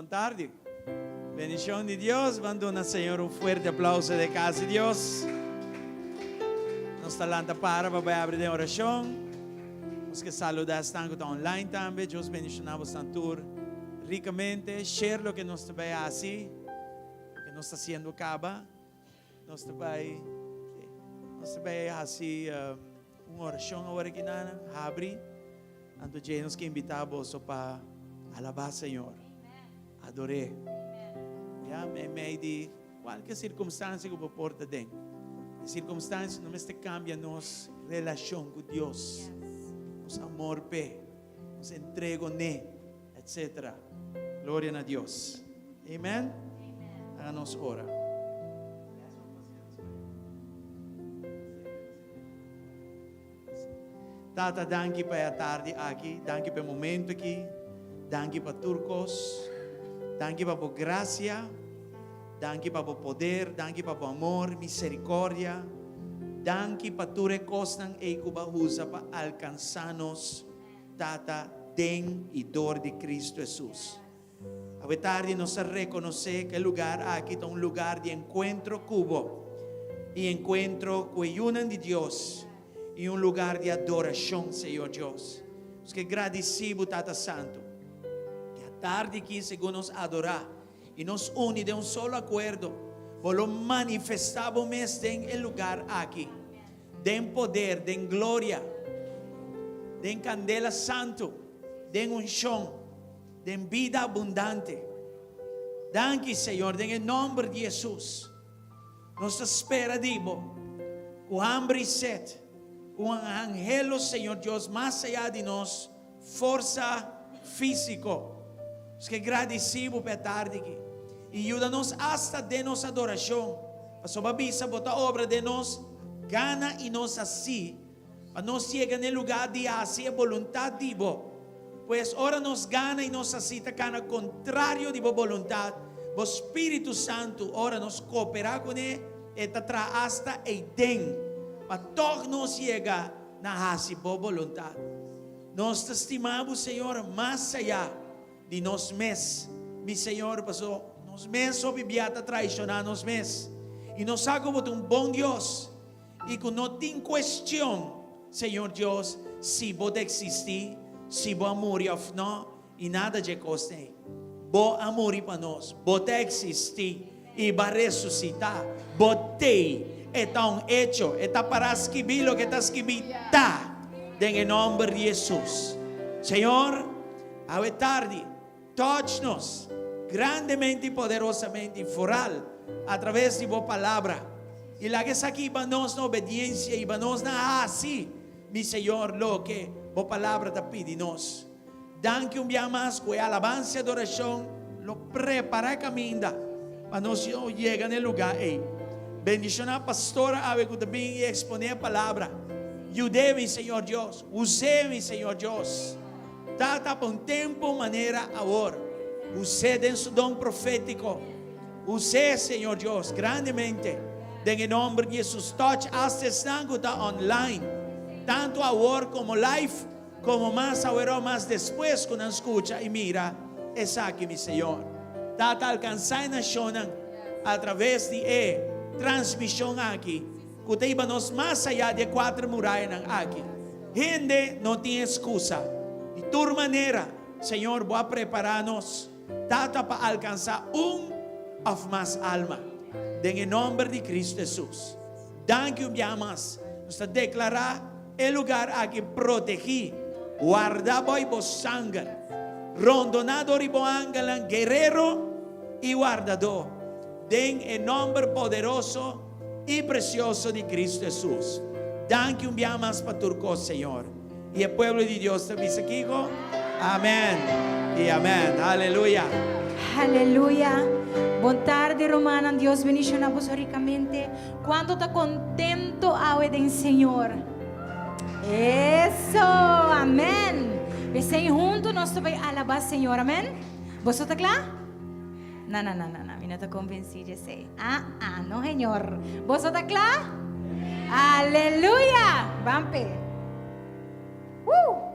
Bon tardi. Bendicion di Dios. Ban duna Señor un fuerte aplauso de casa di Dios. Nos ta lanta para pa bai abri den oracion. Nos ke saluda esnan ku ta online tambe. Dios bendiciona bosnan tur ricamente. Share loke nos ta bai haci, loke nos ta haciendo caba. Nos ta bai, nos ta bai haci un oracion awor aki nan, habri. Anto dje nos ke invita boso pa alaba Señor, ador'é. Ya, meimei di kualke sirkumstansia ku bo por ta den. E sirkumstansia no mester kambia nos relashon ku Dios, nos amor p'e, nos entrego n'e, etsetera. Gloria na Dios. Amen. Haga nos ora. Tata, danki pa e atardi aki, danki pa e momento aki, danki pa tur kos, danki pa bo grasia, danki pa bo poder, danki pa bo amor, misericordia, danki pa tur e kosnan ei ku bo a usa pa alkansa nos, Tata, den i dor di Cristo Jesus. Awe tardi nos a rekonosé ku e lugar aki ta un lugar di enkuentro ku bo i enkuentro ku e yunan di Dios i un lugar di adorashon, Señor Dios. Nos ke gradisí bo, Tata Santu, ku e atardi aki segun nos adorá i nos uni den un solo akuerdo, bo lo manifestá bo mes den e lugar aki, den poder, den gloria, den kandela santu, den unshon. Den bida abundante. Danki Señor den e nomber di Jesus. Nos ta spera di bo cu hamber y sed, cu un anhelo Señor Dios mas allá di nos forsa fisico. Nos ke gradici bo pa e tardi aki y yuda nos hasta den nos adoracion, pasobra bisa bo ta obra den nos gana y nos haci. Pa nos yega n'e lugá di hasi e boluntat di Bo. Pues ora nos gana i nos hasi ta kana kontrario di Bo boluntat, Bo Spiritu Santu, ora nos kooperá kuné, e ta traha asta eiden pa tòg nos yega na hasi Bo boluntat. Nos ta stima Bo, Señor, mas ayá di nos mes, mi Señor, paso nos mes hopi bia ta traishoná nos mes. I nos sa ku Bo ta un bon Dios. I ku no tin kuestion, Señor Dios, si Bo ta eksistí, si Bo a muri òf nò, i nada dje kos ei. Bo a muri pa nos, Bo ta eksistí, i Bo a resusitá. Bo t'ei. E ta un echo. E ta pará skibí loke ta skibí ta, den e nòmber di Hesus. Señor, awe tardi, touch nos grandemente i poderosamente i foral atraves di Bo Palabra. I laga esaki hiba nos na obediencia, hiba nos na haci, mi Señor, loke Bo Palabra ta pidi nos. Danki un bia mas cu e alabansa i adoracion lo prepara e caminda pa nos yega na e lugar ey. Bendiciona pastora awe cu ta bin i expone e Palabra. Yud'e, mi Señor Dios. Us'e, mi Señor Dios. Tata pa un tempu manera awor. Us'é den su don profétiko. Us'é, Señor Dios, grandemente. Den e nomber di Jesus. Touch hasta esnan ku ta online, tantu awor komo live, komo mas awerò mas despues ku nan skucha i mira esaki, mi Señor. Tata, alkansá e nashonnan atraves di e transmishon aki. Ku ta hiba nos mas ayá di e kuater murayanan aki. Hende no tin eskusa. Di tur manera, Señor, Bo a prepará nos, Tata, pa alkansá un òf mas alma. Den e nòmber di Kristu Hesus. Danki un biaha mas. Nos ta deklará e lugar aki protegí, wardá bou Bo sanger, rondoná dor di Bo angelnan guerero i wardadó. Den e nòmber poderoso i precioso di Cristo Jesus. Danki un bia mas pa tur cos, Señor. I e pueblo di Dios ta bisa kico? Amen i amen. Aleluya. Aleluya. Bon tardi rumannan, Dios bendiciona boso ricamente. Cuanto ta contento awe den Señor? Eso, amen. P'esei hunto nos ta bay alaba Señor, amen. Boso ta cla? No, no, no, no, no, mi no ta convencí di esei. Ah, ah, no, Señor. Boso ta cla? Aleluya! Ban p'e. Woo!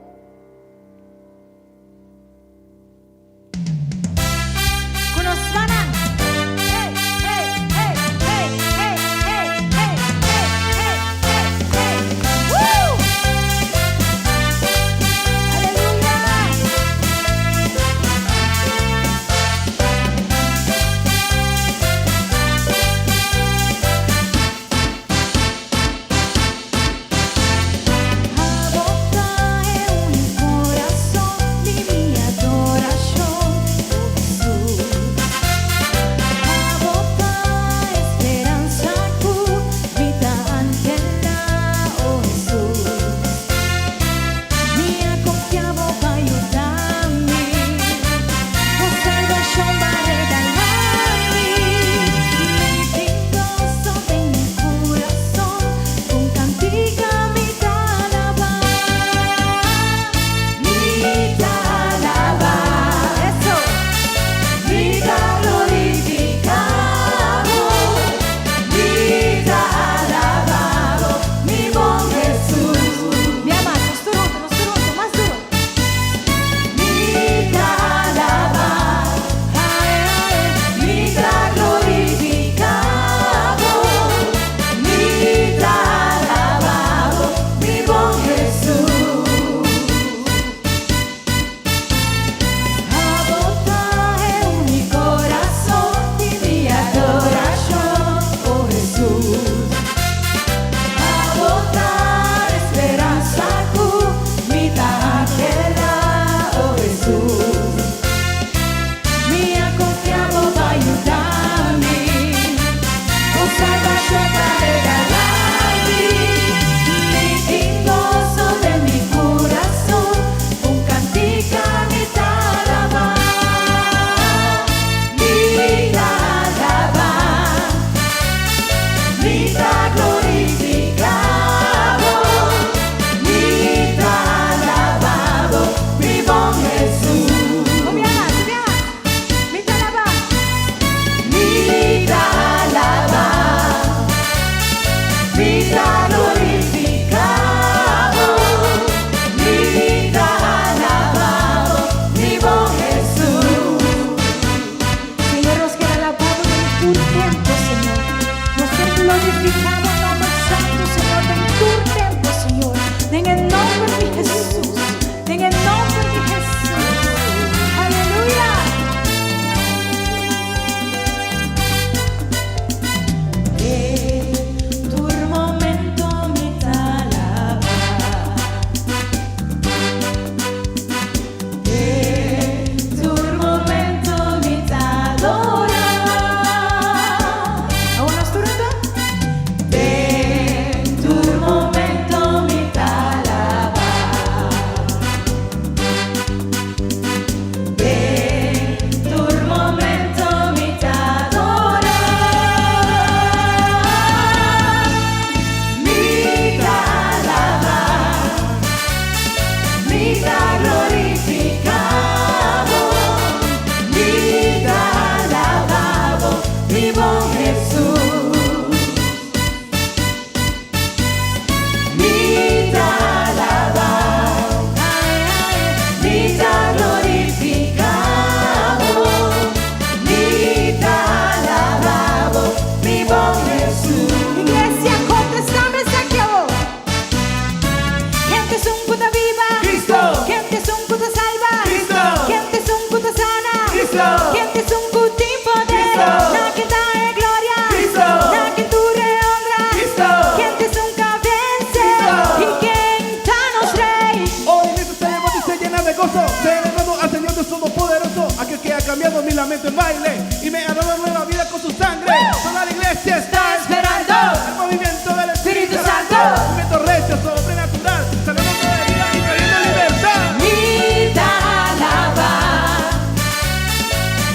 lamento en baile y me ha dado nueva vida con su sangre. Toda la iglesia está esperando el movimiento del Espíritu Santo. Movimiento recio, sobrenatural, sanando toda herida y trayendo libertad. Mi ta alabá,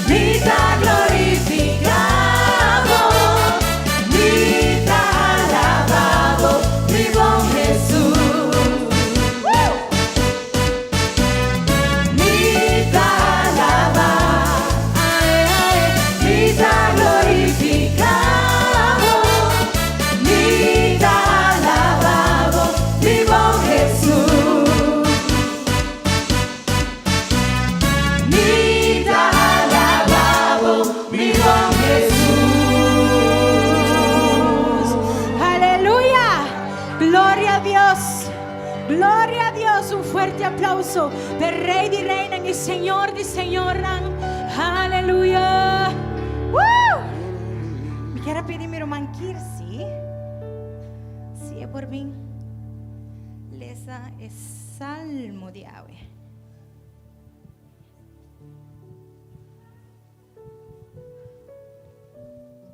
mi ta glorifiká Bo, mi ta alabá Bo, mi bon Hesus. Mi ta alabá, ai, ai, mi ta glorifiká Bo, mi ta alabá Bo, mi bon Hesus. Mi ta alabá Bo, mi bon Hesus. Aleluya! Gloria na Dios! Gloria na Dios! Un fuerte aplauso pa Rei di Reinan i Señor di Señornan. Aleluya! Woo! Mi ke pidi mi ruman Kirsi, si e por bin, lesa e Salmo di awe.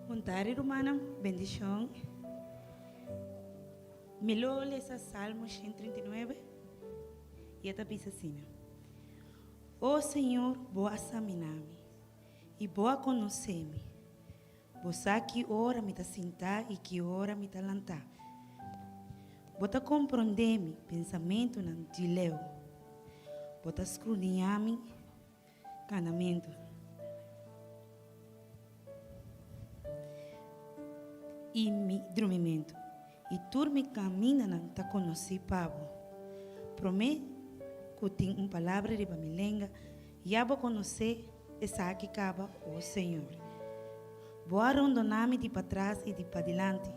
Bon tardi, rumannan. Bendishon. Mi lo lesa Salmo 139 i e ta bisa asina. O Señor, Bo a saminá mi i Bo a konosé mi. Bo sa ki ora mi ta sintá i ki ora mi ta lantá. Bo ta komprondé mi pensamentunan di leu. Bo ta skrudiñá mi kanamentu. I mi drumimentu. I tur mi kamindanan ta konosí pa Bo. Promé ku tin un palabra riba mi lenga, ya Bo konosé esaki kaba, o Señor. Bo a rondoná mi di patras i di padilanti,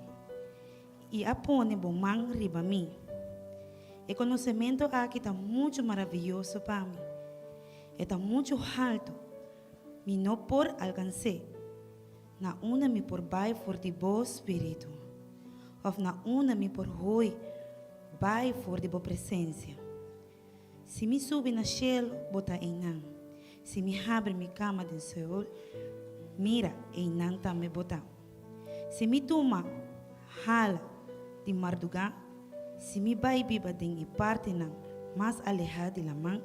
i a pone Bo man riba mi. E konosementu aki ta muchu maravioso pa mi. E ta muchu haltu, mi no por alkans'é. Na unda mi por bai for di Bo spiritu? Òf na unda mi por hui bai for di Bo presensia? Si mi subi na shelu, Bo ta einan. Si mi habri mi kama den Seol, mira, einan tambe Bo ta. Si mi tuma hala di mardugá, si mi bai biba den e partinan mas alehá di laman,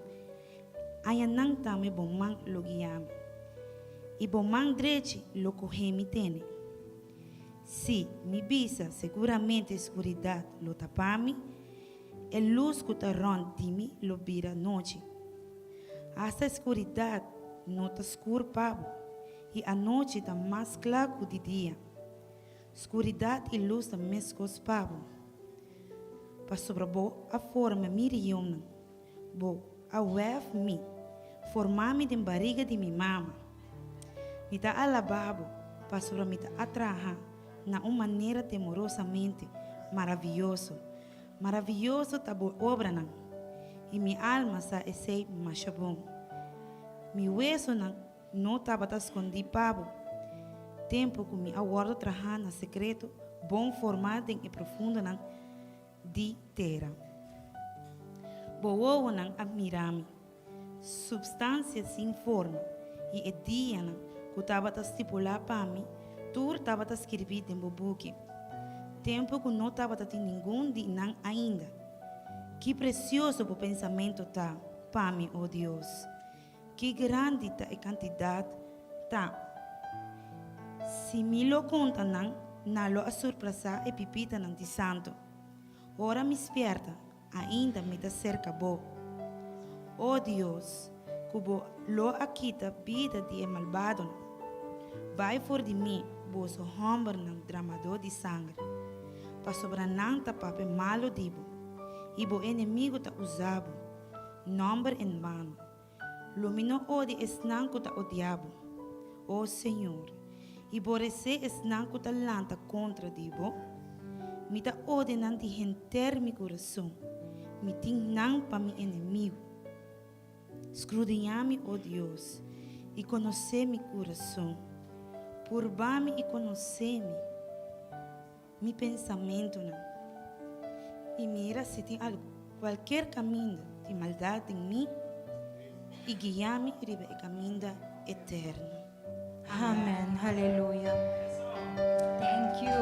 Ayanan tambe bo man lo guia mi, i bo man drechi lo kohe mi tene. Sí, mi bisa, seguramente skuridat lo tapa mi, e lus ku ta rònt di mi lo bira nochi. Asta e skuridat no ta skur pa bo, i anochi ta mas kla ku di dia. Skuridat i lus ta meskos pa bo, pasobra bo a forma mi rionnan. Bo a wèf mi, formá mi den bariga di mi mama. Mi ta alabá bo pasobra mi ta a traha na un manera temorosamente maravioso. Maravioso ta bo obranan, i mi alma sa esei masha bon. Mi wesonan no tabata skondí pa bo, tempu ku mi a wòrdu trahá na sekreto, bon formá den e profundonan di tera. Bo wowonan a mira mi, supstansia sin forma, i e dianan ku tabata stipulá pa mi tur tabata skirbí den bo buki, tempu ku no tabata tin ningun di nan ainda. Ki presioso bo pensamentu ta pa mi, o Dios! Ki grandi ta e kantidat ta! Si mi lo konta nan, nan lo a surplasá e pipitanan di santu. Ora mi spièrta, ainda mi ta serka bo. O Dios, ku bo lo a kita bida di e malbadonan. Bai for di mi, boso hòmbernan dramadó di sanger, pasobra nan ta papia malu di bo, i bo enemigu ta usa bo. Nòmber en bano. Lo mi no odia esnan ku ta odia bo, o Señor, i boresé esnan ku ta lanta kontra di bo. Mi ta odia nan di henter mi kurason, mi tin nan pa mi enemigu. Skrudiñá mi, o Dios, i konosé mi kurason. Purba mi i konosé mi. Mi pensamentunan. I mira si tin algu, kualkier kaminda di maldat den mi, i guia mi riba e kaminda. eterno. Amen. Aleluya. Thank you.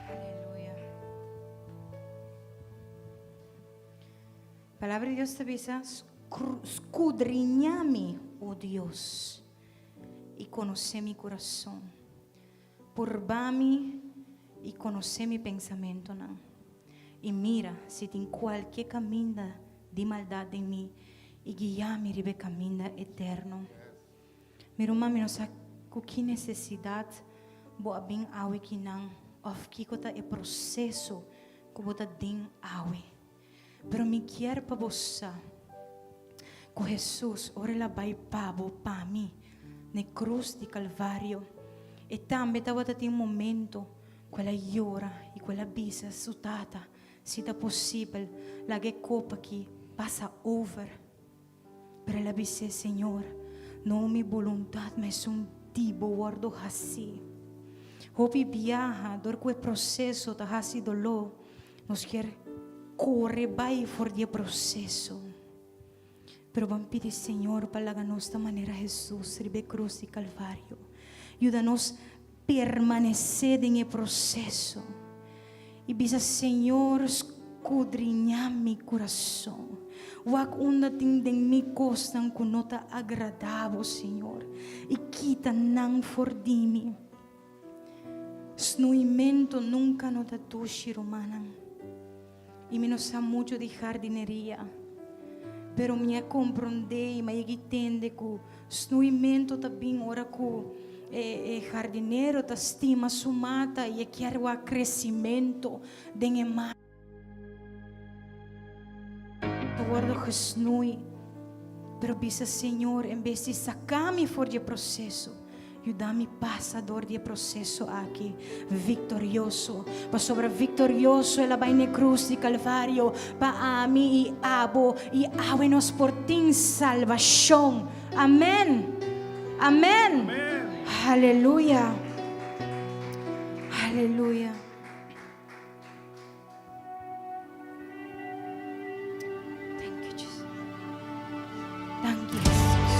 Aleluya. Palabra di Dios ta bisa, Skudriñá mi, o Dios, i konosé mi kurason. Purba mi i konosé mi pensamentunan. I mira si tin kualke kaminda di maldat den mi, i guia mi riba e kaminda eterno. Mi ruman, mi no sa ku ki nesesidat bo a bin awe kinan òf kiko ta e proseso ku bo ta den awe. Pero mi kier pa bo sa ku Hesus, ora el a bai pa bo, pa mi, na e krus di Kalvario, e tambe tabata tin un momento ku el a yora i ku el a bisa su Tata, Si ta posibel, laga e kopa aki pasa over. Pero el a bis'é, Señor, no mi boluntat, ma esun di bo wòrdu hasí. Hopi biaha dor ku e proseso ta hasi doló, nos kier kore bai for di e proseso. Pero ban pidi Señor pa laga nos ta manera Hesus riba e krus di Kalvario. Yuda nos permanesé den e proseso i bisa, Señor, skudriñá mi kurason. Wak unda tin den mi kosnan ku no ta agradá bo, Señor, i kita nan for di mi. Snuimentu nunka no ta dushi, rumannan. I mi no sa muchu di jardineria, pero mi a komprondé i mi a yega i tende ku snuimentu ta bin ora ku e e jardinero ta stima su mata i e kier wak kresimentu den e mata. Ta wòrdu gesnui, pero bisa, Señor, en bes di saka mi for di e proseso, Yuda mi pasa dor di e proseso aki viktorioso, pasobra viktorioso el a bai n'e krus di Kalvario pa ami i abo, i awe nos por tin salbashon. Amen! Amen! Haleluya! Haleluya! Thank you, Jesus. Thank you, Jesus.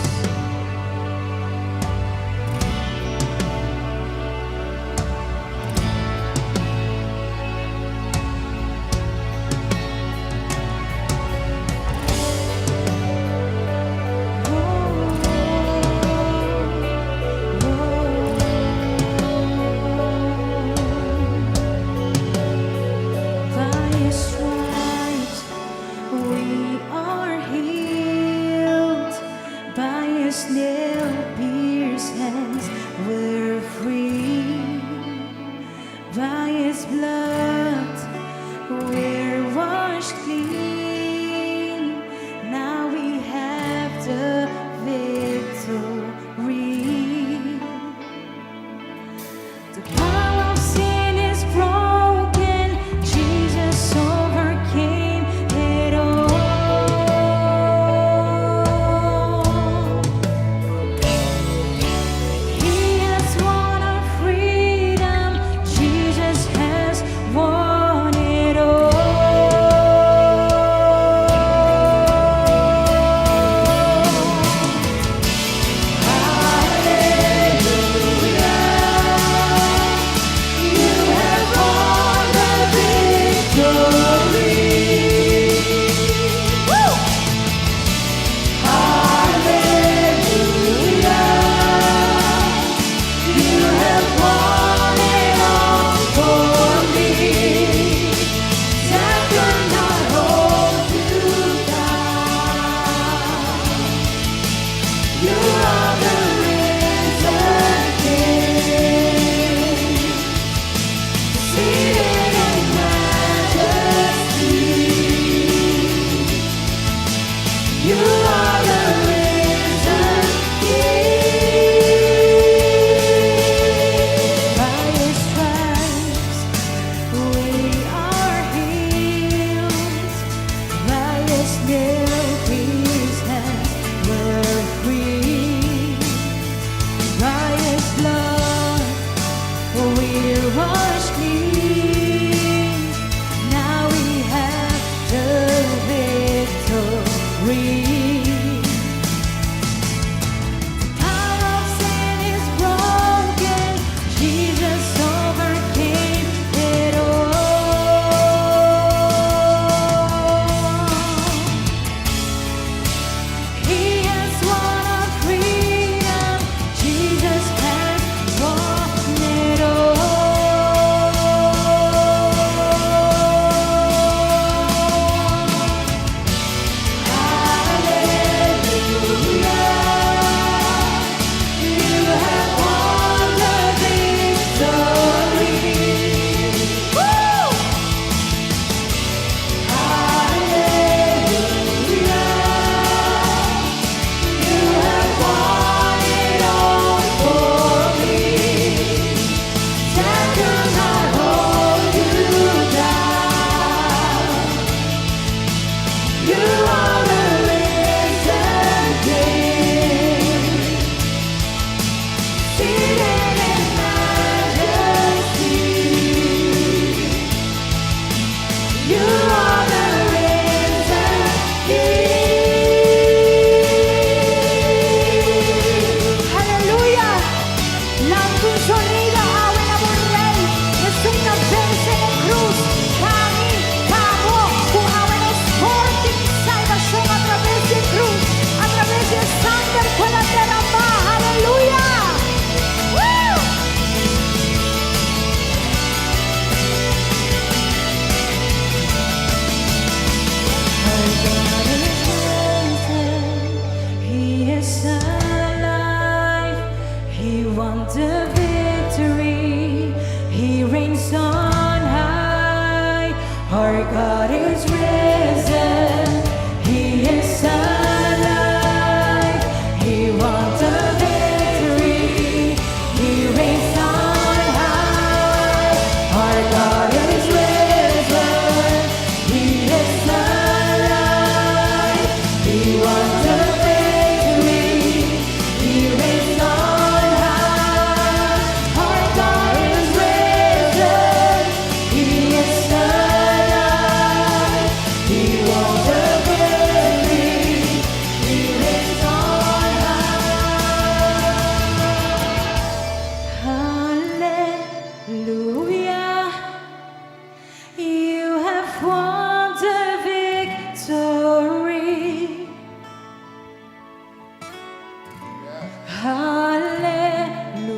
Hallelujah.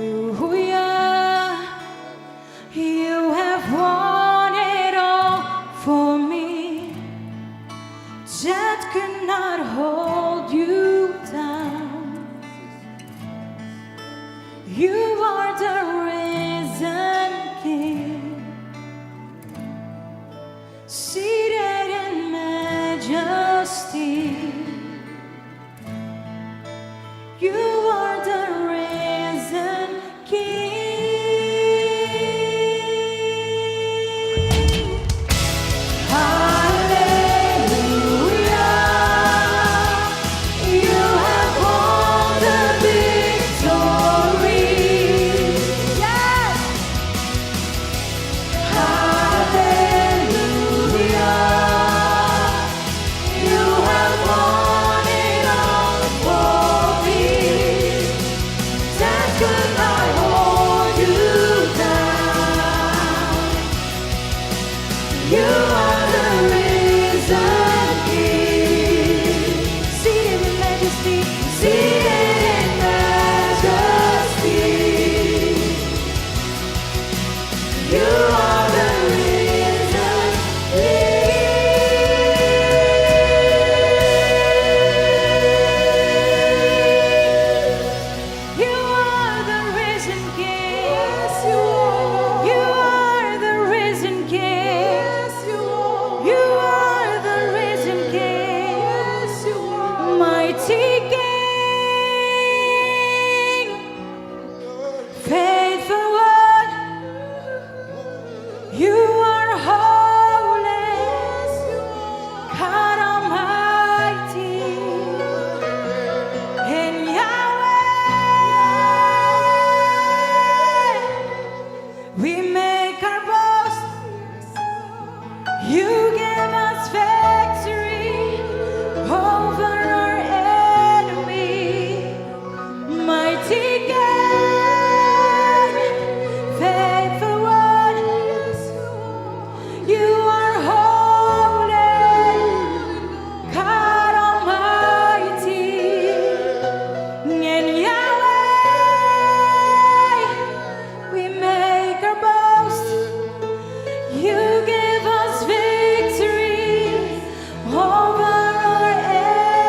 You have won it all for me. Death could not hold you down. You are the risen King, seated in majesty. You are the risen King. Hallelujah. You have won the victory. Yes. Hallelujah. You have won it all for me. Death could not hold you down. You are the risen King, seated in majesty, seated in majesty. You are the risen King. You are the risen King. Yes, you are. You are the risen King. Yes, you are. You are the risen King. Yes, you are. Mighty King, faithful one, you are holy, God Almighty, and Yahweh, we make our boast. You give us victory over our enemy. Mighty King, faithful one, you are holy, God Almighty, and Yahweh, we make our boast. You give us victory over our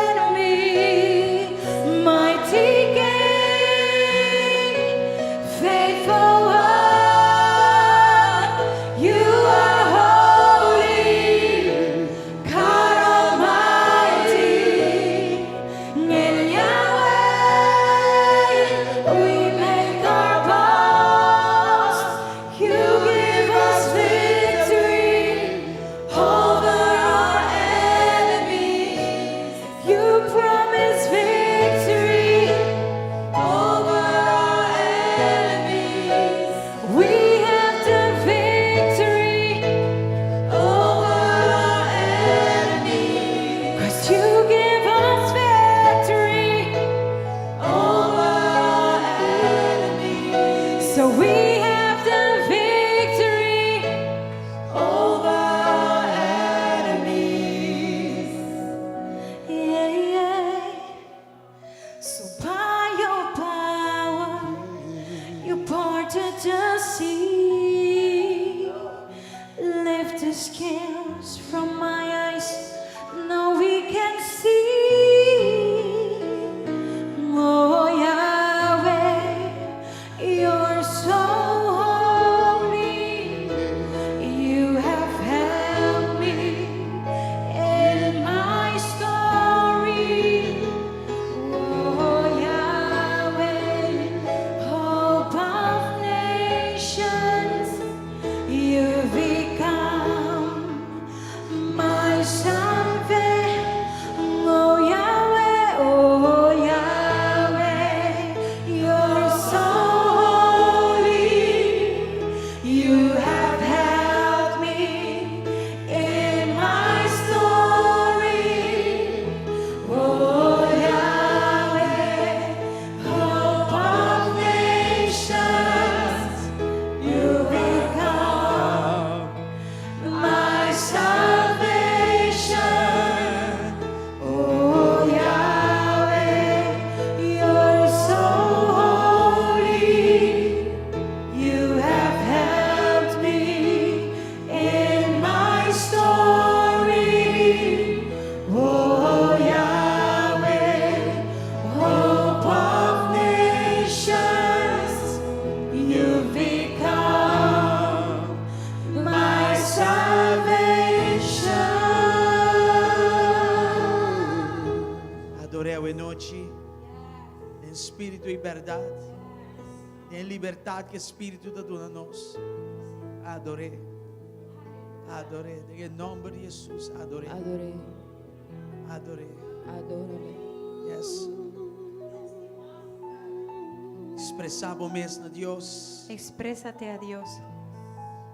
enemy. Mighty King, faithful one, you are holy, God Almighty. In Yahweh, we make our boast. You give us victory over our enemies. You promise victory over our enemies. We have the victory over our enemies. 'Cause you give us victory over our enemies. So we have the victory over our enemies. Yeah. So by your power, you parted the sea, lift the scales from my eyes. Now we can see. Oh Yahweh, you're so holy. You have helped me in my story. Oh Yahweh, hope of nations. santidad. Den libertad ku e Spiritu ta duna nos. Ador'é. Ador'é. Den e nomber di Jesus, ador'é. Ador'é. Ador'é. Adórale. Yes. Expresá bo mes na Dios. Exprésate a Dios.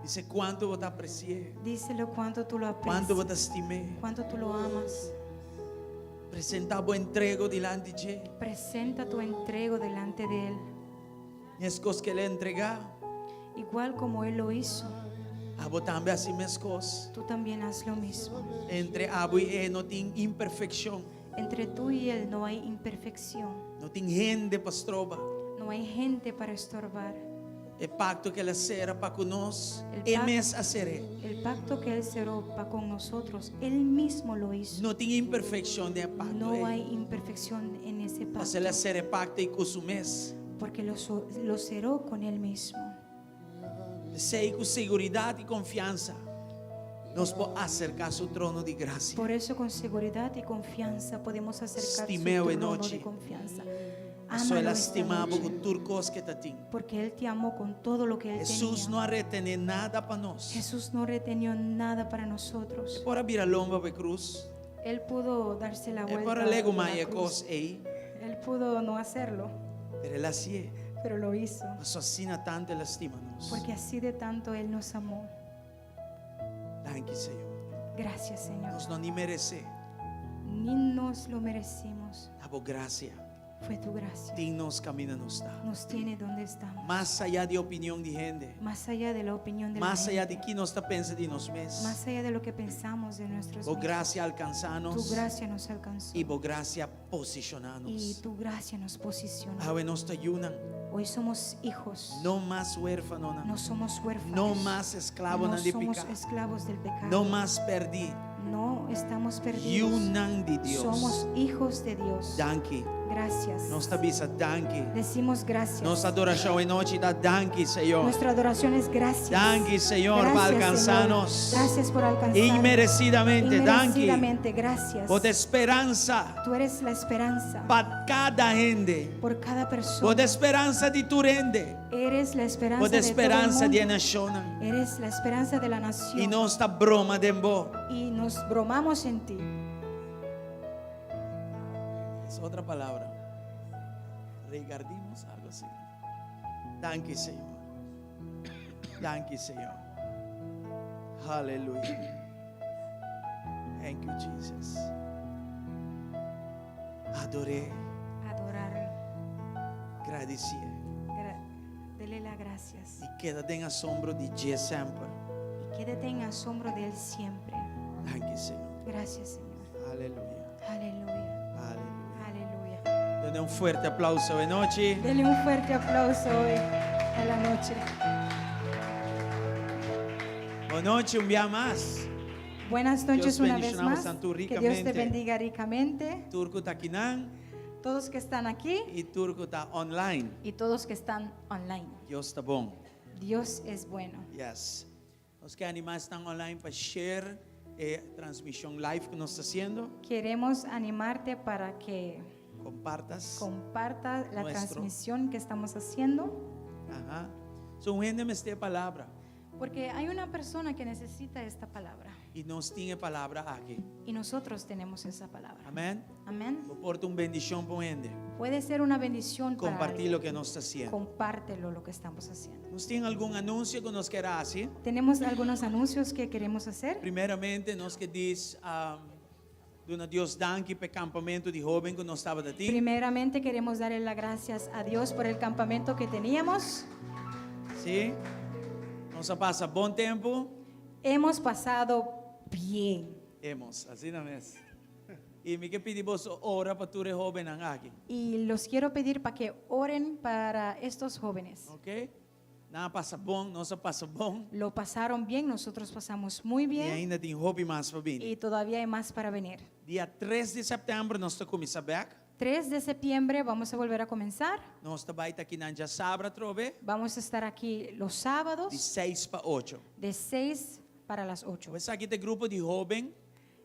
Bis'é kuantu bo ta apresi'é. Díselo cuánto tú lo Kuantu bo aprecias. ta stim'é. Cuánto tú lo amas. Presentá bo entrego dilanti dje. Presenta tu entrego delante de Él. Meskos ku el a entregá. Igual como Él lo hizo. Abo tambe hasi meskos. Tú también haz lo mismo. Entre abo i e no tin imperfekshon. Entre tú y Él no hay imperfección. No tin hende pa stroba. No hay gente para estorbar. E pakto ku el a sera pa ku nos, El e pacto- mes a ser'é. El pacto que Él cerró pa con nosotros, Él mismo lo hizo. No tin imperfekshon den e pakto No ei. hay imperfección en ese Pasobra el a pacto. sera e pakto ei ku su mes. Porque lo, lo cerró con Él mismo. P'esei ku seguridat i konfiansa nos por aserká su trono di grasia. Por eso con seguridad y confianza podemos acercar su Stim'é trono anochi. de confianza. Pasobra el Ámalo a esta stima bo noche, ku tur kos ku e ta tin. Porque Él te amó con todo lo que Él Hesus tenía. no a retené nada pa nos. Jesús no retenió nada para nosotros. E por a bira lomba pa e krus. Él pudo darse la E vuelta. por a a la legumai e cruz. kos ei. Él pudo no hacerlo, Pero el a hasié. pero lo hizo. Paso asina tantu el a stima nos. Porque así de tanto Él nos amó. Danki, Señor. Gracias, Señor. Nos no ni meresé. Ni nos lo merecimos. Ta bo grasia. Fue tu gracia. Tin nos kaminda nos ta. Nos tiene donde estamos. Mas ayá di opinion di hende. Más allá de la opinión de la Mas gente. ayá di ki nos ta pensa di nos mes. Más allá de lo que pensamos de nuestros Bo mismos. grasia alkansá Tu nos. gracia nos alcanzó. I bo grasia posishoná Y nos. tu gracia nos posicionó. Awe nos ta yunan. Hoy somos hijos. No mas huérfanonan. No somos huérfanos. No mas esklavonan No di somos piká. esclavos del pecado. No mas pèrdí. No estamos perdidos. Yunan di Dios. Somos hijos de Dios. Danki. Gracias. Nos ta bisa danki. Decimos gracias. Nos adorashon awe nochi ta danki, Señor. Nuestra adoración es gracias. Danki, Señor, pa Gracias, alkansá Señor. nos. Gracias por alcanzarnos. Inmeresidamente, danki. Inmerecidamente, gracias. Bo ta speransa Tú eres la esperanza pa kada hende. por cada persona. Bo ta speransa di tur hende. Eres la esperanza Bo ta de todo el speransa di e mundo. nashonnan. Eres la esperanza de la nación. I nos ta broma den bo. Y nos bromamos en ti. Es otra palabra. Regardimos algo así. Danki, Señor. Danki, Señor. Aleluya. Thank you, Jesus. Ador'é. Adorarlo. Gradisié. Gra dele las gracias. I keda den asombro di dje semper. Y quédate en asombro de Él siempre. Danki, Señor. Gracias, Señor. Aleluya. Aleluya. Aleluya. Aleluya. Dele un fuerte aplauso awe nochi. Dele un fuerte aplauso hoy a la noche. Bon nochi, un bia mas. Buenas noches Dios una vez bendiciona más. tanto Que Dios te ricamente. bendiga ricamente. Tur ku ta akinan Todos que están aquí i tur ku ta online. y todos que están online. Dios ta bon. Dios es bueno. Yes. Nos ke animá esnan online pa share e transmishon live ku nos ta hasiendo. Queremos animarte para que Compartas. comparta la Nuestro. transmisión que estamos haciendo. Ajá. So un hende mester e palabra. Porque hay una persona que necesita esta palabra. I nos tin e palabra aki. Y nosotros tenemos esa palabra. Amèn. Amén. Bo por ta un bendishon pa un hende. Puede ser una bendición para Kompartí alguien. loke nos ta hasiendo. Compártelo lo que estamos haciendo. Nos tin algun anunsio ku nos ke hasi? Tenemos algunos anuncios que queremos hacer. Primeramente, nos ke djis duna Dios danki pa e kampamentu di hóben ku nos tabatin. Primeramente queremos darle las gracias a Dios por el campamento que teníamos. Sí. Nos a pasa bon tempu. Hemos pasado bien. Hemos, asina mes. I mi ke pidi boso ora pa tur e hóbennan aki. Y los quiero pedir para que oren para estos jóvenes. Ok? Nan a pasa bon, nos a pasa bon. Lo pasaron bien, nosotros pasamos muy I bien ainda tin hopi mas pa bini. y todavía hay más para venir. Dia 3 di sèptèmber nos ta kuminsá bèk. 3 de septiembre vamos a volver a comenzar. Nos ta bai ta akinan djasabra atrobe. Vamos a estar aquí los sábados Di 6 pa 8. de 6 para las 8. Esaki ta e grupo di hóben.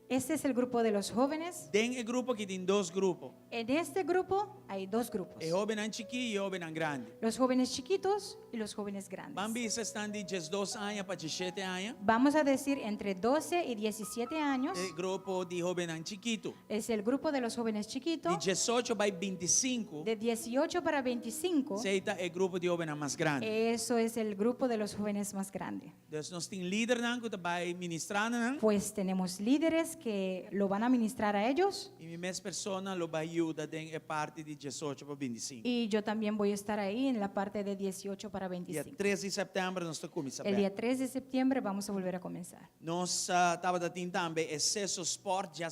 Este es el grupo de los jóvenes. Den e grupo aki tin dos grupo. En este grupo hay dos grupos. E hóbennan chikí i e hóbennan grandi. Los jóvenes chiquitos y los jóvenes grandes. Ban bisa esnan di diesdos aña pa diesshete aña. Vamos a decir entre 12 y 17 años. E grupo di hóbennan chikitu. Es el grupo de los jóvenes chiquitos. Di diesocho bai bintisinku. De 18 para 25. Esei ta e grupo di hóbennan mas grandi. Eso es el grupo de los jóvenes más grande. Dus nos tin lidernan ku ta bai ministrá na nan. Pues tenemos líderes que lo van a ministrar a ellos. I mi mes persona lo bai yuda den e parti di diesocho pa bintisinku. Y yo también voy a estar ahí en la parte de 18 para Dia 25. tres di sèptèmber nos ta kuminsá El bèk. día 3 de septiembre vamos a volver a comenzar. Nos tabata tin tambe e Seso Sport dja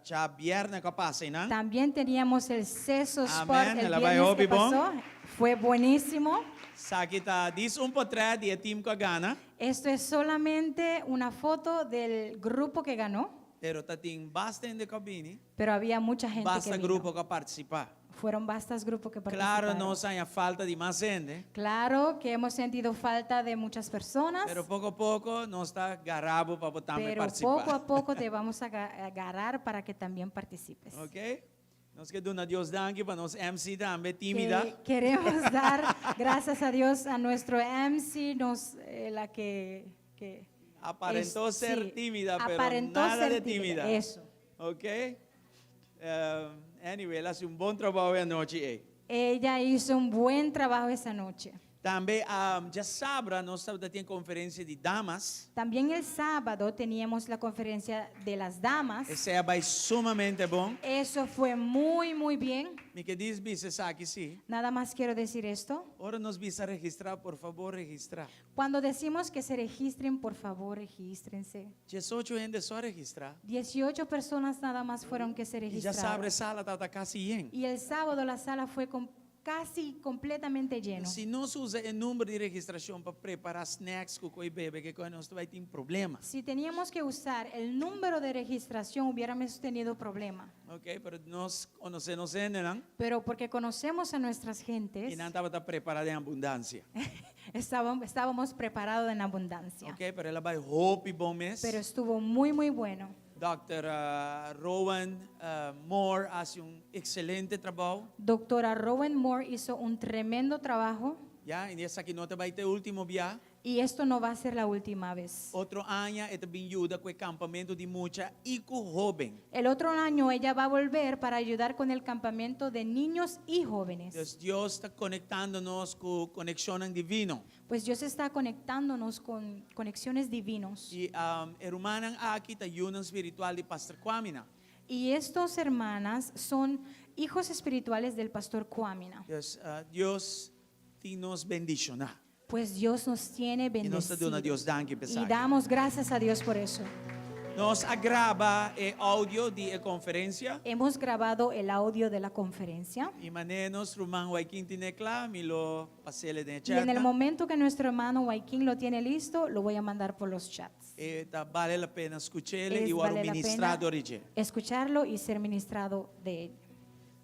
djabièrnè ku a pasa einan. También teníamos el Seso Sport Amen, el el a bai viernes hopi que bon. pasó. Fue buenísimo. Esaki ta dis un potrèt di e tim ku a gana. Esto es solamente una foto del grupo que ganó. Pero ta tin basta hende ku a bini. Pero había mucha gente que Basta vino. grupo ku a partisipá. Fueron bastas grupos que Claro participaron. nos haña falta di mas hende. Claro que hemos sentido falta de muchas personas. Pero poko poko nos ta gará bo pa bo tambe Pero partisipá. poco a poco te vamos a agarrar para que también participes. Ok? Nos ke duna Dios danki pa nos MC tambe, tímida. Que queremos dar gracias a Dios a nuestro MC, nos, eh, la que, que Aparentó es, ser sí, tímida, pero aparentó nada ser de tímida. Eso. Ok? anyway, el a hasi un bon trabou e anochi ei. Ella hizo un buen trabajo esa noche. Tambe djasabra nos tabata tin konferensia di damas. También el sábado teníamos la conferencia de las damas. Esei a bai sumamente bon. Eso fue muy, muy bien. Mi ke dis bisa esaki sí. Nada más quiero decir esto. Ora nos bisa registrá, por fabor registrá. Cuando decimos que se registren, por favor, regístrense. Diesocho hende so a registrá. 18 personas nada más fueron que se I registraron. djasabra e sala tabata kasi yen. Y el sábado la sala fue con casi completamente lleno. Si nos usa e number di registrashon pa prepará snacks ku koi bebe ke koi nos ta bai tin problema. Si teníamos que usar el número de registración hubiéramos tenido problema. Ok, pero nos konosé nos hendenan. Pero porque conocemos a nuestras gentes, I nan tabata prepará den abundansia. Estábamos preparados en abundancia. Ok, pero el a bai hopi bon mes. Pero estuvo muy, muy bueno. Dòkter Rowan Moore a hasi un ekselente trabou. Doctora Rowan Moore hizo un tremendo trabajo. Ya, i esaki no ta bai ta e último bia. Y esto no va a ser la última vez. Otro aña e ta bin yuda ku e kampamentu di mucha i ku hóben. El otro año ella va a volver para ayudar con el campamento de niños y jóvenes. Pues Dios ta konektando nos ku konekshonnan divino. Pues Dios está conectándonos con conexiones divinos. I e rumannan aki ta yunan spiritual di Pastor Kwamina. Y estos hermanas son hijos espirituales del pastor Kwamina. Pues Dios tin nos bendishoná. Pues Dios nos tiene I nos ta duna bendecido. Dios danki p'esaki. Y damos gracias a Dios por eso. Nos a graba e audio di e konferensia. Hemos grabado el audio de la conferencia. I manera nos ruman Waikin tine kla, mi lo pas'ele den e Y en el chatnan. momento que nuestro hermano Waikin lo tiene listo, lo voy a mandar por los chats. E ta bale la pena skuch'ele Es i wòrdu vale la ministrá pena dor di dje. escucharlo y ser ministrado de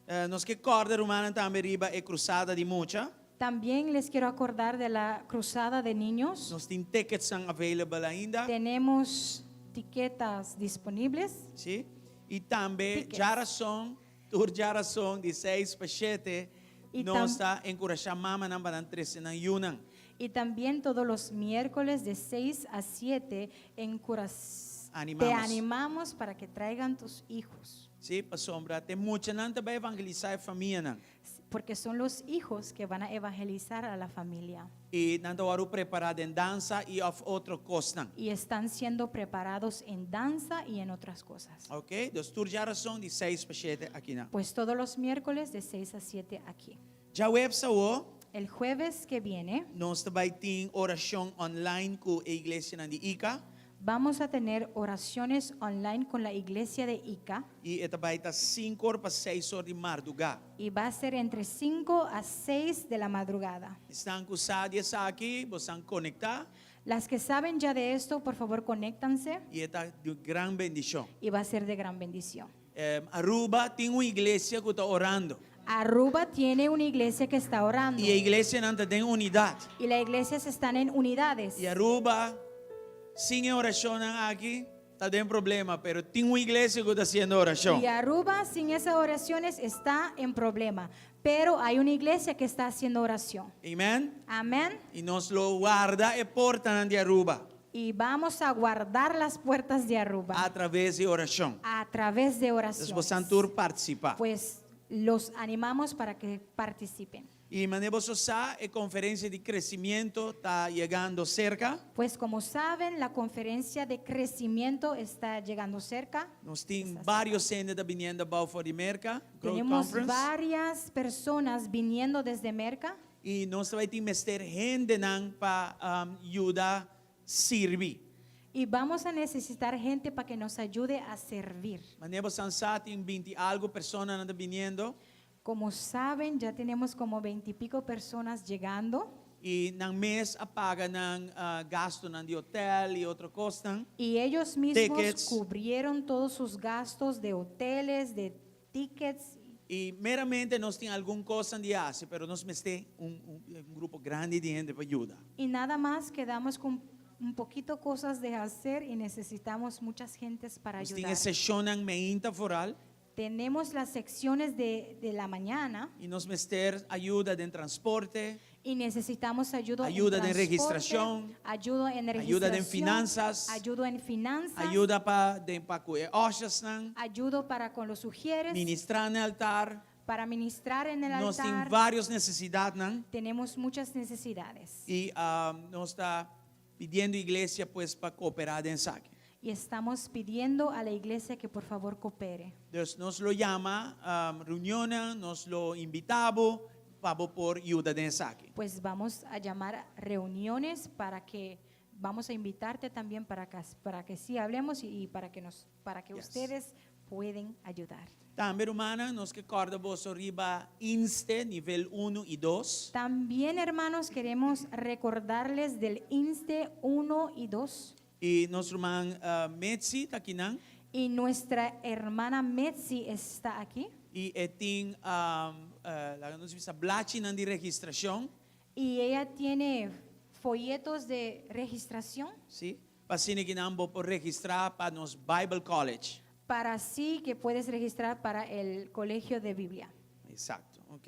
él. Nos ke kòrda rumannan tambe riba e krusada di mucha. También les quiero acordar de la cruzada de niños. Nos tin ticketsnan available ainda. Tenemos tiquetas disponibles. Sí. I tambe Tickets. djarason, tur djarason di seis pa shete, I nos tam- ta enkurashá mamanan pa nan trese nan yunan. Y también todos los miércoles de 6 a 7 en Curaz- Te Animamos. animamos para que traigan tus hijos. Sí, pasobra te muchanan ta bai evangelisá e famianan. Porque son los hijos que van a evangelizar a la familia. I nan ta wòrdu prepará den dansa i òf otro kosnan. Y están siendo preparados en danza y en otras cosas. Ok, dus tur djarason di seis pa shete akinan. Pues todos los miércoles de 6 a 7 aquí. Djaweps awo. El jueves que viene. Nos ta bai tin orashon online ku e iglesianan di Ica. Vamos a tener oraciones online con la iglesia de Ica. I e ta bai ta sinku or pa seis or di mardugá. Y va a ser entre 5 a 6 de la madrugada. Esnan ku sa di esaki, bosan konektá. Las que saben ya de esto, por favor, conéctanse. I e ta di gran bendishon. Y va a ser de gran bendición. Aruba tin un iglesia ku ta orando. Aruba tiene una iglesia que está orando. I e iglesianan ta den unidat. Y las iglesias están en unidades. I Aruba, sin e orashonnan aki. ta den problema, pero tin un iglesia ku ta hasiendo orashon. Y Aruba sin esas oraciones está en problema, pero hay una iglesia que está haciendo oración. Amen. Amén. I nos lo warda e portanan di Aruba. Y vamos a guardar las puertas de Aruba A traves di orashon. a través de Entonces oración. bosan tur partisipá. Pues los animamos para que participen. I manera boso sa, e konferensia di kresimiento ta yegando serka. Pues como saben, la conferencia de crecimiento está llegando cerca. Nos tin varios hende ta biniendo abou for di Merka, Growth Tenemos Conference. varias personas viniendo desde Merca. I nos ta bai tin mester hendenan pa um, yuda sirbi. Y vamos a necesitar gente para que nos ayude a servir. Manera bosan sa, tin 20 algu personanan ta biniendo. Como saben, ya tenemos como veintipico personas llegando. I nan mes a paga nan gastunan di hotel i otro kosnan. Y ellos mismos Tickets. cubrieron todos sus gastos de hoteles, de tickets. I meramente nos tin algun kosnan di hasi, pero nos mester un un grupo grandi di hende pa yuda. Y nada más quedamos con un poquito cosas de hacer y necesitamos muchas gentes para Nos tin ayudar. e seshonnan meinta foral. Tenemos las secciones de, de la mañana I nos mester ayuda den transporte. y necesitamos ayuda en Ayuda den transporte, registracion. ayuda en Ayuda den registración, finanzas. ayuda en finanzas, Ayuda pa den pa ku e ushersnan. ayuda para con los ujieres, Ministrá na altar. para ministrar en el Nos tin altar. varios nesesidatnan. Tenemos muchas necesidades I nos ta pidiendo iglesia pues pa kooperá den esaki. y estamos pidiendo a la iglesia que por favor coopere. Dus nos lo yama reunionnan, nos lo invitá bo pa bo por yuda den esaki. Pues vamos a llamar a reuniones para que vamos a invitarte también para que, para que sí hablemos y, y para que nos para que Yes. ustedes pueden ayudar. Tambe rumannan, nos ke kòrda boso riba Inste nivel uno i dos. También, hermanos, queremos recordarles del INSTE 1 y 2. I nos ruman Metzi ta akinan. Y nuestra hermana Metzi está aquí. I e tin, laga nos bisa, blachinan di registrashon. Y ella tiene folletos de registración. Sí, pa asina ki nan bo por registrá pa nos Bible College. Para así que puedes registrar para el colegio de Biblia. Exacto, ok.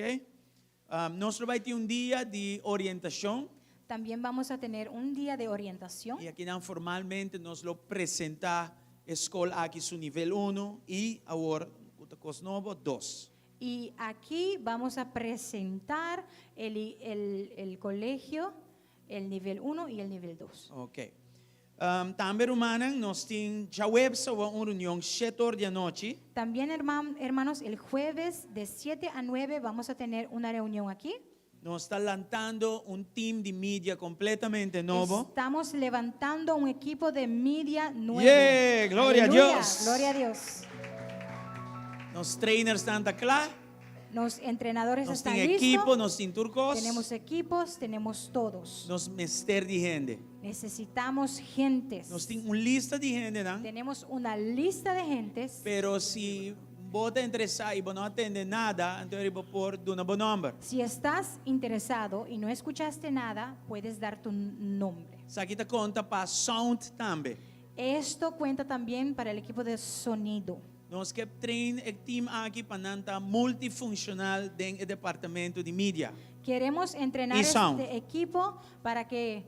Nos lo bai tin un dia di orientashon. También vamos a tener un día de orientación. I akinan formalmente nos lo presentá e skol aki su nivel uno i awor ku ta kos nobo, dos. Y aquí vamos a presentar el, el, el colegio, el nivel 1 y el nivel 2. Ok. Tambe rumannan, nos tin djaweps awor un reunion shete or di anochi. También, hermanos, el jueves de 7 a 9 vamos a tener una reunión aquí. Nos ta lantando un team di media completamente nobo. Estamos levantando un equipo de media nuevo. Yeah, gloria a Aleluya, Dios. Gloria a Dios. Nos trainersnan ta kla. Nos entrenadores Nos están tin listos. ekipo, nos tin tur kos. Tenemos equipos, tenemos todos. Nos mester di hende. Necesitamos gentes. Nos tin un lista di hendenan. Tenemos una lista de gentes. Pero si bo ta interesá i bo no a tende nada, anto bo por duna bo nòmber. Si estás interesado y no escuchaste nada, puedes dar tu nombre. Esaki ta konta pa sound tambe. Esto cuenta también para el equipo de sonido. Nos ke train e team aki pa nan ta multifunshonal den e departamento di media. Queremos entrenar Y sound. este equipo para que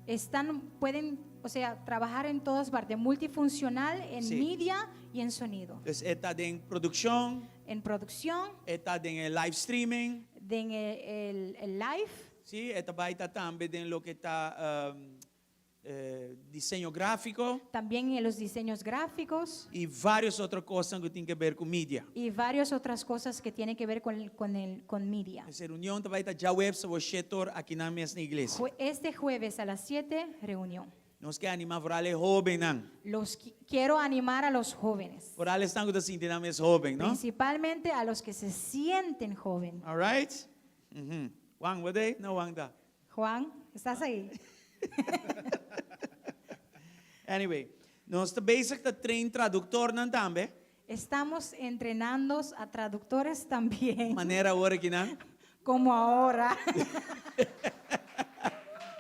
están, pueden, o sea, trabajar en todas partes, multifuncional en Sí. media y en sonido. Dus e ta den produkshon. En producción. E ta den e live streaming. Den el, el, el live. Sí, e ta bai ta tambe den loke ta diseño gráfiko. También en los diseños gráficos. I vários otro kosnan ku tin ke ber ku media. Y varias otras cosas que tienen que ver con, con, el, con media. E reunion ta bai ta djaweps awor shetor aki nan mes na iglesia. Este jueves a las 7, reunión. Nos ke animá vooral e hóbennan. Los quiero animar a los jóvenes. Vooral esnan ku ta sinti nan mes hóben, no? Principalmente a los que se sienten joven. All right? Mhm. Juan, what day? No, Juan da. Juan, ¿estás ahí? Anyway, nos ta bezig ta train traductornan tambe. Estamos entrenando a traductores también. Manera awor aki nan. Como ahora.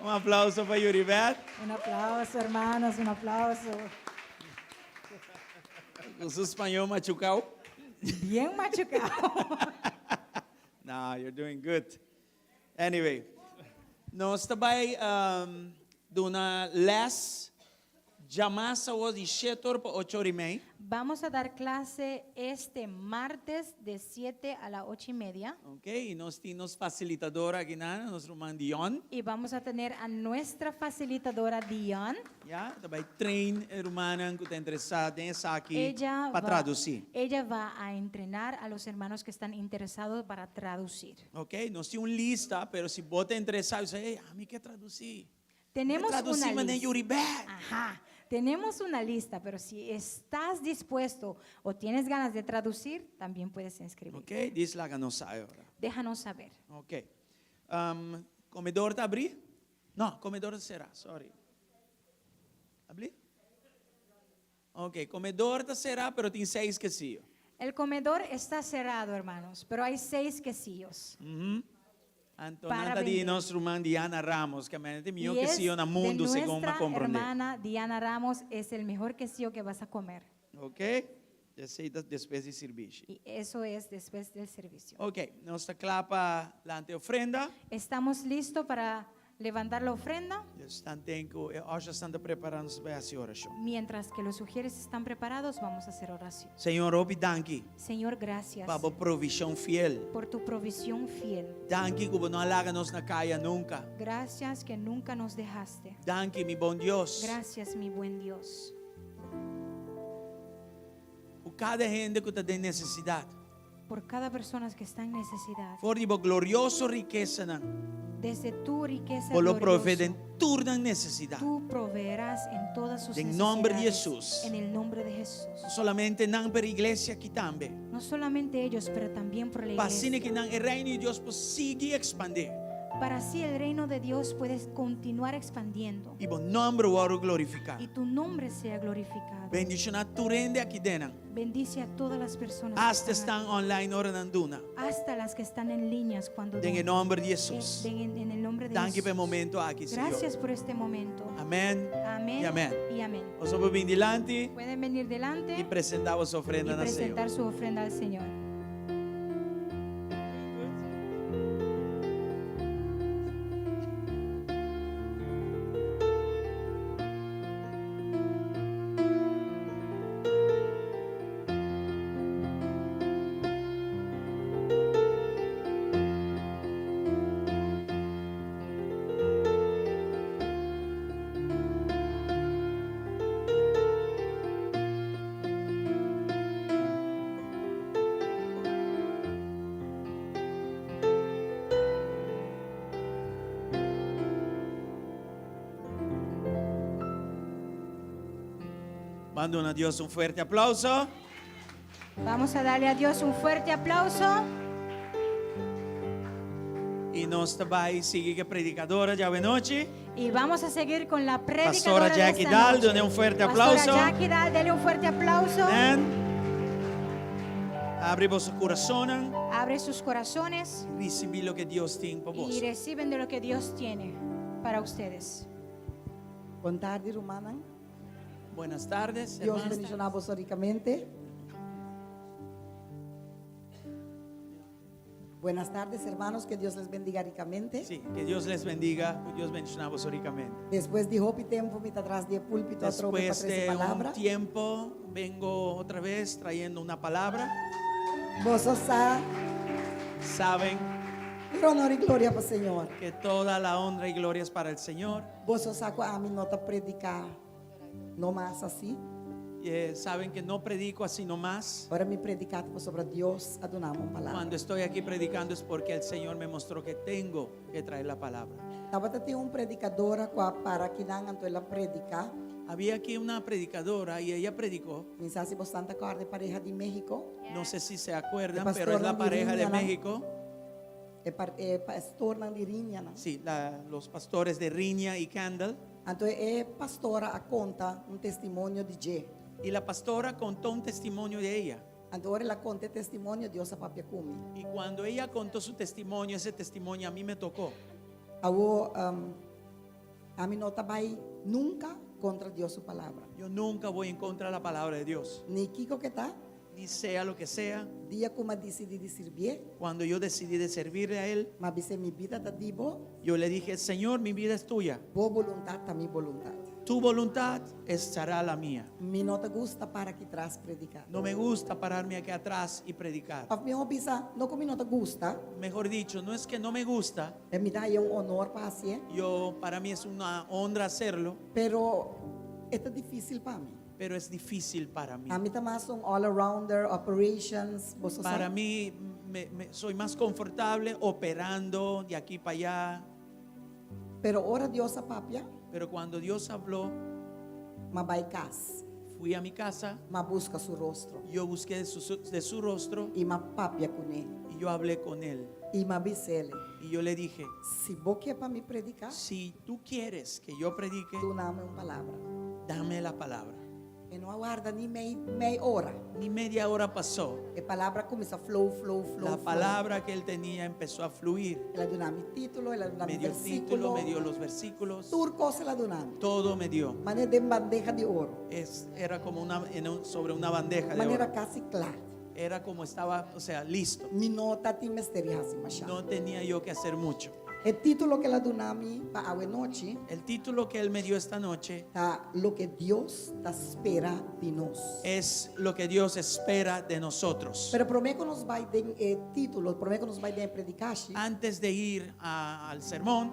Un aplauso pa Yuribeth. Un aplauso, hermanos, un aplauso. Ku su spañó machucao. Bien machucao. Nah, you're doing good. Anyway, nos ta bai um, duna les djamars awor di shetor pa ocho or i mei. Vamos a dar clase este martes de siete a la ocho y media. Ok, i nos tin nos fasilitador akinan, nos ruman Dion. Y vamos a tener a nuestra facilitadora Dion. Ya, ta bai train e rumannan ku ta interesá den esaki Ella pa va, tradusí. ella va a entrenar a los hermanos que están interesados para traducir. Ok, nos tin un lista, pero si bo ta interesá, bo sa, hey, ami ke tradusí. Tenemos Mi ke tradusí una manera lista. Yuribet. Ajá, tenemos una lista, pero si estás dispuesto o tienes ganas de traducir, también puedes inscribir. Ok, dis laga nos sa ahora. Déjanos saber. Ok. Um, comedor ta abrí? No, comedor ta será, sorry. Abrí? Ok, comedor ta será, pero tin seis quesillo. El comedor está cerrado, hermanos, pero hay seis quesillos. Mm -hmm. Anto Para nan ta di vender. nos ruman Diana Ramos, que ta mihó Y es quesillo na de mundo, segun nuestra m'a comprende. hermana Diana Ramos, es el mejor quesillo que vas a comer. Ok? Esei ta despues di sirbishi. Y eso es después del servicio. Ok, nos ta kla pa lanta e ofrenda. Estamos listos para levantar la ofrenda. Tanten ku e ushers ta prepará, nos ta bai hasi orashon. Mientras que los sugieres están preparados, vamos a hacer oración. Señor, hopi danki Señor, gracias pa bo provishon fiel. por tu provisión fiel. Danki ku bo no a laga nos na kaya nunka. Gracias que nunca nos dejaste. Danki, mi bon Dios. Gracias, mi buen Dios. Ku kada hende ku ta den nesesidat. Por cada persona que está en necesidad. For di bo glorioso rikesanan. Desde tu riqueza Bo lo provee glorioso, den tur nan nesesidat. Tú proveerás en todas sus Den nomber di necesidades. Jesús. En el nombre de Jesús. No solamente nan pero iglesia aki tambe. No solamente ellos, pero también por la Pa asina iglesia. ki nan e reino di Dios por sigui ekspandé. Para así el reino de Dios puede continuar expandiendo. I bo nomber wòrdu glorifiká. Y tu nombre sea glorificado. Bendishoná tur hende aki denan. Bendice a todas las personas que Hasta están esnan online ora nan duna. aquí. Hasta las que están en líneas cuando Den e donan. nomber di Hesus. En el nombre de Danki pa e Jesús. momento aki, Señor. Gracias por este momento. Amén. Amén. I amén. Y amén. Boso por bin dilanti Pueden venir delante i presentá boso y ofrenda na Señor. presentar su ofrenda al Señor. Ban duna Dios un fuerte aplauso. Vamos a darle a Dios un fuerte aplauso. I nos ta bai sigui ku e predikadora djawe nochi. Y vamos a seguir con la predicadora Pastora de Jackie esta Dahl, noche. done un fuerte Pastora aplauso. Jackie Dahl, dele un fuerte aplauso. Amén. Abri boso kurasonnan. Abre sus corazones Risibí loke Dios tin pa y boso. reciben de lo que Dios tiene para ustedes. Bon tardi, rumannan. Buenas tardes, Dios hermanos. bendishoná boso rikamente. Buenas tardes, hermanos. Que Dios les bendiga ricamente. Sí, que Dios les bendiga. Dios bendishoná boso rikamente. Despues di hopi tempu, mi ta tras di e púlpito atrobe pa Después trese de palabra. un tiempo, vengo otra vez trayendo una palabra. Boso sa, Saben tur honor i gloria pa Señor. que toda la honra y gloria es para el Señor. Boso sa ku ami no ta prediká no mas asina. Saben que no predico así nomás. Ora mi prediká ta pasobra Dios a duna mi un palabra. Cuando estoy aquí predicando es porque el Señor me mostró que tengo que traer la palabra. Tabata tin un predikadora ku a para akinan anto el a prediká. Había aquí una predicadora y ella predicó. Mi n' sa si boso ta kòrda pareha di México. No sé si se acuerdan, El pastor pero es la pareja de Nandiriña, ¿no? México. E, par, e pastornan di Rinia. No? Sí, los pastores de Rinia y Candle. Anto e pastora a konta un testimonio di dje. Y la pastora contó un testimonio de ella. Anto ora el a konta e testimonio, Dios a papia ku mi. Y cuando ella contó su testimonio, ese testimonio a mí me tocó. Awo, um, ami no ta bai nunka. kontra Dios su palabra. Yo nunca voy en contra de la palabra de Dios. Ni kiko ku ta, Ni sea lo que sea. dia ku m'a disidí di sirbié, Cuando yo decidí de servirle a Él, m'a bis'é mi bida ta di bo, yo le dije, Señor, mi vida es tuya. bo boluntat ta mi boluntat. Tu voluntad estará la mía. Mi no ta gusta para aki tras prediká. No me gusta pararme aquí atrás y predicar. Òf mihó bisa, no ku mi no ta gusta, Mejor dicho, no es que no me gusta, e mi ta haña un honor pa hasié, yo para mí es una honra hacerlo, pero e ta difísil pa mi. pero es difícil para mí. Ami ta mas un all-arounder, operations, bo Para sa. mí soy más confortable operando de aquí para allá. Pero ora Dios a papia, Pero cuando Dios habló, m'a bai kas, fui a mi casa, m'a buska su rostro yo busqué de su rostro i m'a papia kuné. y yo hablé con él. I m'a bis'é, Y yo le dije, si bo ke pa mi prediká, si tú quieres que yo predique, duna mi un palabra. dame la palabra. E no a warda ni mei ora. Ni media hora pasó. E palabra a kuminsá flow, flow, flow. La flow. palabra que él tenía empezó a fluir. El a duna mi título, el a duna Me mi dio el título, versíkulo. me dio los versículos. Tur kos el a duna mi. Todo me dio. Manera den bandeha di oro. Era como sobre una bandeja de Manera oro. kasi kla. Era como estaba, o sea, listo. Mi no tabatin mester di hasi mashá. No tenía yo que hacer mucho. E título ku el a duna mi pa awe nochi El título que él me dio esta noche ta loke Dios ta spera di nos. es lo que Dios espera de nosotros. Pero promé ku nos bai den e título, promé ku nos bai den predikashi, Antes de ir al sermón,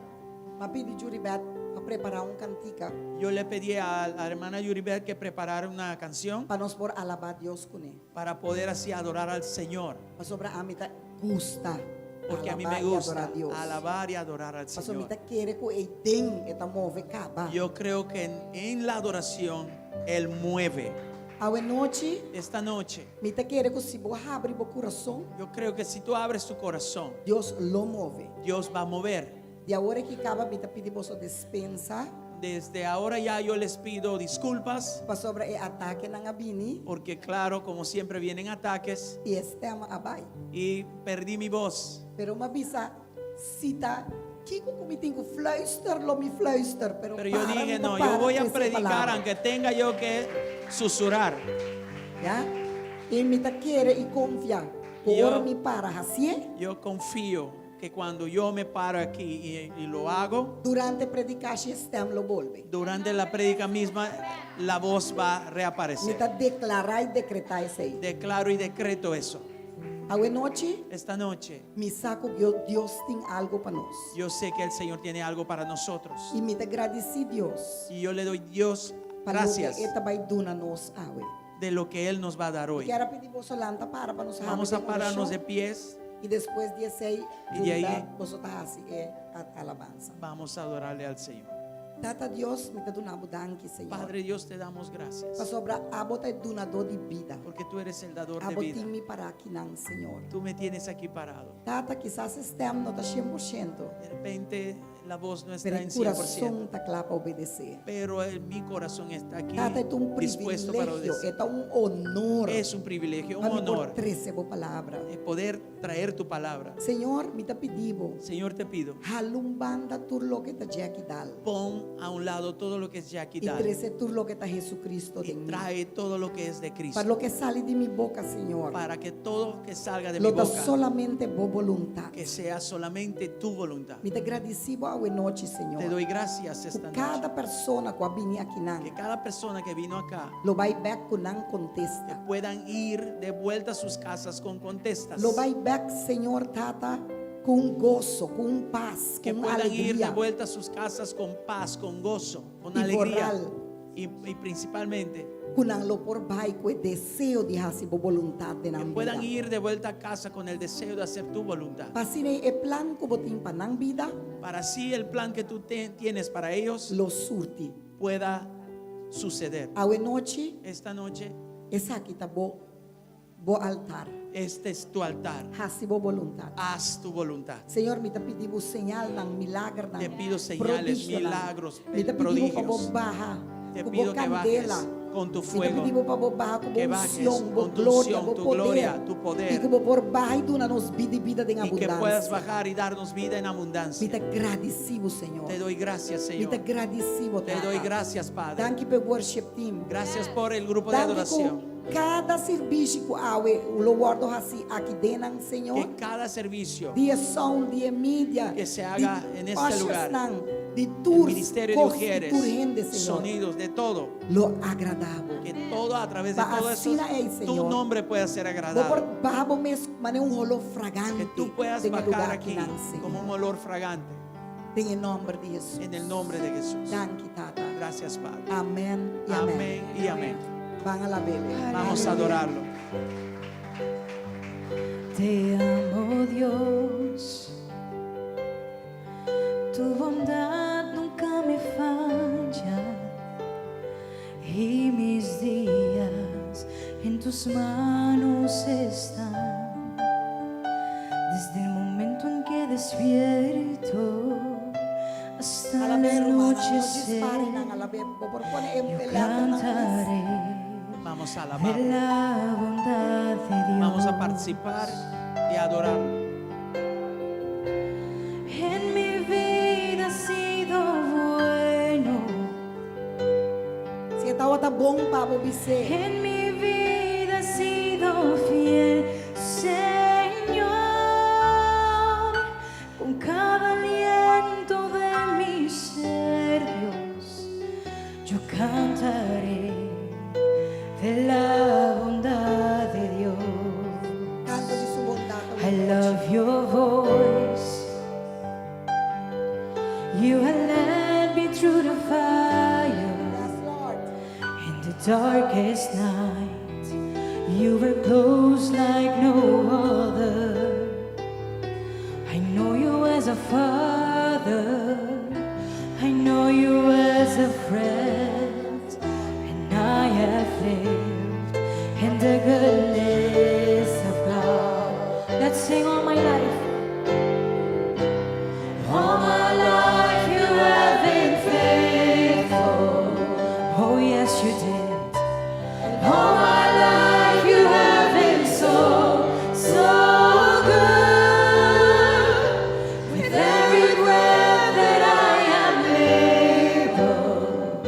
m'a pidi Juribet pa prepará un kantika yo le pedí a la hermana Yuribet que preparara una canción pa nos por alabá Dios kuné. para poder así adorar al Señor. Pasobra ami ta gusta Porque a mí alabá me i gusta adorá Dios. alabar y adorar al Pasobra Señor. mi ta kere ku eiden e ta move kaba. Yo creo que en la adoración Él mueve. Awe nochi, Esta noche, mi ta kere ku si bo habri bo kurason, yo creo que si tú abres tu corazón, Dios lo move. Dios va a mover. Di awor aki kaba mi ta pidi boso despensa Desde ahora ya yo les pido disculpas, pasobra e atakenan a bini porque claro, como siempre vienen ataques i e stèm a bai. y perdí mi voz. Pero m'a bisa si ta kiko ku mi tin ku fluister lo mi fluister, pero Pero yo para, dije, mi ta no, yo para voy a ku esa predicar palabra. aunque tenga yo que susurrar. Ya? I mi ta kere i konfia. Yo- Ora mi para hasié, Yo confío que cuando yo me paro aquí y lo hago, durante predikashi e stèm lo bolbe. durante la prédica misma, la voz va a Mi reaparecer. ta deklará i dekretá esei. Declaro y decreto eso. Awe nochi, Esta noche, mi sa ku Dios tin algu pa nos. yo sé que el Señor tiene algo para nosotros. I mi ta gradisí Dios Y yo le doy Dios pa gracias loke e ta bai duna nos awe. de lo que Él nos va a dar hoy. Ke pidi boso lanta para pa nos Vamos a pararnos de pies. I despues di esei, I di ei- boso ta hasi e alabansa. Vamos a adorarle al Señor. Tata Dios, mi ta duna bo danki, Señor. Padre Dios, te damos gracias. Pasobra abo ta dunadó di bida. Porque tú eres el dador de Abo vida. tin mi pará akinan, Señor. Tú me tienes aquí parado. Tata, kisas e stèm no ta 100%, De repente la voz no está pero en e 100%, kurason ta kla pa obedesé. pero en mi corazón está aquí Tata, e un dispuesto para privilegio, obedecer. e un honor. Es un privilegio, un Pa mi por honor trese bo palabra. de poder traer tu palabra. Señor, mi ta pidi bo. Señor, te pido, Hala un banda tur loke ta Jackie Dal. pon a un lado todo lo que es Jackie I Dal trese tur loke ta Jesucristo y den mi. trae todo lo que es de Cristo. Pa loke sali di mi boka, Señor. Para que todo que salga de mi Lo ta boca, solamente bo boluntat. que sea solamente tu voluntad. Mi ta gradisí bo awe nochi, Señor. Te doy gracias esta noche. Kada persona ku a bini akinan, Que cada persona que vino acá lo bai bèk ku nan que kontesta. puedan ir de vuelta a sus casas con contestas. Lo bai bèk, Señor Tata, ku goso, ku pas, Que ku puedan ir de alegria. vuelta a sus casas con paz, con gozo, con I alegría. foral. Y principalmente Ku nan lo por bai ku e deseo di hasi bo boluntat den que nan puedan bida. ir de vuelta a casa con el deseo de hacer tu voluntad. Pa asina e plan ku bo tin pa nan bida, Para así el plan que tú tienes para ellos lo surti. pueda suceder. Awe nochi, Esta noche, esaki ta bo bo altar. este es tu altar. Hasi bo boluntat. Haz tu voluntad. Señor, mi ta pidi bo señalnan, milagernan. Te pido señales, prodigionan. milagros, Mi ta pidi bo prodigios. baha. Te Ku bo pido que bajes kandela. Con tu Mi ta fuego. pidi bo pa bo baha ku bo Que bajes unshon, bo con tu gloria, unción, bo tu poder. gloria, tu poder. I ku bo por baha i duna nos bida i bida den Y que puedas abundansia. bajar y darnos vida en Mi abundancia. ta gradisí bo, Señor. Te doy gracias, Mi ta Señor. gradisí bo, Te doy Tata. gracias, Padre. Danki pa e worship team. Gracias por el grupo de Danki adoración. ku kada servisio ku awe lo wòrdu hasí aki den nan, Señor. Que cada servicio, Di e sound, di e media, Que se haga di en este lugar. ushers nan, di el tur ministerio de kos, di ujieres, tur hende, Señor. sonidos, de todo. Lo agradá bo. Que todo a través de Pa todo eso, asina ei, tu Señor. nombre pueda ser Bo agradado. por baha bo mes manera un holó fragante Que tú puedas den e bajar lugar aquí akinan, Señor. como un olor fragante. Den e nòmber di Hesus. En el nombre de Jesús. Danki, Tata. Gracias, Padre. Amèn i amèn. Amén y amén. Ban alab'é. Vamos a adorarlo. Te amo Dios, tu bondad nunca me falla y mis días en tus manos están. Desde el momento en que despierto hasta el Alab'é, rumannan. No anochecer, disparen, alab'é. Bo por pone yo e letternan. cantaré Vamos a de alabar. la bondad de Dios. Vamos a participar y adorarlo. En mi vida has sido bueno. Si e tabata bon pa bo, bis'é. En mi vida has sido fiel, Señor. Con cada aliento de mi ser, Dios, yo cantaré de la bondad de Dios. Kanta di su bondat. I love your voice. You have led me through the fire. Yes, Lord. In the darkest night, you were close like no other. I know you as a father, I know you as a friend, and I have lived in the goodness of God. Let's sing all my life. All my life you have been faithful. Oh, yes, you did. All my life you have been so, so good. With every breath that I am able,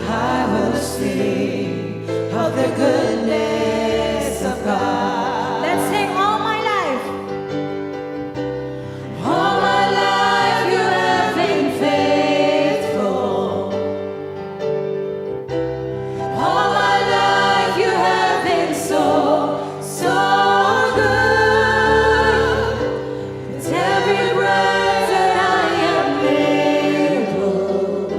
I will sing of the goodness of God. Let's sing all my life. All my life you have been faithful. All my life you have been so, so good. With every breath that I am able,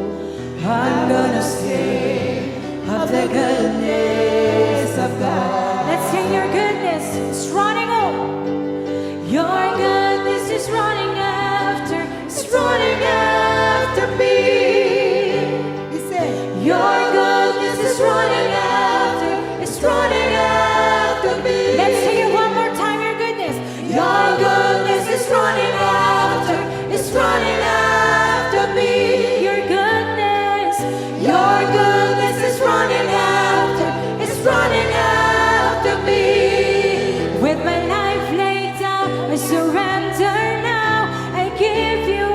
I'm gonna sing of the goodness of God. Let's sing your goodness. It's running up. Your goodness is running after, it's running after me. Bis'é. Your goodness is running after, it's running after me. Let's sing it one more time. Your goodness. Your goodness is running after, it's running after me. Your goodness is running after, it's running after me. With my life laid down, I surrender now. I give you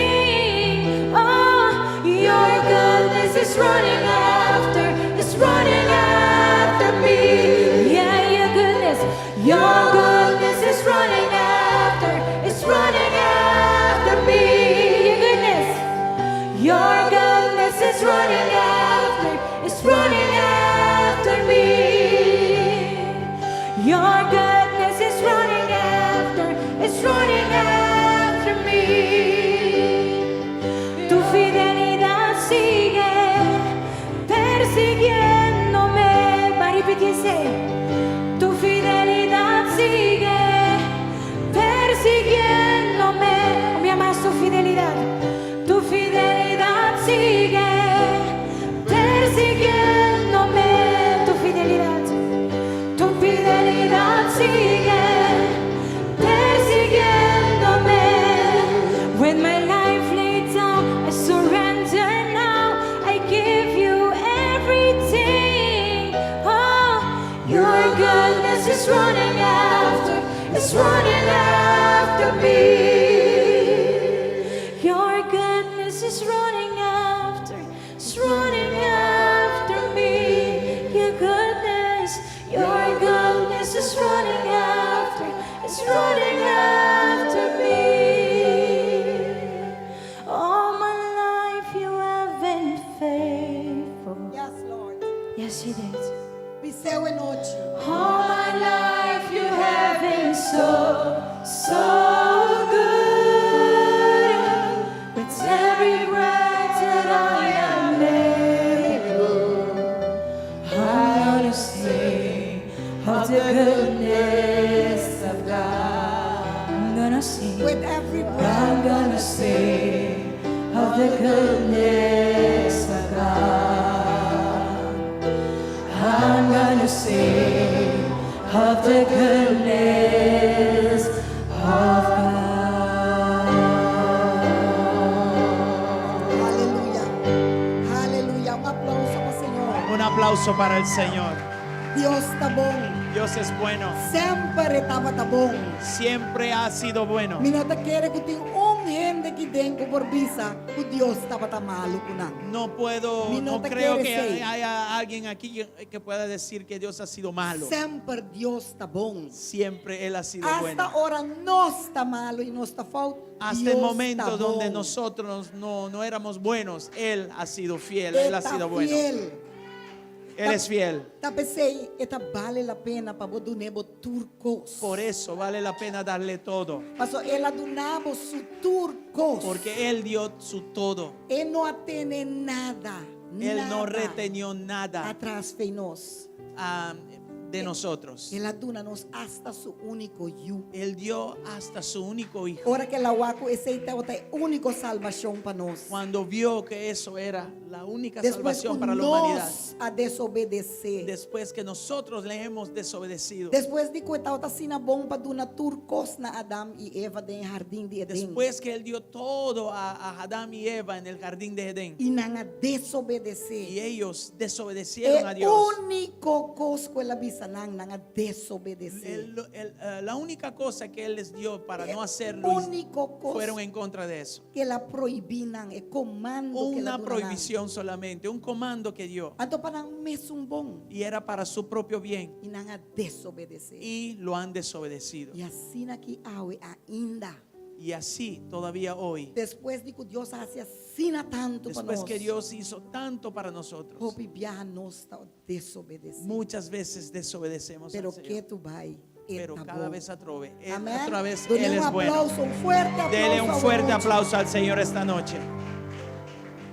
everything. Oh, your goodness is running after, it's running after me. Yeah, your goodness is running after, it's running after me. Your goodness is running after, it's running after me. Your goodness is running after, it's running after me. Tu fidelidad sigue persiguiéndome. Va a repetirse. Tu fidelidad sigue persiguiéndome. Mi ama su fidelidad. Tu fidelidad sigue persiguiéndome. Tu fidelidad sigue persiguiéndome. With my life laid down, I surrender now. I give you everything. I'm gonna sing of the goodness of God. I'm gonna sing of the goodness of God. Aleluya. Aleluya. Un aplouso pa Señor. Un aplauso para el Señor. Dios ta bon. Dios es bueno. Semper e tabata bon. Siempre ha sido bueno. Mi no ta kere ku tin un hende aki den ku por bisa ku Dios tabata malu ku nan. No puedo, Mi no no te creo quiere que ser. haya alguien aquí que, que pueda decir que Dios ha sido malo. Semper Dios ta bon. Siempre Él ha sido Hasta bueno. ora nos ta malu i nos ta fout. Hasta Dios el momento ta donde bon. nosotros no, no éramos buenos, Él ha sido fiel, E Él ha ta sido bueno. fiel. Él es fiel. Ta p'esei e ta bale la pena pa bo dun'é bo tur kos. Por eso vale la pena darle todo. Paso el a duna bo su tur kos. Porque Él dio su todo. E no a tene nada. Él no nada retenió nada Atras fei nos. ah, de nosotros. El a duna nos asta su úniko yu. Él dio hasta su único hijo. Ora ku el a wak ku esei tabata e úniko salbashon pa nos. Cuando vio que eso era la única Despues salvación ku para la humanidad. nos a desobedesé. Después que nosotros le hemos desobedecido. Despues di ku e tabata asina bon pa duna tur kos na Adam i Eva den e hardin di Edén. Después que Él dio todo a, a Adán y Eva en el jardín de Edén. I nan a desobedesé. Y ellos desobedecieron a E Dios. úniko kos ku el a bisa nan, nan a desobedesé. El- el, eh, la única cosa que Él les dio para E no hacerlo úniko kos fueron en contra de eso. ku el a prohibí nan, e komando ku el a Una duna nan. prohibición solamente, un comando que dio. Anto pa nan mesun bon. Y era para su propio bien. I nan a desobedesé. Y lo han desobedecido. I asina aki awe ainda. Y así todavía hoy, Despues di ku Dios a hasi asina tantu pa después nos. que Dios hizo tanto para nosotros, Hopi biaha nos ta desobedesé. muchas veces desobedecemos Pero al Señor. ketu bai e Pero ta cada bon. vez atrobe, él- Amén. otra vez Dele Él un es bueno. aplauso, un fuerte aplauso. Dele un awe fuerte nochi. aplauso al Señor esta noche.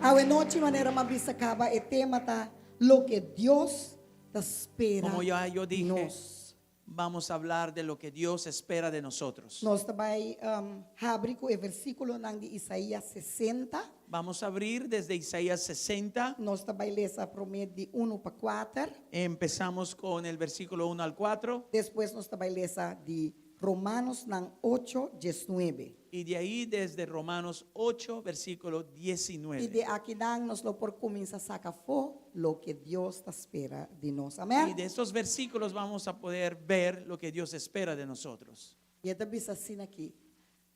Awe nochi manera m'a bisa kaba e tema ta loke Dios ta spera Como ya yo di dije, nos. vamos a hablar de lo que Dios espera de nosotros. Nos ta bai um, habri ku e versíkulonan di Isaías 60. Vamos a abrir desde Isaías 60. Nos ta bai lesa promé di 1 pa 4. Empezamos con el versículo 1 al 4 Despues nos ta bai lesa di Romanonan 8, 19. y de ahí desde Romanos 8, versículo 19. I di akinan nos lo por kuminsá saka afó loke Dios ta spera di nos. Amèn? Y de estos versículos vamos a poder ver lo que Dios espera de nosotros. I e ta bisa asina aki.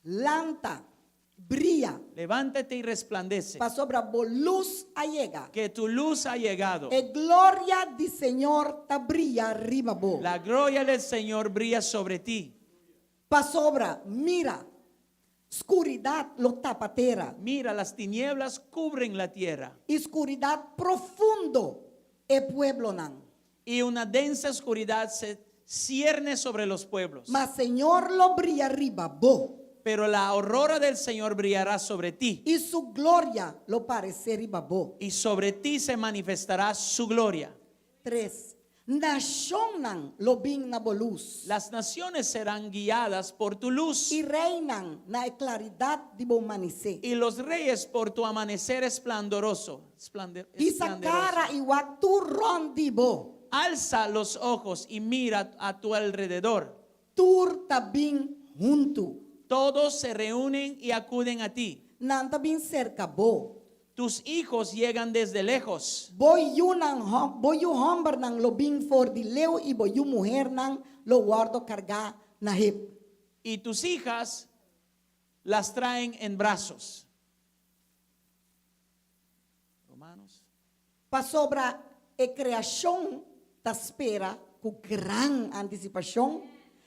Lanta, bria, Levántate y resplandece, pasobra bo lus a yega. que tu luz ha llegado. E gloria di Señor ta bria riba bo. La gloria del Señor brilla sobre ti. Pasobra, mira, skuridat lo tapa tera. Mira, las tinieblas cubren la tierra I skuridat profundo e pueblonan. y una densa oscuridad se cierne sobre los pueblos. Ma Señor lo bria riba bo. Pero la aurora del Señor brillará sobre ti I su gloria lo paresé riba bo. y sobre ti se manifestará su gloria. 3. Nashonnan lo bin na bo lus. Las naciones serán guiadas por tu luz I reinan na e klaridat di bo manisé. y los reyes por tu amanecer esplendoroso. esplende- Hisa esplendoroso. kara i wak tur rònt di bo. Alza los ojos y mira a tu alrededor. Tur ta bin huntu. Todos se reúnen y acuden a ti. Nan ta bin serka bo. Tus hijos llegan desde lejos. Bo yunan hom, bo yu hòmbernan lo bin for di leu i bo yu muhernan lo wòrdu kargá na hep. Y tus hijas las traen en brazos. Romanos. Pasobra e kreashon ta spera ku gran antisipashon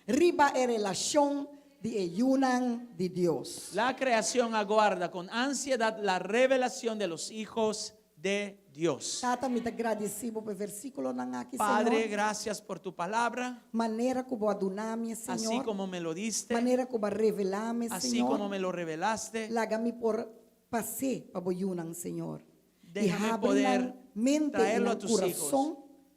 riba e relashon di e yunan di Dios. La creación aguarda con ansiedad la revelación de los hijos de Dios. Tata, mi ta gradisí bo pa e versíkulonan aki, Padre, Señor. gracias por tu palabra, Manera ku bo a duna mi, así Señor. como me lo diste, Manera ku bo a revelá mi, así Señor. como me lo revelaste. Laga mi por pas'é pa bo yunan, Señor. I Déjame habri poder nan mente i traerlo a nan tus hijos kurason.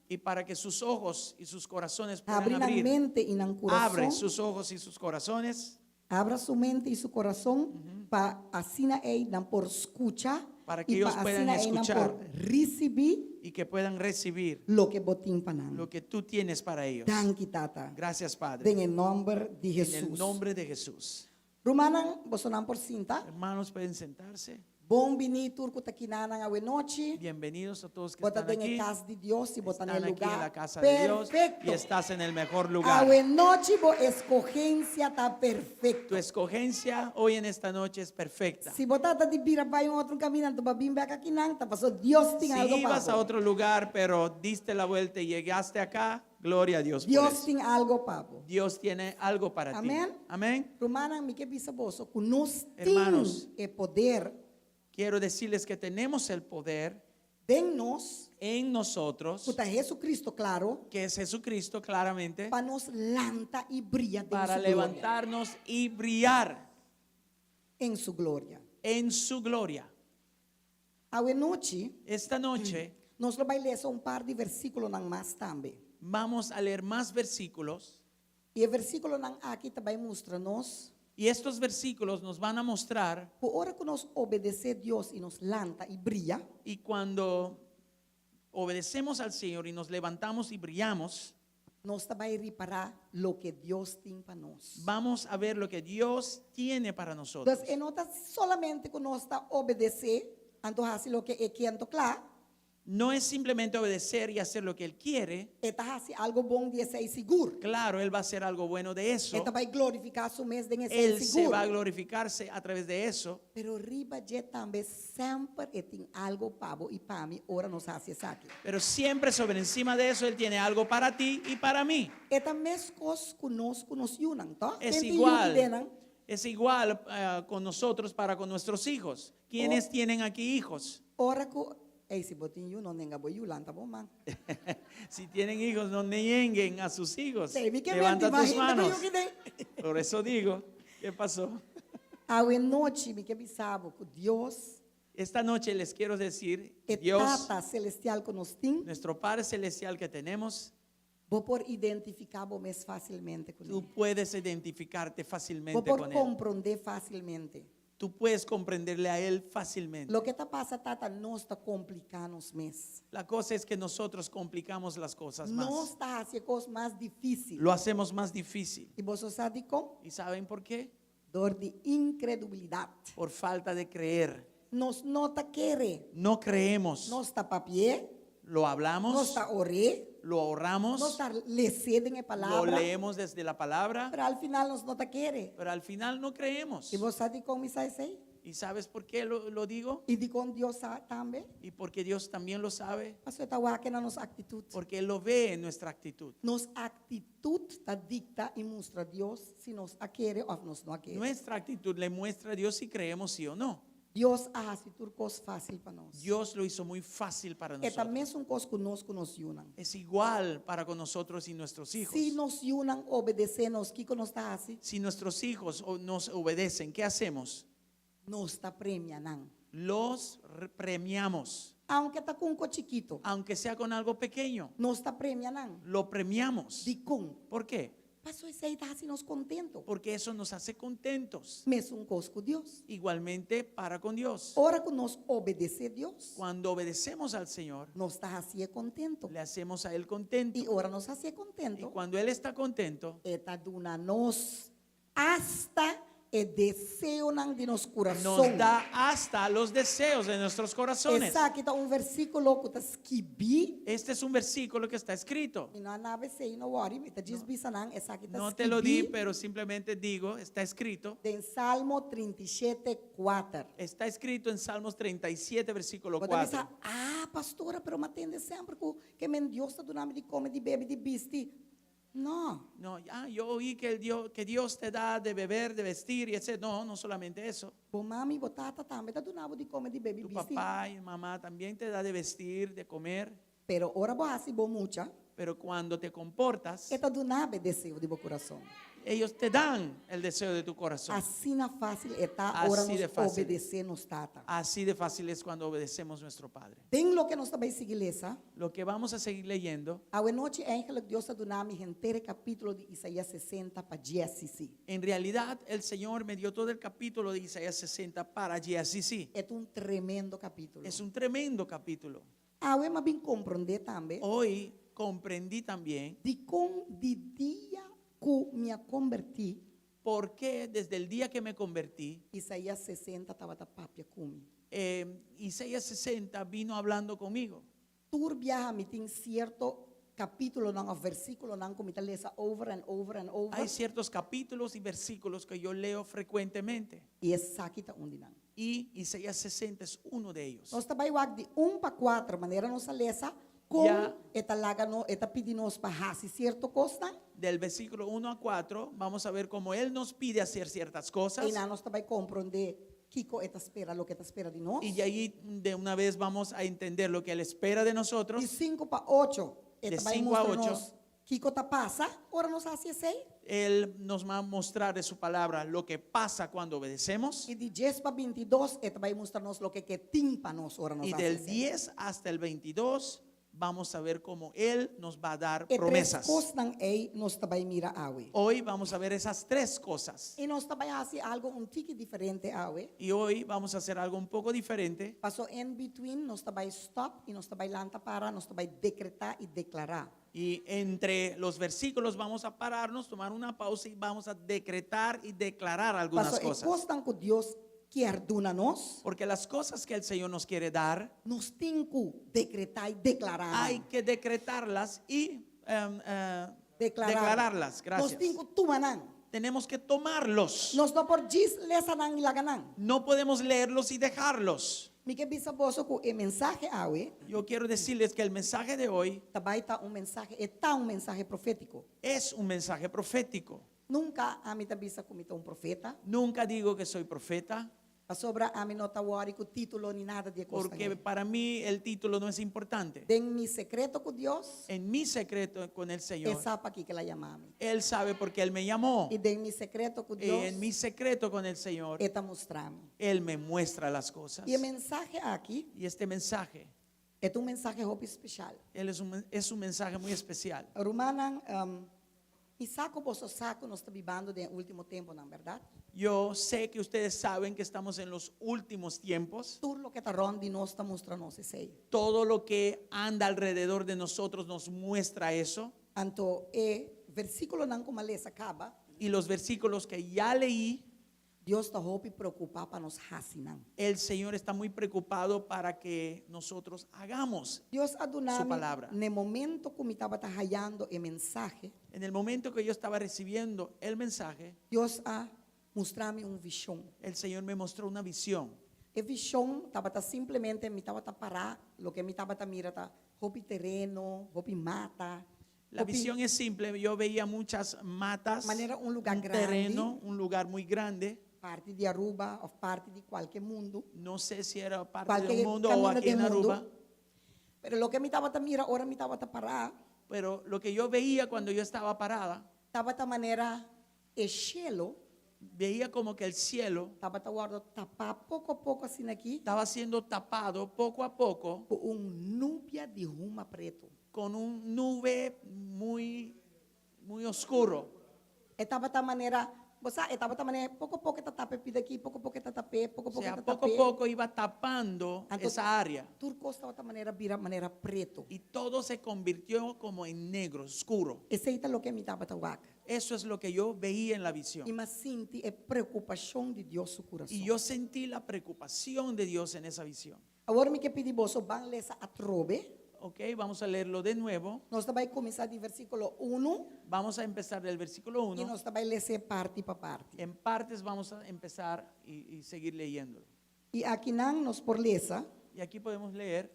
y para que sus ojos y sus corazones puedan Habri nan abrir. mente i nan Abre kurason. sus ojos y sus corazones. Abra su mente i su kurason pa asina ei nan por skucha Para que i ellos pa puedan asina ei nan escuchar. por risibí Y que puedan recibir loke bo tin pa nan. lo que tú tienes para ellos. Danki, Tata. Gracias, Padre. Den e nòmber di En el Hesus. nombre de Jesús. Rumannan, bosonan por sinta. Hermanos, pueden sentarse. Bon biní tur ku ta akinan awe nochi. Bienvenidos a todos que Bo ta están den aquí. e kas di Dios i bo ta na Están e aquí en lugá la casa de Dios perfekto. y estás en el mejor lugar. Awe nochi bo eskohensia ta perfekto. Tu escogencia hoy en esta noche es perfecta. Si bo tabata di bira bai un otro kaminda, anto bo a bin bèk akinan, ta paso Dios tin Si algo pa ibas a bo. otro lugar, pero diste la vuelta y llegaste acá, gloria a Dios por Dios eso. tin algo pa bo. Dios tiene algo para ti. Amén. Amén. Rumannan, mi ke bisa boso ku nos tin Hermanos. e poder Quiero decirles que tenemos el poder den nos, en nosotros, ku ta Jesucristo, klaro, que es Jesucristo claramente, pa nos lanta i bria den para su gloria. levantarnos y brillar En su gloria. en su gloria. Awe nochi, Esta noche nos lo bai lesa un par di versíkulonan mas tambe. vamos a leer más versículos I e versíkulonan aki ta bai mustra nos y estos versículos nos van a mostrar ku ora ku nos obedesé Dios i nos lanta i bria, y cuando obedecemos al Señor y nos levantamos y brillamos, nos ta bai ripará loke Dios tin pa nos. vamos a ver lo que Dios tiene para nosotros. Dus e no ta solamente ku nos ta obedesé, anto hasi loke e ke anto kla, No es simplemente obedecer y hacer lo que Él quiere. e ta hasi algu bon di esei sigur. Claro, Él va a hacer algo bueno de eso. E ta bai glorifiká su mes den esei Él se sigur. va a glorificarse a través de eso. Pero riba dje tambe semper e tin algu pa bo i pa mi ora nos hasi esaki. Pero siempre sobre encima de eso, Él tiene algo para ti y para mí. E ta meskos ku nos ku nos yunan, to? Es Ken tin yu igual. kidenan? Es igual eh, con nosotros para con nuestros hijos. ¿Quiénes Oh. tienen aquí hijos? Ora ku, ei, si bo tin yu, no nenga bo yu, lanta bo man. Si tienen hijos, no nieguen a sus hijos. Sei, mi ke Levanta menti, tus ma hende ku yu manos. kiden. Por eso digo, ¿qué pasó? Awe nochi mi ke bisa bo ku Dios, Esta noche les quiero decir, e Dios, Tata celestial ku nos tin, nuestro Padre Celestial que tenemos, bo por identifiká bo mes fásilmente kuné. tú puedes identificarte Bo fácilmente por con Él. komprondé fásilmente. Tú puedes comprenderle a Él fácilmente. Loke ta pasa ta ta nos ta kompliká nos mes. La cosa es que nosotros complicamos las cosas más. Nos ta hasi e kos mas difísil. Lo hacemos más difícil. I boso sa dikon? ¿Y saben por qué? Dor di inkredulidat. Por falta de creer. Nos no ta kere. No creemos. Nos ta papi'é. Lo hablamos, Nos ta or'é. lo ahorramos, Nos ta les'é den e lo palabra. leemos desde la palabra, Pero al final nos no ta kere. pero al final no creemos. I bo sa dikon mi sa esei? ¿Y sabes por qué lo, lo digo? I dikon Dios sa tambe? Y porque Dios también lo sabe, Paso e ta wak e na nos aktitut. porque Él lo ve en nuestra actitud. Nos aktitut ta dikta i mustra Dios si nos a kere òf nos no a kere. Nuestra actitud le muestra a Dios si creemos sí o no. Dios a hasi tur kos fásil pa nos. Dios lo hizo muy fácil para E ta nosotros. mesun kos ku nos ku nos yunan. Es igual para con nosotros y nuestros hijos. Si nos yunan obedesé nos, kiko nos ta hasi? Si nuestros hijos o- nos obedecen, ¿qué hacemos? Nos ta premia nan. Los re- premiamos, Aunke ta ku un kos chikitu, aunque sea con algo pequeño. nos ta premia nan. Lo premiamos. Dikon? ¿Por qué? Paso esei ta hasi nos kontentu. Porque eso nos hace contentos. Mesun kos ku Dios. Igualmente para con Dios. Ora ku nos obedesé Dios, Cuando obedecemos al Señor, nos ta hasié kontentu. le hacemos a Él contento. I ora nos hasié Y kontentu, cuando Él está contento, e ta duna nos asta e deseonan di nos nos kurason. da hasta los deseos de nuestros corazones. Esaki ta un versíkulo ku ta skibí. Este es un versículo que está escrito. Mi no a duna bo esei, no worry, mi ta djis bisa nan, esaki ta No te lo di, skibí pero simplemente digo, está escrito. den Salmo 37, 4. Está escrito en Salmos 37, versículo Bo ta 4. bisa, ah, pastora, pero m'a tende semper ku ke men Dios ta duna mi di kome, di bebe, di bisti. No. No, ah, yo oí que, el Dios, que Dios te da de beber, de vestir y etc. No, no solamente eso. Bo mama i bo tata tambe ta duna bo di kome, di bebe, Tu bisti. papá y mamá también te da de vestir, de comer. Pero ora bo hasi bo mucha. Pero cuando te comportas, e ta duna bo e deseo di bo kurason. Ellos te dan el deseo de tu corazón. Asina fásil e ta ora Así nos de fácil. obedesé nos Tata. Así de fácil es cuando obedecemos nuestro Padre. Den loke nos ta bai sigui lesa, Lo que vamos a seguir leyendo, awe nochi eigenlijk Dios a duna mi henter e kapítulo di Isaías 60 pa GSCC. En realidad el Señor me dio todo el capítulo de Isaías 60 para GSCC. E ta un tremendo kapítulo. Es un tremendo capítulo. Awe m'a bin komprondé tambe. Hoy comprendí también. Dikon di dia ku mi a kombertí. Por qué desde el día que me convertí. Isaías 60 tabata papia ku mi. Isaías 60 vino hablando conmigo. Tur biaha mi tin sierto kapítulonan òf versíkulonan ku mi ta lesa over and over and over. Hay ciertos capítulos y versículos que yo leo frecuentemente. I esaki ta un di nan. Y Isaías 60 es uno de ellos. Nos ta bai wak di un pa kuater manera nos a lesa kon Ya. e ta laga no, e ta pidi nos pa hasi sierto kosnan. Del versículo 1 a 4 vamos a ver cómo Él nos pide hacer ciertas cosas. Einan nos ta bai komprondé kiko e ta spera, loke e ta spera di nos. Y de ahí de una vez vamos a entender lo que Él espera de nosotros. Di sinku pa ocho e De ta bai sinku a mustra ocho. nos kiko ta pasa ora nos hasi esei. Él nos va a mostrar de su palabra lo que pasa cuando obedecemos. I di dies pa bintidos e ta bai mustra nos loke ke tin pa nos ora nos Y hasi del esei. 10 hasta el 22 vamos a ver cómo Él nos va a dar E tres promesas. kosnan ei nos ta bai mira awe. Hoy vamos a ver esas tres cosas. I nos ta bai hasi algo un tiki diferente awe. Y hoy vamos a hacer algo un poco diferente. Paso in between nos ta bai stop i nos ta bai lanta para, nos ta bai dekretá i deklará. Y entre los versículos vamos a pararnos, tomar una pausa y vamos a decretar y declarar algunas Paso e cosas. kosnan ku Dios kier duna nos, Porque las cosas que el Señor nos quiere dar, nos tin ku dekretá i deklará nan. hay que decretarlas y Declarar. declararlas. Nos Gracias. tin ku tuma nan. Tenemos que tomarlos. Nos no por djis lesa nan i laga nan. No podemos leerlos y dejarlos. Mi ke bisa boso ku e mensahe awe Yo quiero decirles que el mensaje de hoy ta bai ta un mensahe, e ta un mensahe profétiko. es un mensaje profético. Nunka ami ta bisa ku mi ta un profeta. Nunca digo que soy profeta. Pasobra ami no ta wòri ku título ni nada di e kosnan Porque ei. para mí el título no es importante. Den mi sekreto ku Dios, En mi secreto con el e Señor, sa pakiko el a yama mi. Él sabe por qué Él me llamó. I den mi sekreto ku Y Dios, en mi secreto con el Señor, e ta mustra mi. Él me muestra las cosas. I e mensahe aki Y este mensaje, e ta un mensahe hopi spesial. Él es un, es un mensaje muy especial. Rumannan, mi sa ku boso sa ku nos ta bibando den e último tempunan, bèrdat? Yo sé que ustedes saben que estamos en los últimos tiempos. Tur loke ta rònt di nos ta mustra nos esei. Todo lo que anda alrededor de nosotros nos muestra eso. Anto e versíkulonan ku m'a lesa kaba. Y los versículos que ya leí, Dios ta hopi preokupá pa nos hasi nan. El Señor está muy preocupado para que nosotros hagamos Dios a duna su mi palabra. n'e momento ku mi tabata hayando e mensahe. En el momento que yo estaba recibiendo el mensaje, Dios a mustra mi un vishon. El Señor me mostró una visión. E vishon tabata simplemente mi tabata pará, loke mi tabata mira ta hopi tereno, hopi mata. La hopi visión es simple, yo veía muchas matas, Manera un lugá un grandi. terreno, un lugar muy grande. Parti di Aruba òf parti di kualke mundu. No sé si era parte Kualke del mundo o kaminda aquí den en mundu. Aruba. Pero loke mi tabata mira ora mi tabata pará. Pero lo que yo veía cuando yo estaba parada. Tabata manera e shelo. Veía como que el cielo. Tabata wòrdu tapá poko poko asina aki. Estaba siendo tapado poco a poco. Ku un nubia di huma pretu. Con un nube muy, muy oscuro. E tabata manera, bo sa, e tabata manera poko poko e ta tapa e pida aki, poko poko e ta tap'é, poko poko e O sea, ta poco a tap'é. poco iba tapando Anto, esa área. Tur kos tabata manera bira manera pretu. Y todo se convirtió como en negro, oscuro. Esei ta loke mi tabata wak. Eso es lo que yo veía en la visión. I m'a sinti e preokupashon di Dios su kurason. Y yo sentí la preocupación de Dios en esa visión. Awor mi ke pidi boso ban lesa atrobe. Ok, vamos a leerlo de nuevo. Nos ta bai kuminsá di versíkulo unu. Vamos a empezar del versículo I 1. nos ta bai les'é parti pa parti. En partes vamos a empezar y seguir leyéndolo. I akinan nos por lesa. Y aquí podemos leer.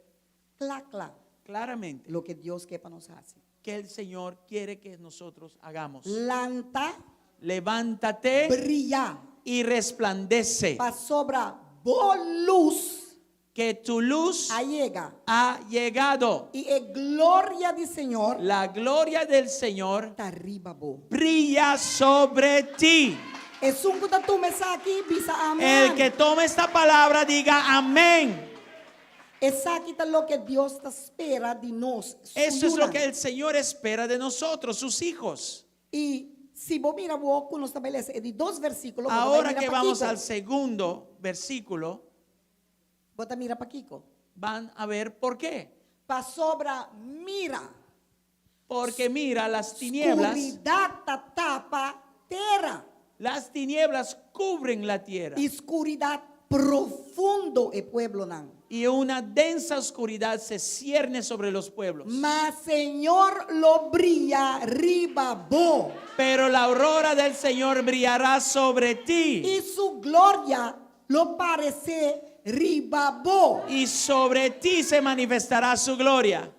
Kla kla. Claramente. Loke Dios ke pa nos hasi. Que el Señor quiere que nosotros hagamos. Lanta. Levántate. Bria. Y resplandece. Pasobra bo lus. Que tu luz a yega. Ha llegado. I e gloria di Señor. La gloria del Señor. Ta riba bo. Brilla sobre ti. Esun ku ta tuma esaki, bisa amen. El que toma esta palabra diga amén. Esaki ta loke Dios ta spera di nos, su Eso es lo yunan. que el Señor espera de nosotros, sus hijos. I si bo mira bo ku nos ta bai lesa e di dos versíkulo, bo ta bai Ahora mira que vamos pakiko. al segundo versículo, Bo ta mira pakiko. van a ver por qué. Pasobra mira. Porque mira las tinieblas. Skuridat ta tapa tera. Las tinieblas cubren la tierra. I skuridat profundo e pueblonan. Y una densa oscuridad se cierne sobre los pueblos. Ma Señor lo bria riba bo. Pero la aurora del Señor brillará sobre ti. I su gloria lo paresé riba bo. Y sobre ti se manifestará su gloria.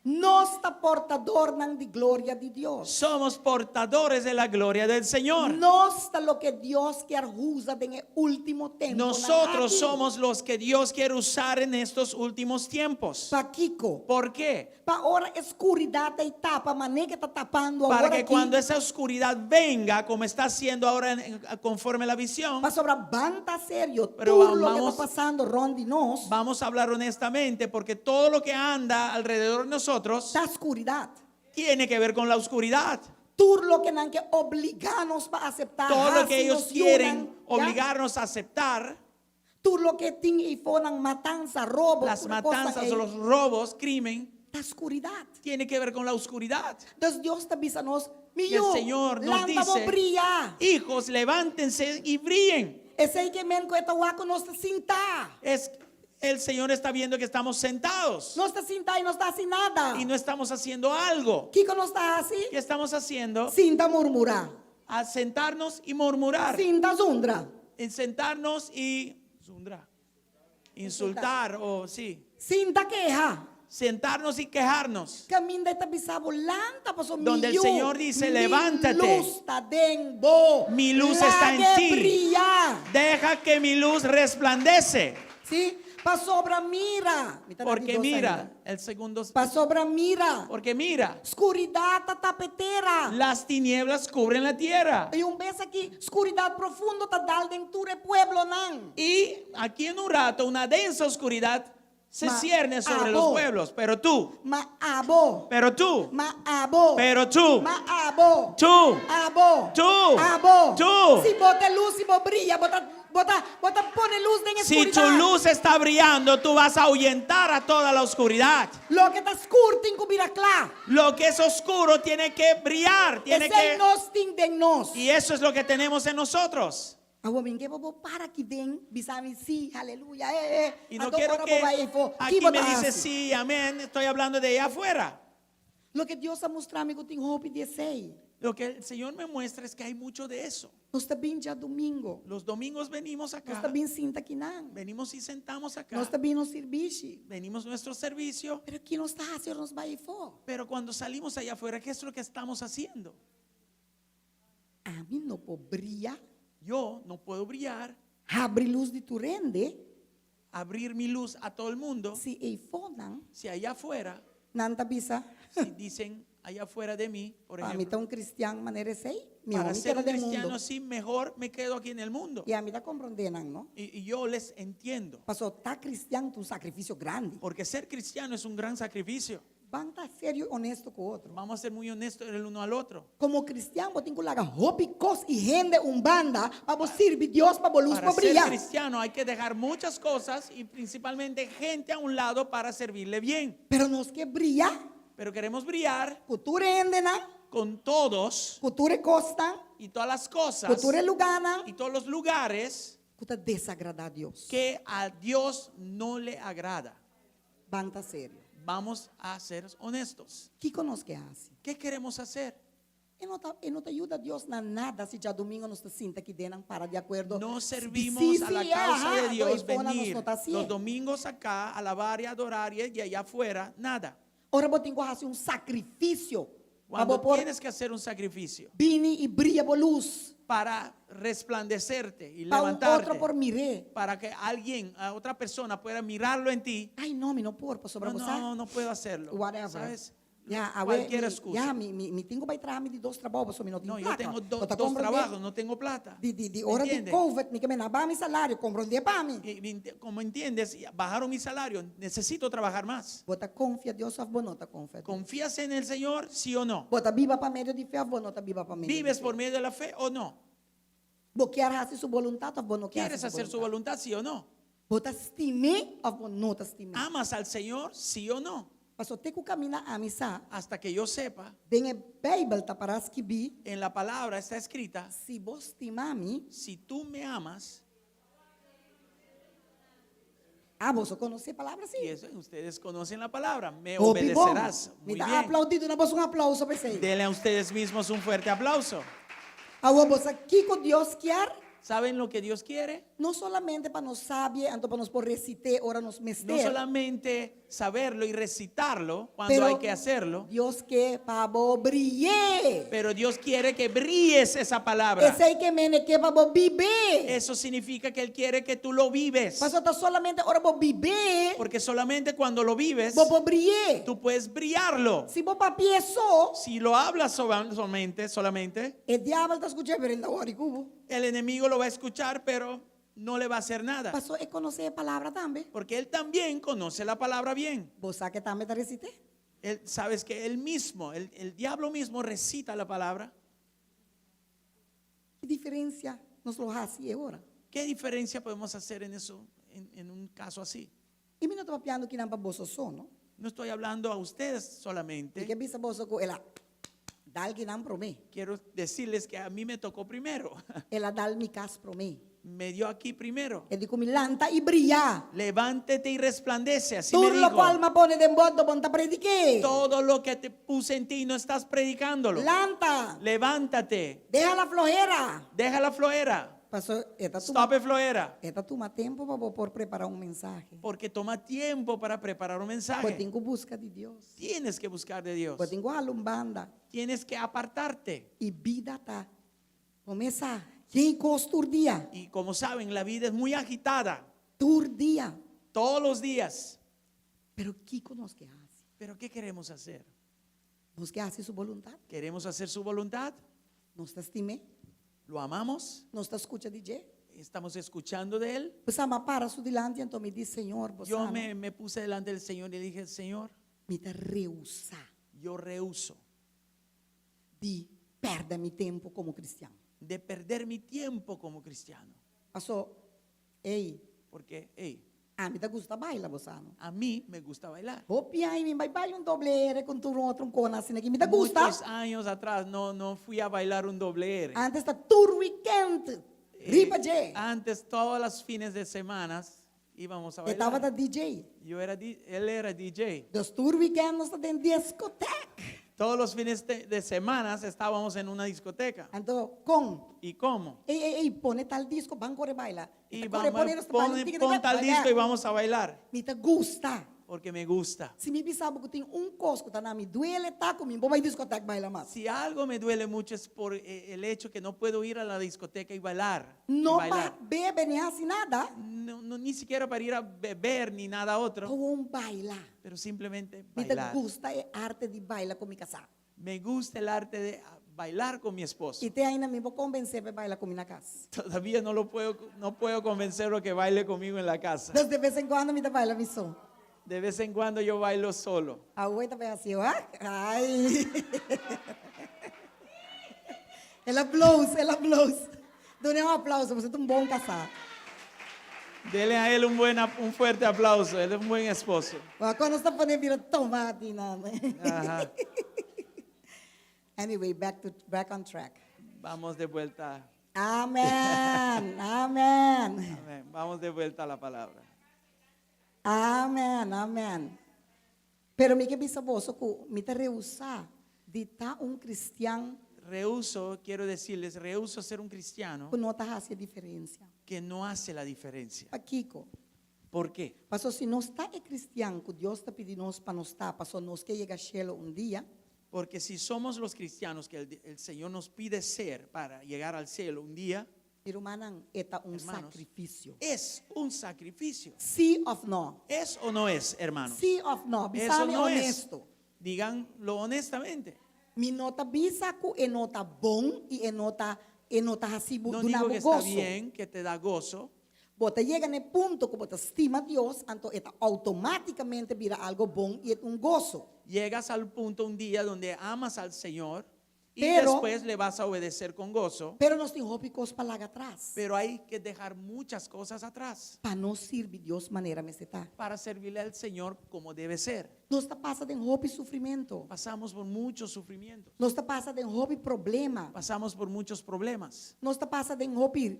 Nos ta portadornan di gloria di Dios. Somos portadores de la gloria del Señor. Nos ta loke Dios kier usa den e último temponan Nosotros aki. somos los que Dios quiere usar en estos últimos tiempos. Pakiko? ¿Por qué? Pa ora e skuridat ei tapa, manera ku ta tapando Para awor que aki. cuando esa oscuridad venga, como está haciendo ahora conforme la visión, Pasobra ban ta serio, Pero tur loke vamos ta pasando rònt di nos, vamos a hablar honestamente, porque todo lo que anda alrededor de nosotros ta skuridat. tiene que ver con la oscuridad. Tur loke nan ke obligá nos pa aseptá, Todo lo que hasi ellos nos quieren yunan, ya? obligarnos a aceptar, Tur loke tin eifonan, matansa, robo, las tur e kosnan matanzas, ei, los robos, crimen, ta skuridat. tiene que ver con la oscuridad. Dus Dios ta bisa nos, Mi Y el yu, Señor nos lanta bo dice, bria. hijos, levántense y brillen. Esei ke men ku e ta wak ku nos ta sintá. Es, el Señor está viendo que estamos sentados Nos ta sintá i no ta hasi nada. y no estamos haciendo algo. Kiko nos ta hasi? ¿Qué estamos haciendo? Sinta murmurá. A sentarnos y murmurar. Sinta zundra. En sentarnos y zundra. Insultar o sí. Sinta keha. Sentarnos y quejarnos. Kaminda e ta bisa bo lanta paso mi Donde el yu, Señor dice, mi levántate. luz ta den bo. Mi luz está en Lag'é ti. bria. Deja que mi luz resplandece. Sí, pasobra mira. Mi ta na di Porque dos mira, ainda. el segundo. Pasobra mira. Porque mira, Skuridat ta tapa e tera. las tinieblas cubren la tierra. I un bes aki, skuridat profundo ta dal den tur e pueblonan. Y aquí en un rato, una densa oscuridad se Ma cierne sobre los abo. pueblos. Pero tú, Ma abo. pero tú, Ma abo. pero tú, Ma abo. tú, Abo. tú, Abo. tú. Si bo ta lus, si bo bria, bo ta, bo ta, bo ta pone lus den Si tu skuridat. luz está brillando, tú vas a ahuyentar a toda la oscuridad. Loke ta skur tin ku bira kla. Lo que es oscuro tiene que brillar, tiene Esei que... nos tin den nos. Y eso es lo que tenemos en nosotros. Awor mi n' ke bo para aki den, bisa mi sí, aleluya, eh, eh. Y no Anto quiero ora que bo bai efo, aquí ki bo me ta dice hasi? sí, amén, estoy hablando de allá afuera. Loke Dios a mustra mi ku tin hopi di esei. Lo que el Señor me muestra es que hay mucho de eso. Nos ta bin djadumingu. Los domingos venimos Nos acá. ta bin sinta akinan. Venimos y sentamos acá. Nos ta bin nos sirbishi. Venimos nuestro servicio. Pero ki nos ta hasi ora nos bai efo? Pero cuando salimos allá afuera, ¿qué es lo que estamos haciendo? Ami no por bria. Yo no puedo brillar, Habri lus di tur hende. abrir mi luz a todo el mundo. Si eifonan, Si allá afuera, nan ta bisa, si dicen allá afuera de mí, por pa mi ejemplo, ta un kristian manera esei, mihó para mi ser keda un den cristiano mundo. así, mejor me quedo aquí en el mundo. I ami ta komprondé nan, no? Y yo les entiendo, Paso ta kristian ta un sakrifisio grandi. porque ser cristiano es un gran sacrificio. Ban ta serio i honesto ku otro. Vamos a ser muy honestos el uno al otro. Komo kristian bo tin ku laga hopi kos i hende un banda pa bo sirbi Dios pa bo lus Para por ser bria. cristiano hay que dejar muchas cosas y principalmente gente a un lado para servirle bien. Pero nos ke bria Pero queremos brillar ku tur hendenan, con todos ku tur e kosnan, y todas las cosas ku tur e lugánan y todos los lugares ku ta desagradá Dios. que a Dios no le agrada. Ban ta serio. Vamos a ser honestos. Kiko nos ke hasi? ¿Qué queremos hacer? E no ta, e no ta yuda Dios na nada si djadumingu nos ta sinta aki den para di akuerdo. No Sí, servimos sí, a la sí, causa ajá, de Dios anto eifonan nos venir no ta hasié. los domingos acá, alabar y adorar y allá afuera, nada. Ora bo tin ku hasi un sakrifisio. Pa Cuando bo por tienes que hacer un sacrificio bini i bria bo lus. Para resplandecerte y Pa un levantarte. otro por mir'é. Para que alguien, a otra persona pueda mirarlo en ti. Ai no, mi no por, pasobra No, bo sa. no, no puedo hacerlo. Whatever. ¿Sabes? Ya, awe, Cualquier mi, excusa. ya, mi, mi, mi tin ku bai traha mi di dos trabou, pasobra mi no tin No, yo plaka. tengo Bo ta dos komprondé? trabajos, no tengo plata. Di, di, di ora di Entiende? Covid, mi ke men a baha mi salario, komprondé pa mi. Y, y, como entiendes, bajaron mi salario, necesito trabajar más. Bo ta konfia Dios òf bo no ta konfia Dios? ¿Confías en el Señor, sí o no? Bo ta biba pa medio di fe òf bo no ta biba pa medio di ¿Vives fe? por medio de la fe o no? Bo kier hasi su boluntat òf bo no kier ¿Quieres hasi su hacer su boluntat? voluntad, sí o no? Bo ta stim'é òf bo no ta stim'é? ¿Amas al Señor, sí o no? Paso te ku kaminda ami sa, Hasta que yo sepa, den e Beibel ta pará skibí, en la palabra está escrita, si bo stima mi, si tú me amas, ah, boso konosé e palabra sí. y eso, ustedes conocen la palabra, me Hopi bon. obedecerás. Mi Muy ta bien. aplaudí, duna boso un aplauso pa esei. Denle a ustedes mismos un fuerte aplauso. Awor bo sa kiko Dios kier? ¿Saben lo que Dios quiere? No solamente pa nos sabi, anto pa nos por resit'é ora nos No mester. solamente saberlo y recitarlo cuando Pero hay que hacerlo, Dios ke pa bo bri'é. pero Dios quiere que brilles esa palabra. Esei ke men e ke pa bo bib'é. Eso significa que Él quiere que tú lo vives. Paso ta solamente ora bo bib'é, Porque solamente cuando lo vives, bo por bri'é. tú puedes brillarlo. Si bo papi'é so, Si lo hablas solamente, solamente, e diabel ta skuch'é, pero e no ta wòri ku bo. el enemigo lo va a escuchar, pero no le va a hacer nada. Paso e konosé e palabra tambe. Porque él también conoce la palabra bien. Bo sa ku e tambe ta resit'é? Él, sabes que él mismo, el, el diablo mismo recita la palabra. Ki diferensia nos lo hasi e ora? ¿Qué diferencia podemos hacer en eso, en, en un caso así? I mi no ta papiando kinan pa boso so, no? No estoy hablando a ustedes Mi solamente. ke bisa boso ku el a dal kinan promé. Quiero decirles que a mí me tocó primero. El a dal mi kas promé. Me dio aquí primero. E di ku mi lanta i bria. Levántate y resplandece. Así me Tur dijo. lokual m'a pone den bo, bo n' ta predik'é. Todo lo que te puse en ti no estás predicándolo. Lanta. Levántate. Deha la flohera. Deja la flojera. Paso e ta tuma Stop e flojera. e ta tuma tempu pa bo por prepará un mensahe. Porque toma tiempo para preparar un Bo mensaje. tin ku buska di Dios. Tienes que buscar de Dios. Bo tin ku hala un banda. Tienes que apartarte. I bida ta kuminsá yen kos tur dia. Y como saben, la vida es muy agitada. Tur dia. Todos los días. Pero kiko nos ke hasi? Pero ¿qué queremos hacer? Nos ke hasi su boluntat? ¿Queremos hacer su voluntad? Nos ta stim'é? ¿Lo amamos? Nos ta skucha di dje? ¿Estamos escuchando de Él? Pues m'a para su dilanti anto mi di, Señor, bo Yo sa, no? me, me puse delante del Señor y le dije, Señor, Mi ta rehusá yo rehuso di pèrdè mi tempu komo kristian. de perder mi tiempo como cristiano. Paso, ei, Porque, hey, ami ta gusta baila, bo sa, no? a mí me gusta bailar. Hopi aña mi bai baila un doble R ku tur otro un kona asina aki. Mi ta gusta. Muchos años atrás no, no fui a bailar un doble R. Antes ta tur weekend riba dje. Antes, todos los fines de semana íbamos a E bailar. tabata DJ. Yo era, él era DJ. Dus tur weekend nos ta den diskotek. Todos los fines de, de semana estábamos en una discoteca. Anto, kon? ¿Y cómo? Ei, ei, ei, pone tal disko, ban kore baila. Y Kore, vamos, pone, nos ta baila, pon, tiki, pon tiki, tal baila. disco y vamos a bailar. Mi ta gusta. Porque me gusta. Si mi bisa bo ku tin un kos ku ta na mi duele ta ku mi n' por bai diskotek baila mas. Si algo me duele mucho es por eh, el hecho que no puedo ir a la discoteca y bailar. y No pa bailar. bebe ni hasi nada. No, no, ni siquiera para ir a beber ni nada otro, Gewoon baila. pero simplemente Mi ta bailar. gusta e arte di baila ku mi kasá. Me gusta el arte de ah, bailar con mi esposo. I te ainda mi n' por konvensé pa e baila ku mi na kas. Todavía no lo puedo, no puedo convencerlo que baile conmigo en la casa. Dus de bes en kuando mi ta baila mi so. De vez en cuando yo bailo solo. Awe ta bai hasi, ah? Ai. El aplauso, el aplauso. Dun'é un aplauso, bo ta un bon kasá. Dele a él un, buen, un fuerte aplauso. Él es un buen esposo. Wak kon nos ta pone bira tomati nan. Ajá. Anyway, back to back on track. Vamos de vuelta. Amen. Amen. Amén. Vamos de vuelta a la palabra. Amen, amen. Pero mi ke bisa boso ku mi ta rehusá di ta un kristian Rehuso, quiero decirles, rehuso ser un cristiano ku no ta hasi e diferensia. que no hace la diferencia. Pakiko? ¿Por qué? Paso si nos ta e kristian ku Dios ta pidi nos pa nos ta, paso nos ke yega shelu un dia. Porque si somos los cristianos que el, el Señor nos pide ser para llegar al cielo un día, Mi rumannan, e ta un Hermanos. sakrifisio. es un sacrificio. Si òf no? ¿Es o no es, hermanos? Si òf no? Eso Bisami no es. honesto. Díganlo honestamente. Mi no ta bisa ku e no ta bon i e no ta e no ta hasi No duna digo bo que está goso. bien, que te da gozo. Bo ta yega na e punto ku bo ta stima Dios, anto e ta outomátikamente bira algu bon i un goso. Llegas al punto un día donde amas al Señor y Pero- después le vas a obedecer con gozo. Pero nos tin hopi kos pa laga atras. Pero hay que dejar muchas cosas atrás Pa nos sirbi Dios manera mester ta. para servirle al Señor como debe ser. Nos ta pasa den hopi sufrimentu. Pasamos por muchos sufrimientos, Nos ta pasa den hopi problema. pasamos por muchos problemas. Nos ta pasa den hopi.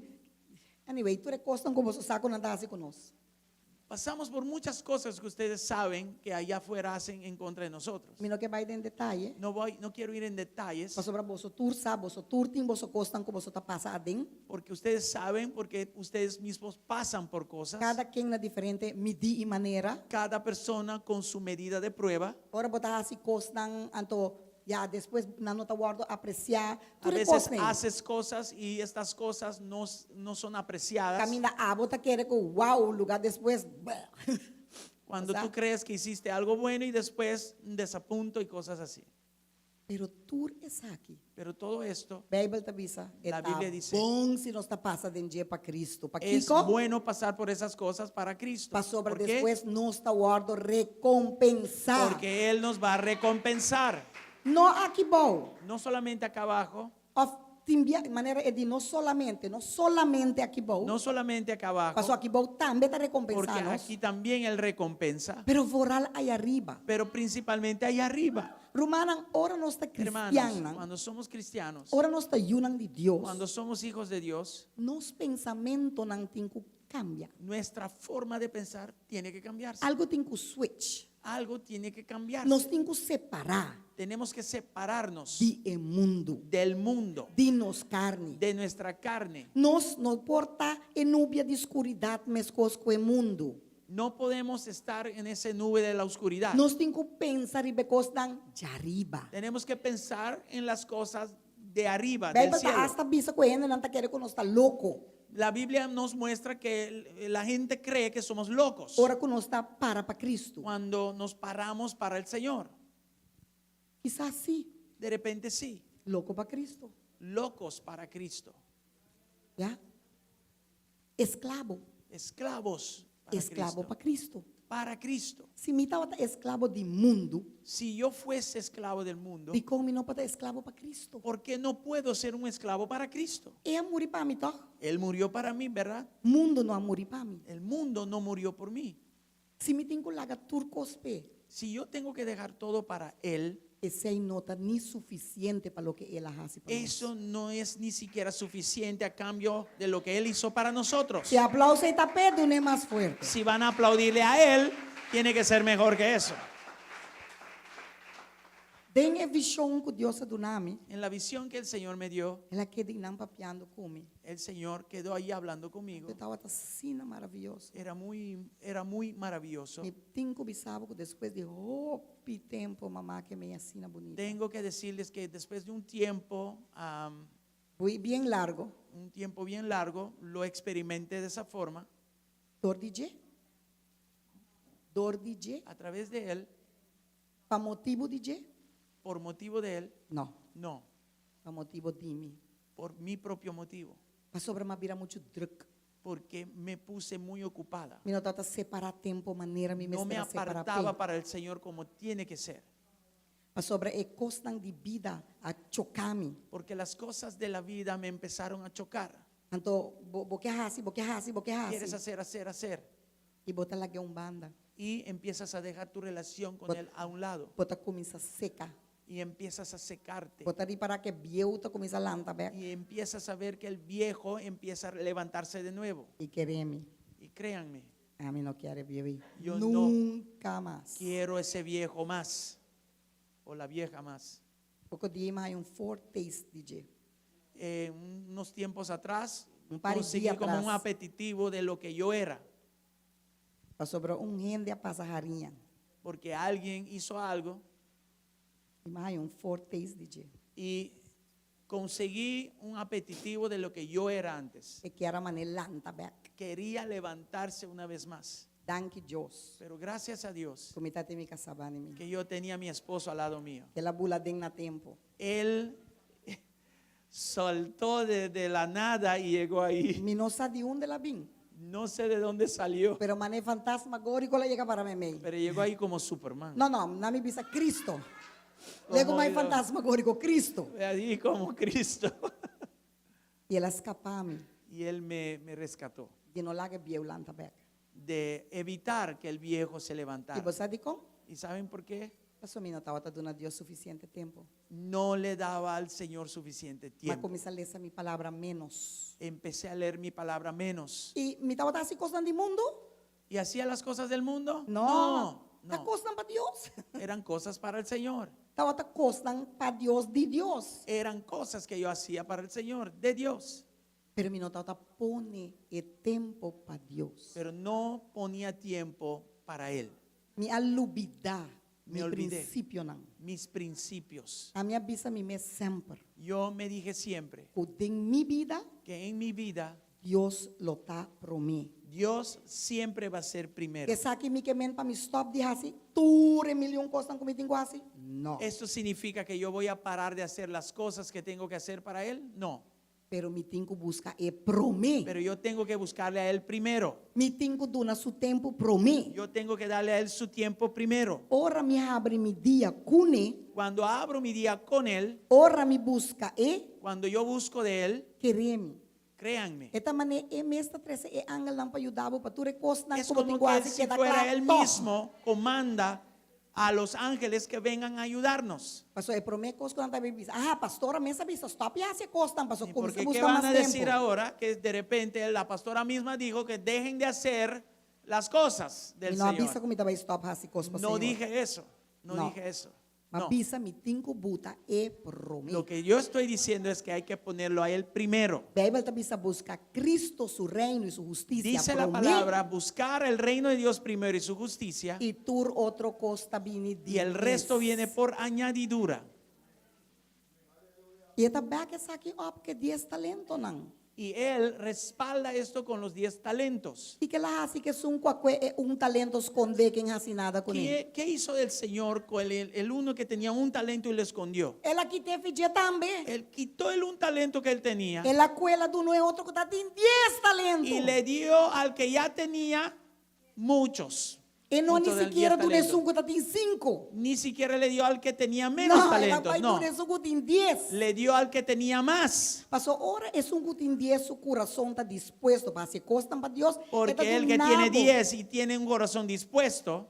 Anyway, tur e kosnan ku boso sa ku nan ta hasi ku nos. Pasamos por muchas cosas que ustedes saben que allá afuera hacen en contra de nosotros. Mi no ke bai den detaye. No voy, no quiero ir en detalles Pasobra boso tur sa, boso tur tin boso kosnan ku boso ta pasa aden. porque ustedes saben, porque ustedes mismos pasan por cosas. Kada ken na diferente midí i manera. Cada persona con su medida de prueba. Ora bo ta hasi kosnan anto ya despues nan no ta wòrdu apresiá. A Tur e veces kosnan. haces cosas y estas cosas no, no son apreciadas. Kaminda abo ta kere ku wow, lugá despues. Cuando Sa? tú crees que hiciste algo bueno y después un desapunto y cosas así. Pero tur esaki. Pero todo esto Beibel ta bisa, La e ta Biblia dice, bon si nos ta pasa den dje pa Kristu. Pa es kiko? bueno pasar por esas cosas para Cristo. Pasobra ¿Por qué? despues nos ta wòrdu rekompensá. Porque Él nos va a recompensar. No aki bou. No solamente acá abajo, Òf tin bia manera e di no solamente, no solamente aki bou. no solamente acá abajo, Paso aki bou tambe ta rekompensá porque nos. aquí también Él recompensa, Pero vooral aya riba. pero principalmente allá arriba. Rumannan, ora nos ta Hermanos, kristiannan, cuando somos cristianos, ora nos ta yunan di Dios, cuando somos hijos de Dios, nos pensamentunan tin ku kambia. nuestra forma de pensar tiene que cambiarse. Algu tin ku switch. Algo tiene que cambiarse. Nos tin ku separá Tenemos que separarnos di e mundu, del mundo, di nos karni. de nuestra carne. Nos no por ta den nubia di skuridat meskos ku e mundu. No podemos estar en esa nube de la oscuridad. Nos tin ku pensa riba e kosnan djariba. Tenemos que pensar en las cosas de arriba, del Beibel ta cielo. hasta bisa ku e hendenan ta kere ku nos ta loko. La Biblia nos muestra que la gente cree que somos locos Ora ku nos ta para pa Kristu. cuando nos paramos para el Señor. Kisas si, De repente sí, loko pa Kristu. locos para Cristo, Ya? Esklabo. esclavos para Esklabo Cristo. pa Kristu. Para Cristo. Si mi tabata esklabo di mundu, Si yo fuese esclavo del mundo, dikon mi no por ta esklabo pa Kristu? ¿por qué no puedo ser un esclavo para Cristo? El a muri pa mi, toch? Él murió para mí, ¿verdad? Mundu no a muri pa mi. El mundo no murió por mí. Si mi tin ku laga tur kos p'e, Si yo tengo que dejar todo para Él, esei no ta ni sufisiente pa loke el a hasi pa nos. eso no es ni siquiera suficiente a cambio de lo que Él hizo para nosotros. Si aplouso ta p'e, dun'é mas fuerte. Si van a aplaudirle a Él, tiene que ser mejor que eso. Den e vishon ku Dios a duna mi, En la visión que el Señor me dio, el a keda einan papiando ku mi. el Señor quedó ahí hablando conmigo. E tabata asina maravioso. Era muy maravilloso. Mi tin ku bisa bo ku despues di hopi tempu m'a mira mi asina bunita. Tengo que decirles que después de un tiempo, Muy bien largu. un tiempo bien largo, lo experimenté de esa forma, Dor di dje. Dor di dje. a través de Él, Pa motibu di dje? por motivo de Él, No, no, pa motibu di mi. por mi propio motivo, Pasobra m'a bira muchu drùk. porque me puse muy ocupada. Mi no tabata separá tempu manera mi No me mester separá apartaba p'e. para el Señor como tiene que ser, Pasobra e kosnan di bida a choka mi. porque las cosas de la vida me empezaron a chocar. Anto, bo, bo ke hasi, bo ke hasi, bo ke Quieres hasi. hacer, hacer, hacer. I bo ta lag'é un banda. Y empiezas a dejar tu relación con But- Él a un lado. Bo ta kuminsá seka. Y empiezas a secarte. Bo ta ripará ku e bieu ta kuminsá lanta bèk. Y empiezas a ver que el viejo empieza a levantarse de nuevo. I kere mi, Y créanme, ami no ke e bieu. Yo no Nunka mas. quiero ese viejo más. O la vieja más. Poko dia m'a haña un foretaste di dje. Unos tiempos atrás, Un par de conseguí días como un atrás. apetitivo de lo que yo era. Pasobra un hende a pasa hariña. Porque alguien hizo algo. I m'a haña un foretaste di dje. Y conseguí un apetitivo de lo que yo era antes. E kier a manera lanta bèk. Quería levantarse una vez más. Danki Dios. Pero gracias a Dios Ku mi tabatin mi kasá band'i mi. que yo tenía a mi esposo al lado mío. El a bula den na tempu. Él saltó de la nada y llegó ahí. Mi no sa di unda el a bin. No sé de dónde salió, Pero manera fantasmagóriko el a yega para meimei. Pero llegó ahí como Superman. No, no, laga mi bisa Cristo. Llegó mai fantasmagóriko, Cristo. Ahí como Cristo. I el a skapa mi. Y él me rescató Di no laga e bieu lanta bèk. De evitar que el viejo se I levantara. bo sa dikon? ¿Y saben por qué? Paso mi no tabata duna Dios sufisiente tempu. No le daba al Señor suficiente M'a tiempo. kuminsá lesa mi palabra ménos. Empecé a leer mi palabra menos. I mi tabata hasi kosnan di mundu? ¿Y hacía las cosas del mundo? No. No, Ta no. kosnan pa Dios. Eran cosas para el Señor. Tabata kosnan pa Dios di Dios. Eran cosas que yo hacía para el Señor, de Dios. Pero mi no tabata pone e tempu pa Dios. Pero no ponía tiempo para Él. Mi a lubidá Me mi olvidé. prinsipionan. Mis principios. Ami a bisa mi mes semper. Yo me dije siempre Ku den mi bida, que en mi vida Dios lo ta promé. Dios siempre va a ser primero. Esaki mi ke men pa mi stòp di hasi tur e milion kosnan ku mi tin ku hasi? No. ¿Esto significa que yo voy a parar de hacer las cosas que tengo que hacer para Él? No. Pero mi tin ku buska e promé. Pero yo tengo que buscarle a Él primero. Mi tin ku duna su tempu promé. Yo tengo que darle a Él su tiempo primero. Ora mi habri mi dia kuné, Cuando abro mi día con Él, ora mi buska e, cuando yo busco de Él, kere mi. Créanme. E ta manera e mes ta trese e angelnan pa yuda bo pa tur e kosnan Es ku bo tin como ku que hasi si keda fuera kla Él tòg. mismo comanda a los ángeles que vengan a ayudarnos. Paso e promé kos ku nan ta bisa, ah, pastora mes a bisa, stòp di hasi e kosnan, paso Y kuminsá Porque ¿qué buska van mas a decir tempu. ahora? Que de repente la pastora misma dijo que dejen de hacer las cosas del Mi no a Señor. bisa ku mi ta bai stòp hasi kos pa No Señor. dije eso, no No. dije eso. Ma No. bisa mi tin ku buta e promé. Lo que yo estoy diciendo es que hay que ponerlo a él primero. Beibel ta bisa buska Cristo, su reino i su hustisia Dice la promé. palabra, buscar el reino de Dios primero y su justicia, I tur otro kos ta bini di y el resto mes. viene por añadidura. I e ta back esaki op ku e dies talentonan. Y él respalda esto con los 10 talentos. Kiko el a hasi ku esun ku a kue e un talento skondé ku n'e hasi nada kuné? ¿Qué, qué hizo el Señor con el, el uno que tenía un talento y lo escondió? El a kit'é for di dje tambe. Él quitó el un talento que él tenía El a kue el a duna e otro ku tabatin dies talento. y le dio al que ya tenía muchos. E no ni Muchos del sikiera 10 duna talentos. esun ku tabatin sinku. Ni siquiera le dio al que tenía menos No, el a talentos, bai no. duna esun ku tin dies. Le dio al que tenía más. Paso ora esun ku tin dies su kurason ta dispuesto pa hasi kosnan pa Dios, e ta Porque el que duna tiene bo. 10 y tiene un corazón dispuesto,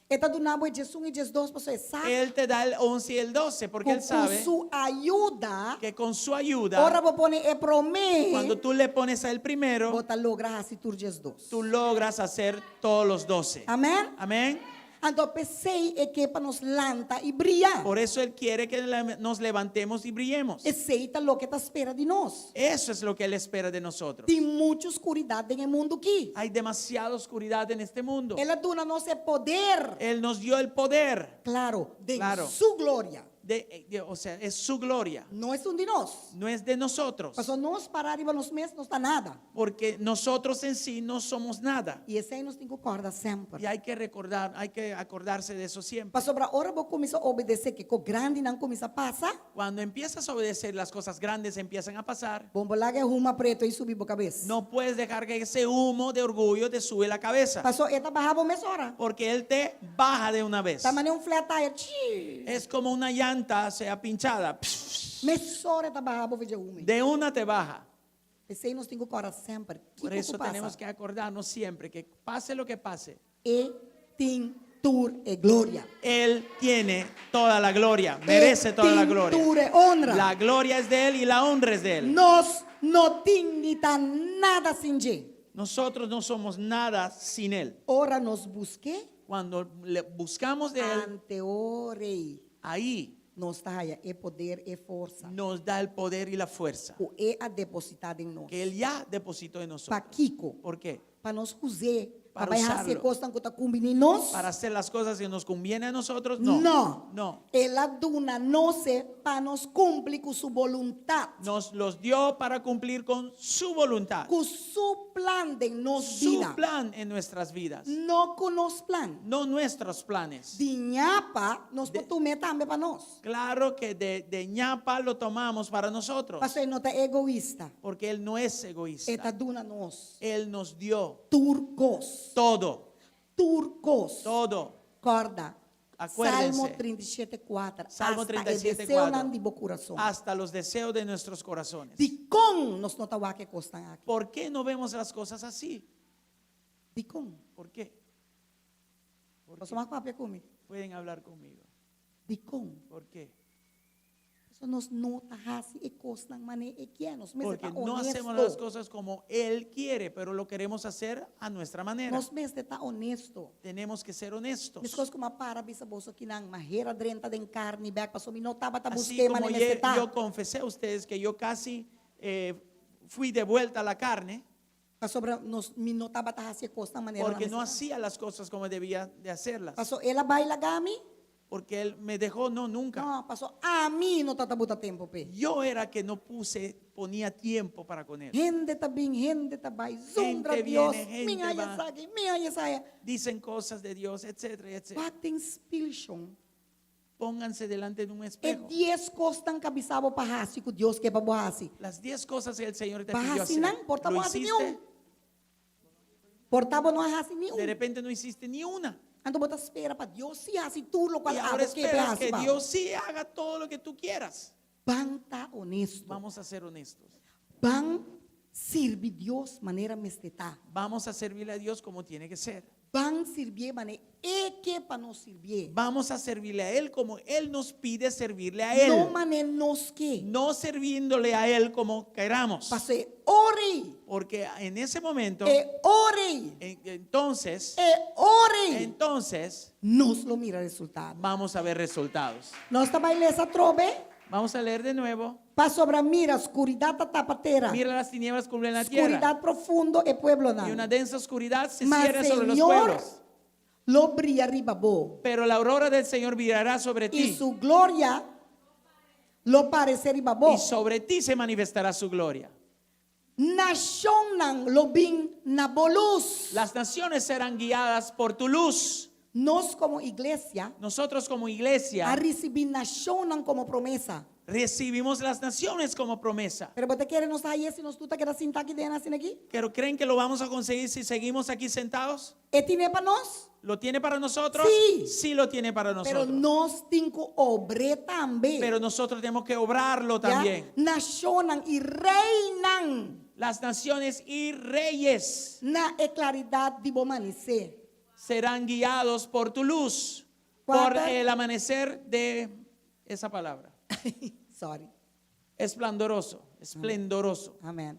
E ta duna bo e diesun i diesdos paso e sa él te da el 11 y el 12, porque ku él sabe su ayuda, que con su ayuda, ora bo pone e promé, cuando tú le pones a él primero, bo ta logra hasi tur diesdos. tú logras hacer todos los 12. Amèn? Amén. Anto p'esei e ke pa nos lanta i bria. Por eso él quiere que la- nos levantemos y brillemos. Esei ta loke e ta spera di nos. Eso es lo que él espera de nosotros. Tin muchu skuridat den e mundu akí. Hay demasiada oscuridad en este mundo. El a duna nos e poder. Él nos dio el poder. Klaro, den Claro. su gloria. De, de- o sea, es su gloria. No ta esun di nos. No es de nosotros. Paso nos pará riba nos mes, no ta nada. Porque nosotros en sí no somos nada. I esei nos tin ku kòrda semper. Y hay que recordar, hay que acordarse de eso siempre. Pasobra ora bo kuminsá obedesé ku kos grandinan kuminsá pasa. Cuando empiezas a obedecer, las cosas grandes empiezan a pasar. Bo n' por laga e huma pretu ei subi bo kabes. No puedes dejar que ese humo de orgullo te sube la cabeza. Paso e ta baha bo mesora. Porque él te baja de una vez. Ta manera un flat tire. Chi. Es como una llanta sea pinchada. Mesora e ta baha bo for di e huma. De una te baja. P'esei nos tin ku kòrda semper. Por Kiko eso ku pasa? tenemos que acordarnos siempre que pase lo que pase, E tin tur e gloria. Él tiene toda la gloria, merece E toda la tin gloria. tur e honra. La gloria es de Él y la honra es de Él. Nos no tin ni ta nada sin dje. Nosotros no somos nada sin Él. Ora nos busk'é, Cuando le buscamos de Él, anto e ora ei ahí nos ta haya e poder e forsa nos da el poder y la fuerza ku E a depositá den nos. que Él ya depositó en nosotros. Pakiko? ¿Por qué? Pa nos us'é. Pa Para bai hasi usarlo. kosnan ku ta kumbiní nos? Para hacer las cosas que nos conviene a nosotros? No. No. No. El a duna nos e pa nos kumpli ku su boluntat. Nos los dio para cumplir con su voluntad. Ku su plan den nos Su bida. plan en nuestras vidas. No ku nos plan. No nuestros planes. Di ñapa nos por tum'é tambe pa nos. Claro que de ñapa lo tomamos para nosotros. Pasobra e no ta egoista. Porque Él no es E egoísta. ta duna nos. Él nos dio. Tur kos. Todo. Tur kos. Todo. Kòrda. Acuérdense. Salmo 37, 4. Salmo Hasta e 37, deseonan 4. di bo kurason. Hasta los deseos de nuestros corazones. Dikon nos no ta wak e kosnan aki? ¿Por qué no vemos las cosas así? Dikon? ¿Por qué? ¿Por Boso qué? mag papia ku mi. Pueden hablar conmigo. Dikon? ¿Por qué? Pasobra nos no ta hasi e kosnan manera e kier. Nos mester Porque ta no hacemos honesto. las cosas como Él quiere, pero lo queremos hacer a nuestra manera. Nos mester ta honesto. Tenemos que ser honestos. Meskos ku m'a para bisa boso kinan, m'a hera drenta den karni bèk, pasobra mi no tabata Así busk'é como manera mester ta. yo confesé a ustedes que yo casi fui de vuelta a la carne. Pasobra nos, mi no tabata hasi e kosnan manera Porque no mester ta. hacía las cosas como debía de hacerlas. Paso el a bai laga mi? Porque él me dejó, no, nunca. No, paso ami no tabata buta tempo p'e. Yo era que no puse, ponía tiempo para con él. Hende ta bin, hende ta bai, zundra Gente Dios, viene, gente mi haya va. esaki, mi haya esaya. Dicen cosas de Dios, etcétera, etcétera. Wak den spilshon. Pónganse delante de un E espejo. dies kosnan ku a bisa bo pa hasi ku Dios ke pa bo hasi. Las dies cosas que el Señor te Pa pidió hasi hacer. nan, por ta ¿Lo bo hasi ni hiciste? un. Por ta bo no a hasi ni De un. repente no hiciste ni una. Anto bo ta spera pa Dios sí hasi tur lokual Y abo ahora ke pa esperas hasi que pa bo. Dios sí haga todo lo que tú quieras. Ban ta honesto. Vamos a ser honestos. Ban sirbi Dios manera mester ta. Vamos a servirle a Dios como tiene que ser. Ban sirbié manera e ke pa nos sirbié. Vamos a servirle a Él como Él nos pide servirle a Él. No manera nos ke. No sirviéndole a Él como queramos. Paso e ora ei. Porque en ese momento, E ora ei. entonces, E ora ei. entonces, Nos lo mira resultado. vamos a ver resultados. Nos ta bai lesa atrobe. Vamos a leer de nuevo. Pasobra mira, skuridat ta tapa tera. Mira las tinieblas cubren la tierra. Skuridat profundo e pueblonan. Y una densa oscuridad se Mas cierra sobre los Señor pueblos. lo bria riba bo. Pero la aurora del Señor brillará sobre Y ti. su gloria lo paresé riba bo. Y sobre ti se manifestará su gloria. Nashonnan lo bin na bo lus. Las naciones serán guiadas por tu luz. Nos komo iglesia Nosotros como iglesia a risibí nashonnan komo promesa. Recibimos las naciones como promesa. Pero bo ta kere nos ta hañ'é si nos tur ta keda sintá aki den asina aki? Pero ¿creen que lo vamos a conseguir si seguimos aquí sentados? E tin'é pa nos? ¿Lo tiene para nosotros? Sí. Sí lo tiene para Pero nosotros. nos tin ku obr'é tambe. Pero nosotros tenemos que obrarlo Ya? también. Nashonnan i reinan Las naciones y reyes na e klaridat di bo manisé. serán guiados por tu luz, por Cuarta. el amanecer de esa palabra. Sorry. Esplendoroso, esplendoroso. Amen.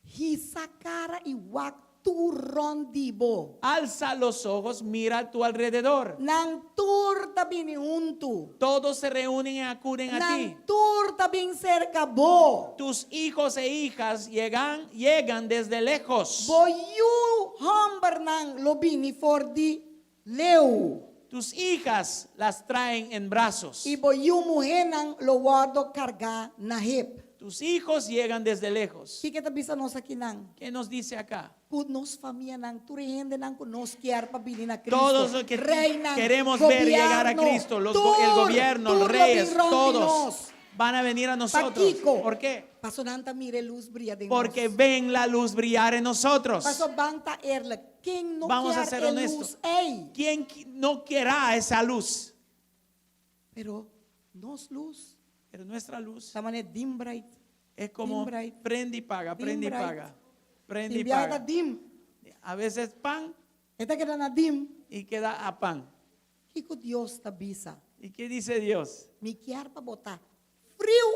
Hisa kara i wak tur rònt di bo. Alza los ojos, mira a tu alrededor. Nan tur ta bini huntu. Todos se reúnen y acuden a ti. Nan tur ta bin serka bo. Tus hijos e hijas llegan desde lejos. Bo yu hòmbernan lo bini for di leu. Tus hijas las traen en brazos. I bo yu muhénan lo wòrdu kargá na hep. Tus hijos llegan desde lejos. Kiko ta bisa nos akinan? ¿Qué nos dice acá? Ku nos famianan, tur e hendenan ku nos kier pa bini na Cristo. Todos los que Reinan, queremos ver llegar a gobierno, Cristo, el tur, gobierno, los tur lo reyes, bin rond di todos nos. van a venir a nosotros. Pakiko? ¿Por qué? Paso nan ta mira e lus bria den Porque nos. ven la luz brillar en nosotros. Paso ban ta eerlijk. Ken no Vamos a kier ser e honestos. lus ei? ¿Quién no querrá esa luz? Pero nos lus Pero nuestra luz ta manera dim bright. es como Dim bright. prende y paga, Dim prende y bright. paga, prende y Tin biaha ta paga. dim. A veces pan E ta keda na dim. y queda a pan. Kiko Dios ta bisa? ¿Y qué dice Dios? Mi kier pa bo ta friu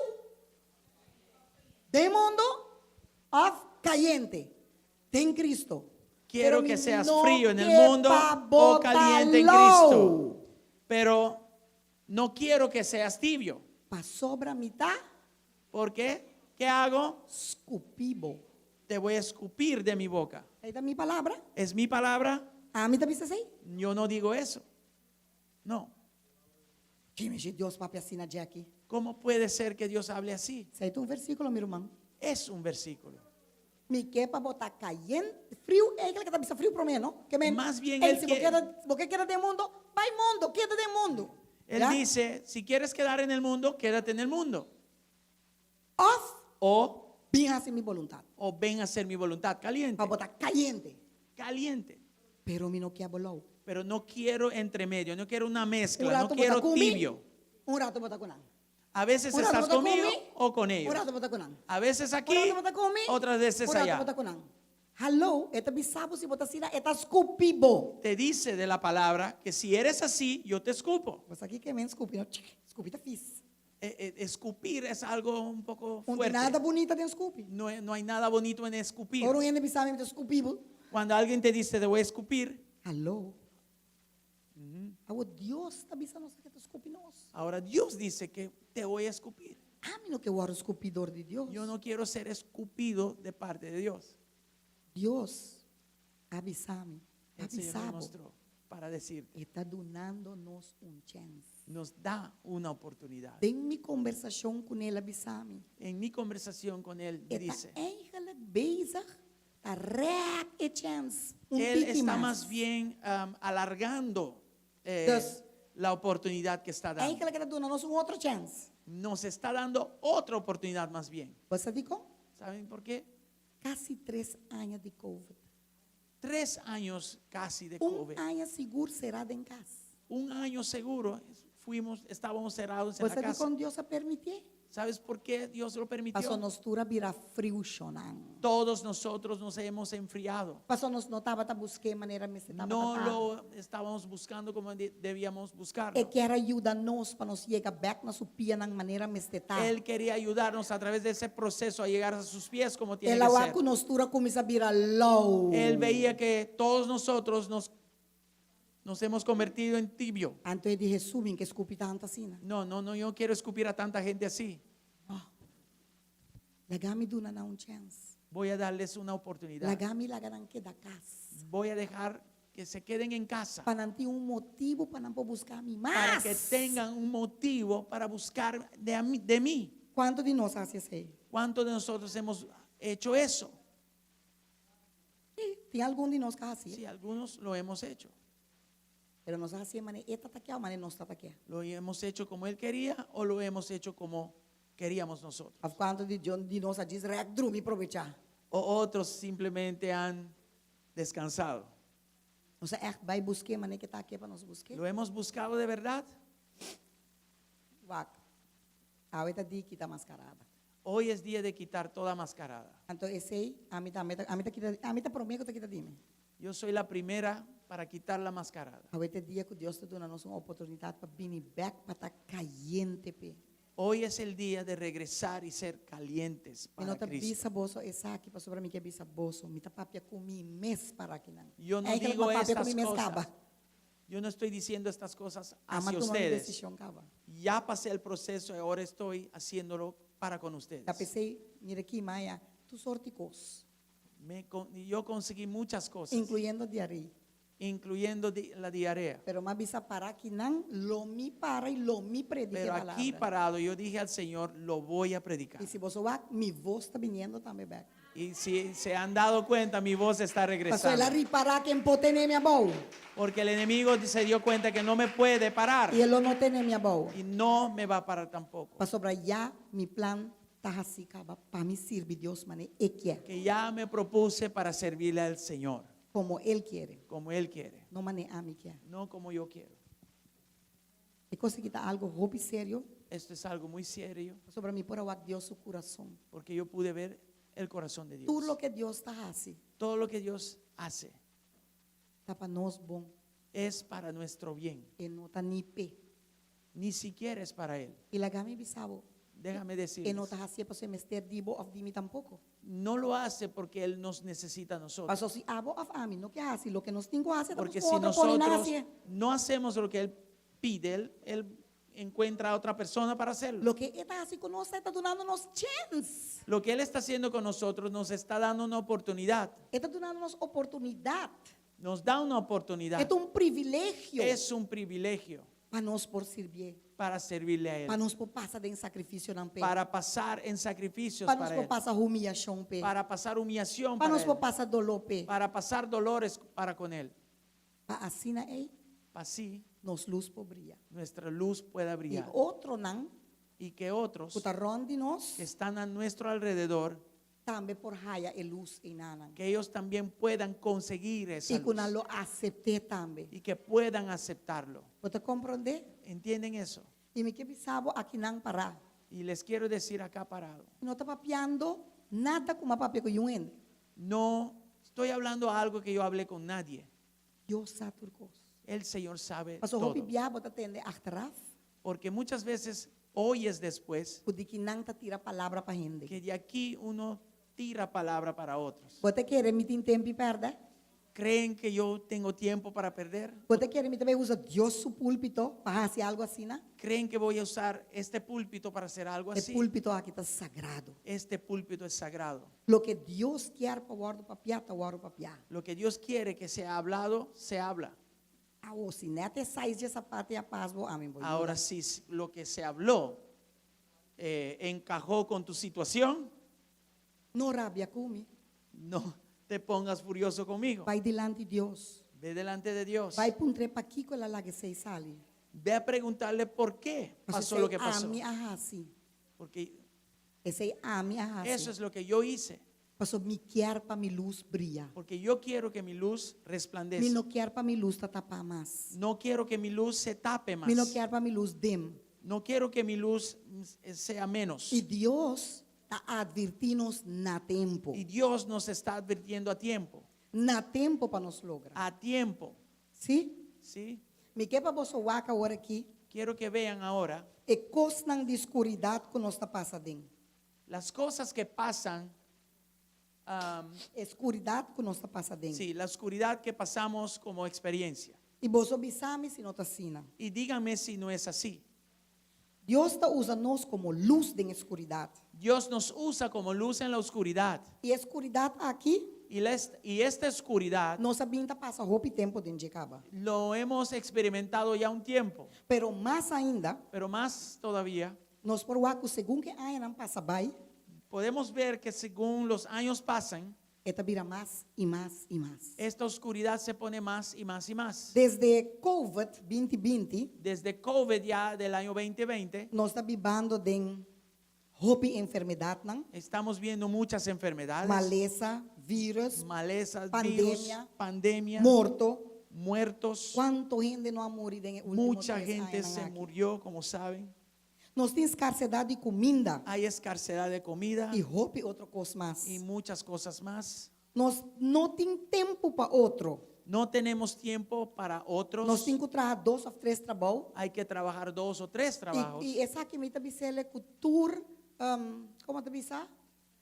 den mundo of kayente den Cristo. Quiero Pero mi que seas no frío en el ke mundo pa o bo ta caliente en lou. Cristo. Pero no quiero que seas tibio. Pasobra mi ta ¿Por qué? ¿Qué hago? Skupi bo. Te voy a escupir de mi boca. Ei ta mi palabra. ¿Es mi palabra? Ami ta bisa esei? Yo no digo eso. No. Ki mishi Dios papia asina, Jackie? ¿Cómo puede ser que Dios hable así? Esei ta un versíkulo, mi ruman. Es un versículo. Mi ke pa bo ta kayente, friu, eigenlijk e ta bisa friu promé, no? Ke men, Mas bien ey, el si bo ke- keda, bo ke keda den mundo, bai mundo, keda den mundo. Él Ya? dice, si quieres quedar en el mundo, quédate en el mundo. Òf, O, bin hasi mi boluntat. o ven a hacer mi voluntad. Caliente. Pa bo ta kayente. Caliente. Pero mi no ke bo lou. Pero no quiero entre medio, no quiero una Un mezcla, no rato bo ta quiero ku mi, tibio. un rato bo ta ku nan. A veces Un rato estás bo ta ku conmigo mi, o con un ellos. rato bo ta ku nan. A veces Un aquí, rato bo ta ku mi, otras veces un rato allá. bo ta ku nan. Hallo, e ta bisa bo si bo ta asina, e ta skupi bo. Te dice de la palabra que si eres así, yo te escupo. Bo sa kiko ke men skupi, no? Chik, skupi ta fis. Eh, eh, escupir es algo un poco No tin fuerte. nada bunita den skupi. No, no hay nada bonito en escupir. Ora un hende bisa mi, mi ta skupi bo. Cuando alguien te dice te voy a escupir, Hallo. Awor Dios ta bisa nos ku e ta skupi nos. ahora Dios dice que te voy a escupir. Ami no ke wòrdu skupí dor di Dios. Yo no quiero ser escupido de parte de Dios. Dios a bisa mi, El Señor me a bisa bo. mostró para decirte, E ta dunando nos un chèns. nos da una oportunidad. Den mi kombersashon kuné el a bisa mi. En mi conversación con él me E ta dice, eigenlijk bezig ta rèk e chèns un él tiki está mas. más bien alargando eh, Dus, la oportunidad que está dando. Eigenlijk e ta duna nos un otro chèns. Nos está dando otra oportunidad más bien. Bo sa dikon? ¿Saben por qué? Kasi tres aña di Covid. Tres años casi de Un COVID. aña sigur será den kas. Un año seguro fuimos, estábamos cerrados en Bo la sa casa. dikon Dios a permitié? ¿Sabes por qué Dios lo permitió? Paso nos tur a bira friu shonnan. Todos nosotros nos hemos enfriado. Paso nos no tabata busk'é manera mester tabata No ta. lo estábamos buscando como debíamos buscarlo. E kier a yuda nos pa nos yega bèk na su pianan manera mester ta. Él quería ayudarnos a través de ese proceso a llegar a sus pies como tiene El a que wak ser. ku nos tur a kuminsá bira lou. Él veía que todos nosotros nos hemos convertido en tibio. Anto e di Hesus, mi n' ke skupi tantu asina. No, no, no, yo no quiero escupir a tanta gente así. No. Laga mi duna nan un chèns. Voy a darles una oportunidad. Laga mi laga nan keda kas. Voy a dejar que se queden en casa Pa nan tin un motibu pa nan por buska mi para mas. que tengan un motivo para buscar de mí. Kuantu di nos a hasi esei? ¿Cuántos de nosotros hemos hecho eso? Sí, tin algun di nos ku a hasi. Sí, algunos lo hemos hecho. Pero nos a hasié manera e tabata ke òf manera nos tabata ke. Lo hemos hecho como él quería o lo hemos hecho como queríamos nosotros. Òf kuantu di di nos a djis rèk drumi probechá. O otros simplemente han descansado. Nos a ègt bai busk'é manera ku e ta ke pa nos busk'é. ¿Lo hemos buscado de verdad? Wak, awe ta dia kita maskarada. Hoy es día de quitar toda mascarada. Anto esei, ami ta, ami ta, ami ta kita, ami ta promé ku ta kita di mi. Yo soy la primera para quitar la mascarada. Awe ta dia ku Dios ta duna nos un oportunidat pa bini bèk pa ta kayente p'e. Hoy es el día de regresar y ser calientes Mi no para ta Cristo. bisa boso esaki pasobra mi ke bisa boso. Mi ta papia ku mi mes para akinan. Yo no Eigenlijk digo mi a papia ku estas mi mes cosas. kaba. Yo no estoy diciendo estas cosas Ama hacia tuma mi ustedes. desishon kaba. Ya pasé el proceso y ahora estoy haciéndolo para con ustedes. Ta p'esei, mira aki, m'a haña tur sorto di kos. Me con- yo conseguí muchas cosas, Incluyendo diarrea. incluyendo la diarrea. Pero m'a bisa para akinan, lo mi para i lo mi prediká Pero palabra. aquí parado, yo dije al Señor, lo voy a predicar. I si boso wak, mi voz ta biniendo tambe bèk. Y si se han dado cuenta, mi voz está Pasobra el a regresando. ripará ku e n' por tene mi abou. Porque el enemigo se dio cuenta que no me puede parar. I e lo no tene mi abou. Y no me va a parar tampoco. Pasobra ya mi plan ta hasí kaba pa mi sirbi Dios manera e ke. Que ya me propuse para servirle al Señor, Komo E kier. como Él quiere, No manera ami ke. no como yo quiero. E kos aki ta algu hopi serio. Esto es algo muy serio Pasobra mi por a wak Dios su kurason. porque yo pude ver el corazón de Dios. Tur loke Dios ta hasi. Todo lo que Dios hace Ta pa nos bon. es para nuestro bien. E no ta ni p'e. Ni siquiera es para Él. I laga mi bisa bo. Déjame E decirles, no ta hasié pasobra e mester di bo òf di mi tampoko. no lo hace porque Él nos necesita a nosotros. Paso si abo òf ami no ke hasi loke nos tin ku hasi, ta Porque busca si otro pone nosotros hasié. no hacemos lo que Él pide, Él encuentra a otra persona para hacerlo. Loke e ta hasi ku nos, e ta dunando nos chèns. Lo que Él está haciendo con nosotros nos está dando una oportunidad. E ta dunando nos oportunidat. Nos da una oportunidad. E ta un privilegio Es un privilegio pa nos por sirbié. para servirle a Él. Pa nos por pasa den sakrifisio p'e. Para pasar en sacrificios Pa nos para por Él. pasa humiliashon p'e. Para pasar humillación Pa para nos Él. por pasa doló p'e. Para pasar dolores para con Él. Pa asina ei Así nos lus por bria. nuestra luz pueda I brillar. otronan Y que otros ku ta rònt di nos que están a nuestro alrededor, tambe por haya e lus einan. que ellos también puedan conseguir esa I ku nan luz. lo asept'é tambe. Y que puedan aceptarlo. Bo ta komprondé? ¿Entienden eso? I mi ke bisa bo akinan pará. Y les quiero decir acá parado, No ta papiando nada ku m'a papia ku niun hende. no estoy hablando algo que yo hablé con nadie. Dios sa tur kos. El Señor sabe Paso hopi todo. bia bo ta tende achteraf, Porque muchas veces oyes después ku di akinan ta tira palabra pa hende. que de aquí uno tira palabra para otros. Bo ta kere mi tin tempu di pèrdè? ¿Creen que yo tengo tiempo para perder? Bo ta kere mi ta bai usa Dios su púlpito pa hasi algu asina, ne? ¿Creen que voy a usar este púlpito para hacer algo E así? púlpito aki ta sagrado. Este púlpito es sagrado. Loke Dios ke pa wòrdu papiá, ta wòrdu papiá. Lo que Dios quiere que sea hablado, se habla. Awor, si net e size di sapatu a pas bo, ami bo. Ahora, si lo que se habló encajó con tu situación, No rabia ku mi. no te pongas furioso conmigo. Bai dilanti di Dios. Ve delante de Dios. Bai puntr'é pakiko el a laga esei sali. Ve a preguntarle por qué pasó lo que pasó. Ami a hasi. Porque Esei ami a hasi. eso es lo que yo hice. Paso mi ke pa mi lus bria. Porque yo quiero que mi luz Mi resplandezca. no ke pa mi lus ta tapá mas. No quiero que mi luz se tape más. Mi no ke pa mi lus dim. No quiero que mi luz sea menos. I Dios ta atvertí nos na tempu. Y Dios nos está advirtiendo a tiempo. Na tempu pa nos logra. A tiempo. Si? ¿Sí? Mi ke pa boso wak awor aki. Quiero que vean ahora E kosnan di skuridat ku nos ta pasa den. las cosas que pasan. E skuridat ku nos ta pasa den. Sí, la oscuridad que pasamos como experiencia. I boso bisa mi si no ta asina. Y díganme si no es así. Dios ta usa nos komo lus den skuridat. Dios nos usa como luz en la oscuridad. I e skuridat aki, Y esta oscuridad nos a bin ta pasa hopi tempu den dje kaba. lo hemos experimentado ya un tiempo, Pero mas ainda, pero más todavía, nos por wak ku segun ku añanan pasa bai, podemos ver que según los años pasan, e ta bira mas i mas i mas. esta oscuridad se pone más y más y más. Desde COVID 2020, Desde COVID ya del año 2020, nos ta bibando den hopi enfermedatnan, estamos viendo muchas enfermedades, malesa, vírùs, malezas, pandemia, virus, pandemia, morto. muertos. Kuantu hende no a muri den último Mucha tres gente añanan se aki. murió, como saben. Nos tin skarsedat di kuminda Hay escasedad de comida i hopi otro kos mas. y muchas cosas más. Nos no tin tempu pa otro. No tenemos tiempo para otros. Nos tin ku traha dos òf tres trabou. Hay que trabajar dos o tres trabajos. I, i esaki mi ta bis'é ku tur, kon ta bisa?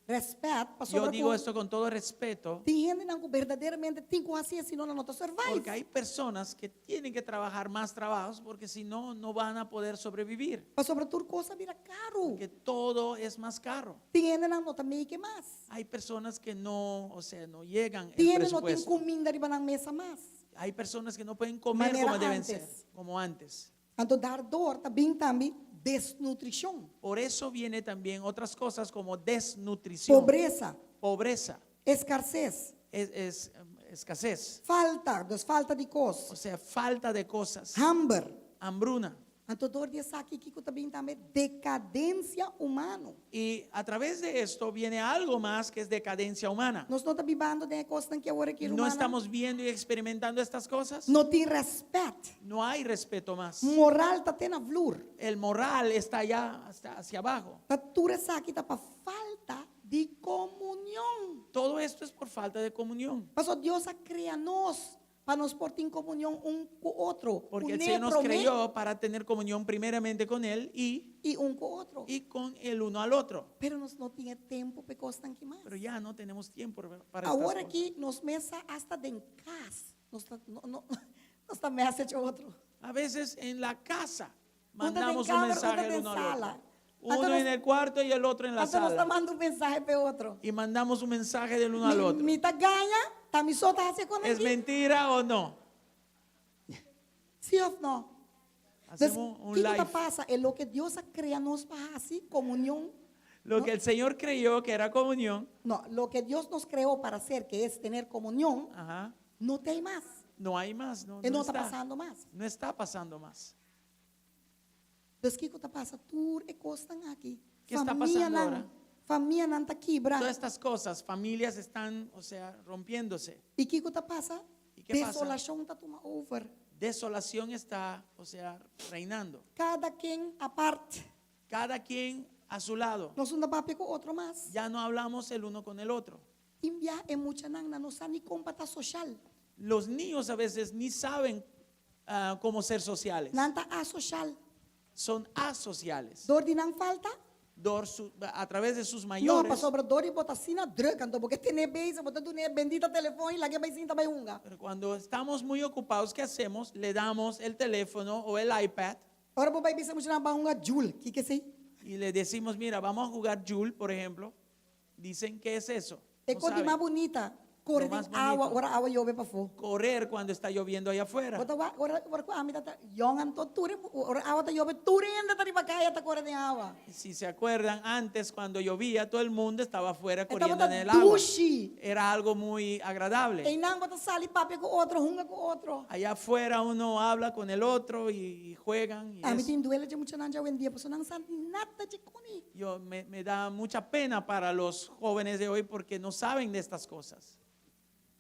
Rèspèt, pa Yo sobre digo ku esto con todo respeto, tin hendenan ku berdaderamente tin ku hasi sino nan no ta survive. porque hay personas que tienen que trabajar más trabajos porque si no, no van a poder sobrevivir. Pasobra tur kos a bira karu. Porque todo es más caro. Tin hendenan no ta make mas. Hay personas que no, o sea, no llegan el Tin hende no tin presupuesto. kuminda riba nan mesa mas. Hay personas que no pueden comer Manera como deben antes. ser, como antes. Anto daardoor ta bin tambe desnutrishon, Por eso viene también otras cosas como desnutrición, pobresa, pobreza, eskases, es escasez, falta, dus falta di o kos, sea, falta de cosas, hamber. hambruna. Anto dor di esaki kiko ta bin tambe dekadensia humano. Y a través de esto viene algo más que es decadencia humana. Nos no ta bibando den e kosnan aki awor aki No humano. estamos viendo y experimentando estas cosas. No tin rèspèt. No hay respeto más. Moral ta te na vloer. El moral está allá hasta hacia abajo. Ta tur esaki ta pa falta di komunion. Todo esto es por falta de comunión. Paso Dios a krea nos pa nos por tin komunion un ku otro. Porque el Kuné Señor nos promé creyó para tener comunión primeramente con Él y, i un ku otro. y con el uno al otro. Pero nos no tin tempu pa e kosnan aki mas. Pero ya no tenemos tiempo para estas Awor cosas. aki nos mes sa hasta den kas. Nos ta, no, no, nos ta message otro. A veces en la casa Un ta den mandamos un kamer, un mensaje ta el den uno al sala. otro. Uno Anto nos- en el cuarto y el otro en la Anto nos sala. ta manda un mensahe pa otro. Y mandamos un mensaje del uno al Mi, otro. mi ta gaña. Ta mi so ta hasi kon ¿Es aki? mentira o no? Sí òf no? Dus, Hacemos un kiko ta live. pasa? E loke Dios a krea nos pa hasi, komunion. Lo que el Señor creyó que era comunión, No, loke Dios nos kreó para hacer, que es tener komunion, ajá, no t'ei mas. no hay más. No, E no no ta está. pasando mas. No está pasando más. Dus kiko ta pasa? Tur e kosnan aki. Ke sta pasando ahora? Famianan ta kibra. Todas estas cosas, familias están, o sea, rompiéndose. I kiko ta pasa? I ke pasa? Desolashon ta tuma over. Desolación está, o sea, reinando. Kada ken apart. Cada quien a su lado. Nos no ta papia ku otro mas. Ya no hablamos el uno con el otro. Tin bia e muchanan nan no sa ni kon pa ta soshal. Los niños a veces ni saben ah, cómo ser sociales. Nan ta asoshal. Son asociales. Dor di nan falta? Dor su- a través de sus No, mayores. pasobra dor di bo ta asina druk, anto bo ke tene bezig, bo ta dun'é bendita telefon i lag'é bai sinta bai hunga. Pero cuando estamos muy ocupados, ¿qué hacemos? Le damos el teléfono o el iPad Ora bo bai bisa muchanan ban hunga Jul, kiko esei? y le decimos, mira, vamos a jugar Jul, por ejemplo. Dicen, ¿qué es eso? E No kos di saben. mas bunita, kore Lo mas den awa bonito. ora awa yobe pafó. Correr cuando está lloviendo allá afuera. Bo ta wak ora ora ku ami ta yòn anto tur e ora awa ta yobe tur hende ta riba kaya ta kore den awa. Si se acuerdan, antes cuando llovía, todo el mundo estaba afuera E corriendo tabata en el agua. dushi. Era algo muy agradable. Einan bo ta sali papia ku otro, hunga ku otro. Allá afuera uno habla con el otro y, y juegan. Y Ami eso. tin duele dje muchanan djawendia pasobra nan sa nada dje kuni. Yo me, me da mucha pena para los jóvenes de hoy porque no saben de estas cosas.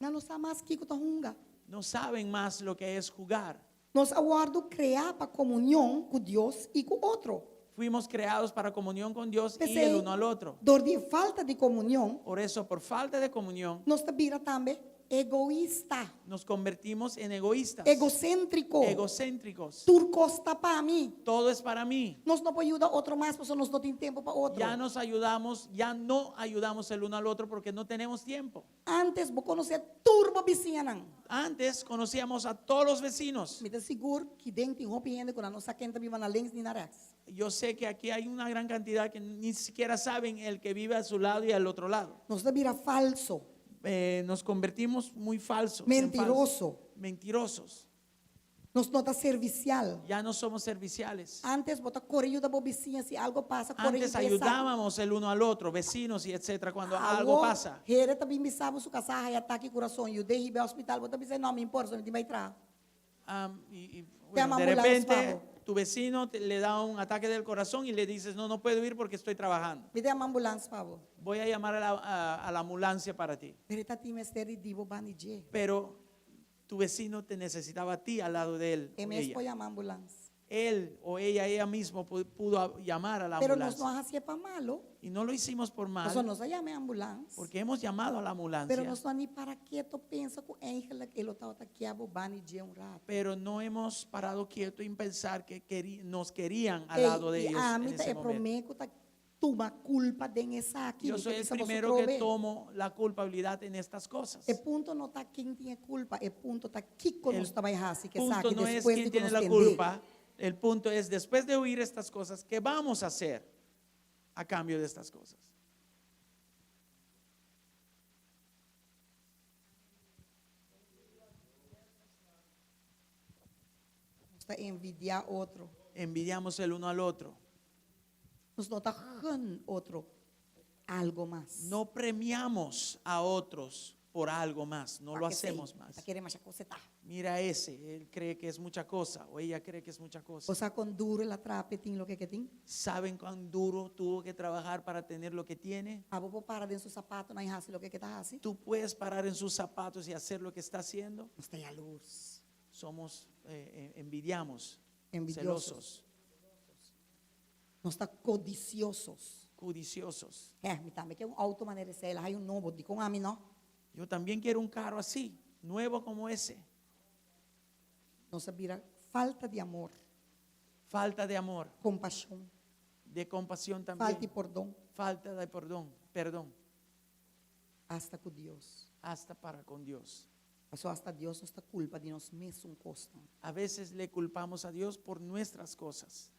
Nan no sa mas kiko ta hunga. No saben más lo que es jugar. Nos a wòrdu kreá pa komunion ku Dios i ku otro. Fuimos creados para comunión con Dios y P'esei, el uno al otro. dor di e falta di komunion, Por eso, por falta de comunión, nos ta bira tambe egoista, nos convertimos en egoístas, egoséntriko. egocéntricos. Tur kos ta pa mi. Todo es para mí. Nos no por yuda otro mas pasobra nos no tin tempu pa otro. Ya nos ayudamos, ya no ayudamos el uno al otro porque no tenemos tiempo. Antes bo konosé tur bo bisiñanan. Antes conocíamos a todos los vecinos. Mi ta sigur ki den tin hopi hende ku nan no sa ken ta biba na links ni na rechts. Yo sé que aquí hay una gran cantidad que ni siquiera saben el que vive a su lado y al otro lado. Nos ta bira falso. Eh, nos convertimos muy falsos. en Mentiroso. falsos, mentirosos. Nos no ta servisial. Ya no somos serviciales. Antes bo ta kore yuda bo bisiña si algo pasa, kore Antes yuda esaki. ayudábamos el uno al otro, vecinos y etcétera, cuando algo Awor, pasa. hende ta bin bisa bo su kasá haya atake kurason, yud'é hiba e hospital, bo ta bisa no, mi importa, mi tin bai traha. Am, y, y, Te bueno, de ambulance, repente pavo. tu vecino te- le da un ataque del corazón y le dices, no, no puedo ir porque estoy trabajando. Mi ta yama ambulance pa bo. Voy a llamar a la, a- a la ambulancia para ti. Pero e tatin mester di bo banda dje. Pero tu vecino te necesitaba a ti al lado de él. E o mes ella. por yama ambulance. Él o ella, ella mismo pu- pudo a- llamar a la Pero nos ambulancia. no a hasié pa malo. Y no lo hicimos por mal, Pasobra nos a yama e ambulance. porque hemos llamado a la ambulancia. Pero nos no a ni para keto pensa ku eigenlijk e lo tabata kier bo banda dje un rato. Pero no hemos parado quieto en pensar que queri- nos querían al Ei, lado de i ellos ami en ta ese e momento. promé ku ta tuma kulpa den esaki. Yo Mi ta soy el bisa boso primero que trobe. tomo la culpabilidad en estas cosas. E punto no ta ken tin e kulpa, e punto ta kiko El nos ta bai hasi ku punto esaki no es despues quién di ku tiene nos la tende. culpa, el punto es después de oír estas cosas, ¿qué vamos a hacer a cambio de estas cosas? Nos ta envidiá otro. Envidiamos el uno al otro. Nos no ta gun otro algo mas. No premiamos a otros por algo más, no lo Pa' que sei, hacemos más. Ta kere masha kos e ta. Mira ese, él cree que es mucha cosa o ella cree que es mucha cosa. Bo sa kon duro el a traha p'e tin loke ke tin? ¿Saben cuán duro tuvo que trabajar para tener lo que tiene? Abo por para den su sapatonan i hasi loke ke ta hasi? ¿Tú puedes parar en sus zapatos y hacer lo que está haciendo? Nos ta yalurs. Somos, eh, eh, envidiamos, Envidiosos. celosos, Nos ta codiciosos. codiciosos. Eh, mi tambe ke un outo manera esei, el a haña un nobo, dikon ami no? Yo también quiero un carro así, nuevo como ese. Nos a bira falta di amor, Falta de amor, kompashon, de compasión también. falta di pordon, Falta de perdón, perdón, asta ku Dios. hasta para con Dios. Paso asta Dios nos ta kulpa di nos mesun kosnan. A veces le culpamos a Dios por nuestras cosas.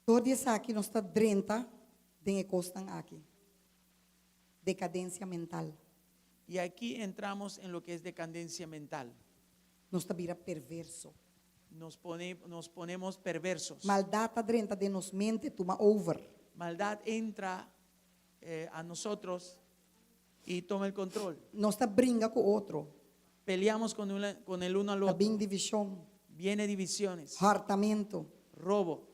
Dor di esaki nos ta drenta den e kosnan aki. Dekadensia mental. Y aquí entramos en lo que es decadencia mental. Nos ta bira perverso. Nos, pone, nos ponemos perversos. Maldat ta drenta den nos mente tuma over. Maldad entra eh, a nosotros y toma el control. Nos ta bringa ku otro. Peleamos con, una- con el uno al Ta otro. bin divishon, Viene divisiones, hòrtamentu, robo,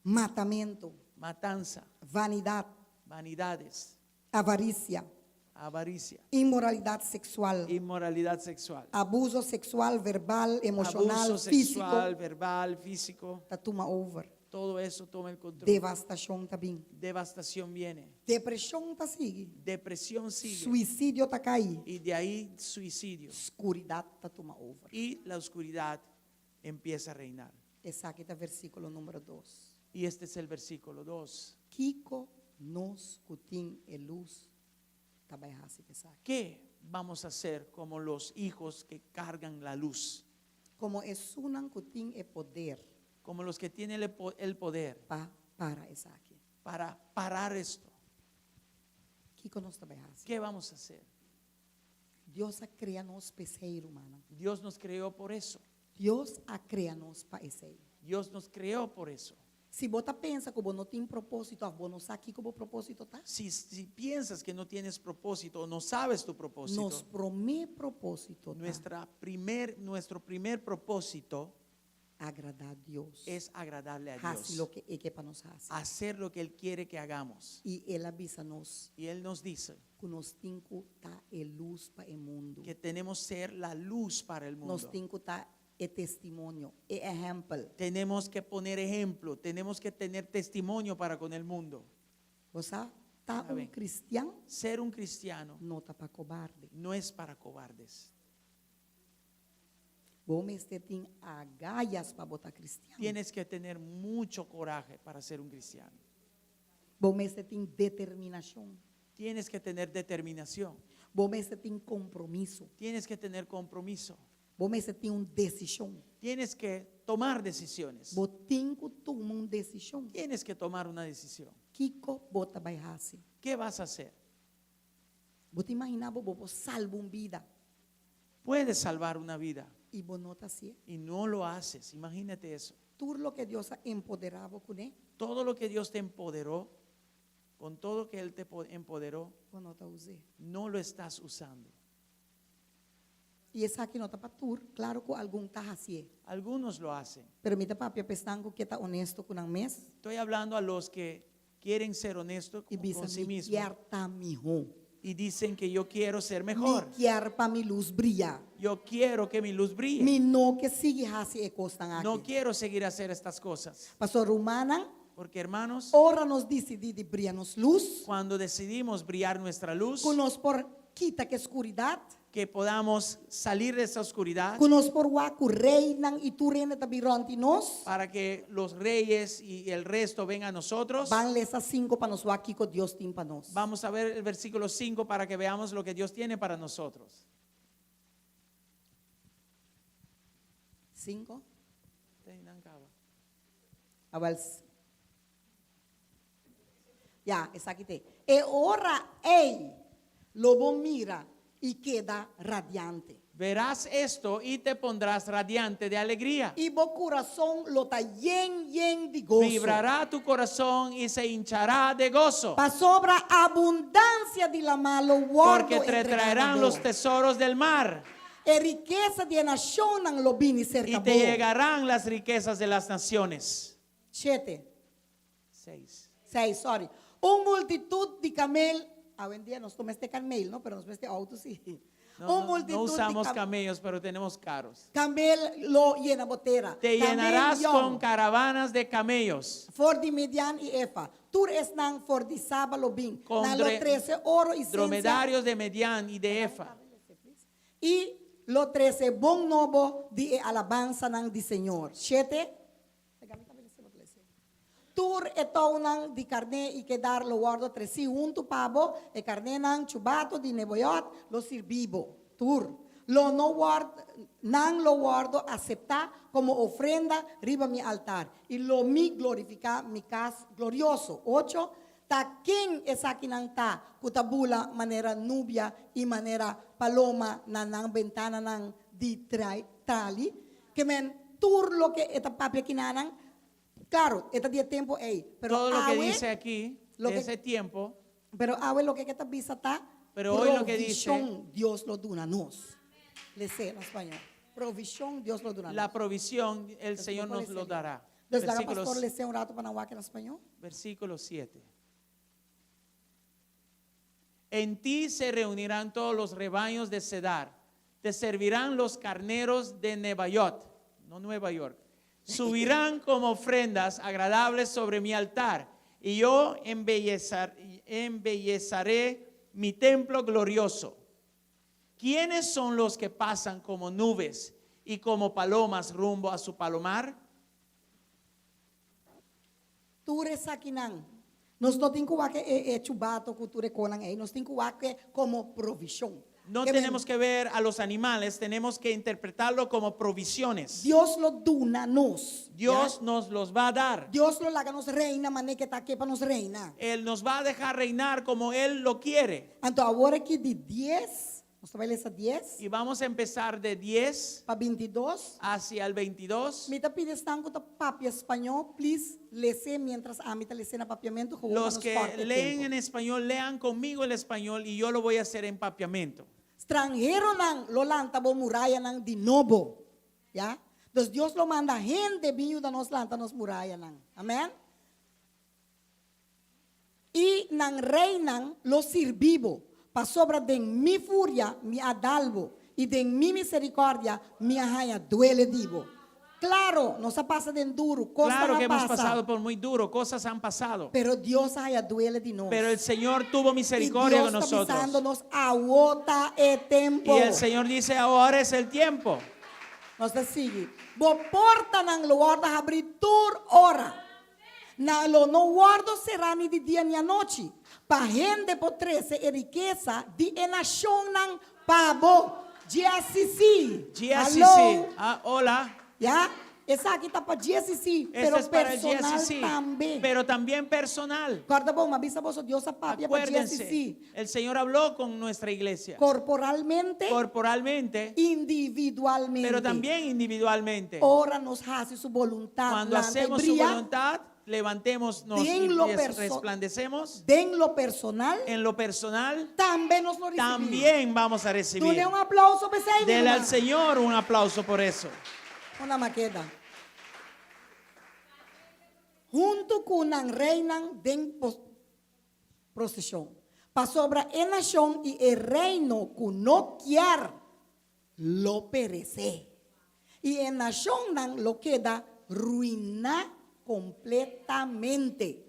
matamentu, matanza, vanidat, vanidades, avarisia, avaricia, inmoralidat seksual, inmoralidad sexual, abuso seksual, verbal, emoshonal, abuso físiko. sexual, verbal, físico. Ta tuma over. Todo eso toma el control. Devastashon ta bin. Devastación viene. Depreshon ta sigui. Depresión sigue. Suisidio ta kai. Y de ahí suicidio. Skuridat ta tuma over. Y la oscuridad empieza a reinar. Esaki ta versíkulo number 2. Y este es el versículo 2. Kiko nos ku tin e lus ta bai hasi ku esaki? ¿Qué vamos a hacer como los hijos que cargan la luz? Komo esunnan ku tin e poder Como los que tienen el po- el poder pa para esaki. para parar esto. Kiko nos ta bai hasi? ¿Qué vamos a hacer? Dios a krea nos p'esei, rumannan. Dios nos creó por eso. Dios a krea nos pa esei. Dios nos creó por eso. Si bo ta pensa ku bo no tin propósito, òf bo no sa kiko bo propósito ta. Si, si piensas que no tienes propósito o no sabes tu propósito, Nos promé propósito ta nuestra primer, nuestro primer propósito agradá Dios. es agradarle a Hasi Dios. loke E ke pa nos hasi. Hacer lo que Él quiere que hagamos. I El a bisa nos Y Él nos dice ku nos tin ku ta e lus pa e mundu. que tenemos ser la luz para el Nos mundo. tin ku ta e testimonio, e ehèmpel. Tenemos que poner ejemplo, tenemos que tener testimonio para con el mundo. Bo sa, ta Sabe. un kristian Ser un cristiano no ta pa kobarde. no es para cobardes. Bo mester tin agallas pa bo ta kristian. Tienes que tener mucho coraje para ser un cristiano. Bo mester tin determinashon. Tienes que tener determinación. Bo mester tin kompromiso. Tienes que tener compromiso. Bo mester tin un desishon. Tienes que tomar decisiones. Bo tin ku tuma un desishon. Tienes que tomar una decisión. Kiko bo ta bai hasi? ¿Qué vas a hacer? Bo ta imaginá bo bo por salba un bida Puedes salvar una vida i bo no ta hasié. y no lo haces. Imagínate eso. Tur loke Dios a empoderá bo kuné, Todo lo que Dios te empoderó, con todo que Él te po- empoderó, bo no ta us'é. no lo estás usando. I esaki no ta pa tur, klaro ku algun ta hasié. Algunos lo hacen. Pero mi ta papia pa esnan ku ke ta honesto ku nan mes Estoy hablando a los que quieren ser honestos i con, bisa con sí mi mismos kier ta mihó. y dicen que yo quiero ser mejor. Mi kier pa mi lus bria. Yo quiero que mi luz brille. Mi no ke sigui hasi e kosnan aki. No quiero seguir a hacer estas cosas. Pasobra rumannan, Porque hermanos, ora nos disidí di bria nos lus, cuando decidimos brillar nuestra luz, ku nos por kita ku e skuridat, que podamos salir de esa oscuridad ku nos por wak ku reinan i tur hende ta bin rònt di nos. para que los reyes y el resto vengan a nosotros. Ban lesa sinku pa nos wak kiko Dios tin pa nos. Vamos a ver el versículo 5 para que veamos lo que Dios tiene para nosotros. Sinku? Awèl. Ya, esaki t'e. E ora ei lo bo mira i keda radiante. Verás esto y te pondrás radiante de alegría. I bo kurason lo ta yen yen di goso. Vibrará tu corazón y se hinchará de gozo. Pasobra abundansia di lamá lo wòrdu Porque te entregá na traerán bo. los tesoros del mar E rikesa di e nashonnan lo bini y serka te bo. llegarán las riquezas de las naciones. Shete. Seis. Seis, sorry. Un multitut di kamel. Awendia nos no mester kamel, no? Pero nos mester outo sí. No, Un no- no multitut di usamos cam- camellos, pero tenemos carros. kamel lo yena bo tera. Te Kamel llenarás yòn. con caravanas de camellos. For di Midian i Efa. Tur esnan for di Saba lo bin. Con Nan lo dre- trese oro i sensia. Dromedarios de Medián y de Efa. I lo trese bon nobo di e alabansanan di Señor. Shete. Tur e tounan di karné i Kedar lo wòrdu tresí huntu pa bo, e karnénan chubato di Neboyòt lo sirbí bo. Tur lo no wòrdu, nan lo wòrdu aseptá komo ofrenda riba mi altar, i lo mi glorifiká mi kas glorioso. Ocho. Ta ken esakinan ta ku ta bula manera nubia i manera paloma na nan bentananan di trali? Ke men tur loke e ta papia kinanan, klaro, e ta di e tempu ei, pero Todo lo que awe dice aquí, de loke ese tiempo, pero awe loke ke ta bisa ta Pero hoy lo que dice, provishon Dios lo duna nos. Les'é na spañó. Provishon Dios lo duna la nos. provisión el Entonces, Señor bo por nos lo les'é. dará. Dus laga Versículo, pastor les'é un ratu pa nan wak na spañó. versículo 7. En ti se reunirán todos los rebaños de Cedar. Te servirán los carneros de Nebayot, no Nueva York. Subirán como ofrendas agradables sobre mi altar, y yo embellezaré mi templo glorioso. ¿Quiénes son los que pasan como nubes y como palomas rumbo a su palomar? Tur esakinan. Nos no tin ku wak e e chubato ku tur e konan ei. Nos tin ku wak komo provishon. No Ke men, tenemos que ver a los animales, tenemos que interpretarlo como provisiones. Dios lo duna nos. Dios Ya? nos los va a dar. Dios lo laga nos reina manera ku e ta ke pa nos reina. Él nos va a dejar reinar como Él lo quiere. Anto awor aki di dies, nos ta bai lesa dies Y vamos a empezar de 10 pa 22. hacia el 22. Mi ta pidi esnan ku ta papia spañó, please les'é mientras ami ta les'é na papiamentu, gewoon pa Los nos que kòrta e leen tempu. en español, lean conmigo el español y yo lo voy a hacer en papiamento. Stranheronan lo lanta bo murayanan di nobo. Ya? Dus Dios lo manda hende bin yuda nos lanta nos murayanan. Amen? I nan reinan lo sirbi bo, pasobra den mi furia mi a dal bo, i den mi miserikòrdia mi a haña duele di bo. Klaro, nos a pasa den duru, kosnan Claro que a hemos pasa, pasado por muy duro, cosas han pasado. pero Dios a haña duele di nos. Pero el Señor tuvo I misericordia Dios con ta nosotros. bisando nos, Awor ta e tempu. Y el Señor dice, ahora es el tiempo. Nos ta sigui. Bo portanan lo wòrdu habrí tur ora. Nan lo no wòrdu será ni di dia ni anochi, pa hende por trese e rikesa di e nashonnan pa bo. GSCC. GSCC. Hallo. Ah, hola. Ya? Esaki ta pa GSCC, Este pero es para el personal GSCC, tambe. pero también personal. Kòrda bon, m'a bisa boso Dios a papia pa Acuérdense, GSCC. el Señor habló con nuestra iglesia. Corporalmente, Corporalmente, individualmente. pero también individualmente. Ora nos hasi su boluntat, Cuando lanta i hacemos su bria, voluntad, levantémonos y Den lo perso- resplandecemos. Den lo personal, En lo personal, tambe nos lo risibí. también vamos a recibir. Dune un aplauso p'esei, mi Dele al ruman. Señor un aplauso por eso. Una makeda. Huntu ku nan reinan den proseshon. Pasobra e nashon i e reino ku no kier lo peresé, i e nashonnan lo keda ruiná kompletamente.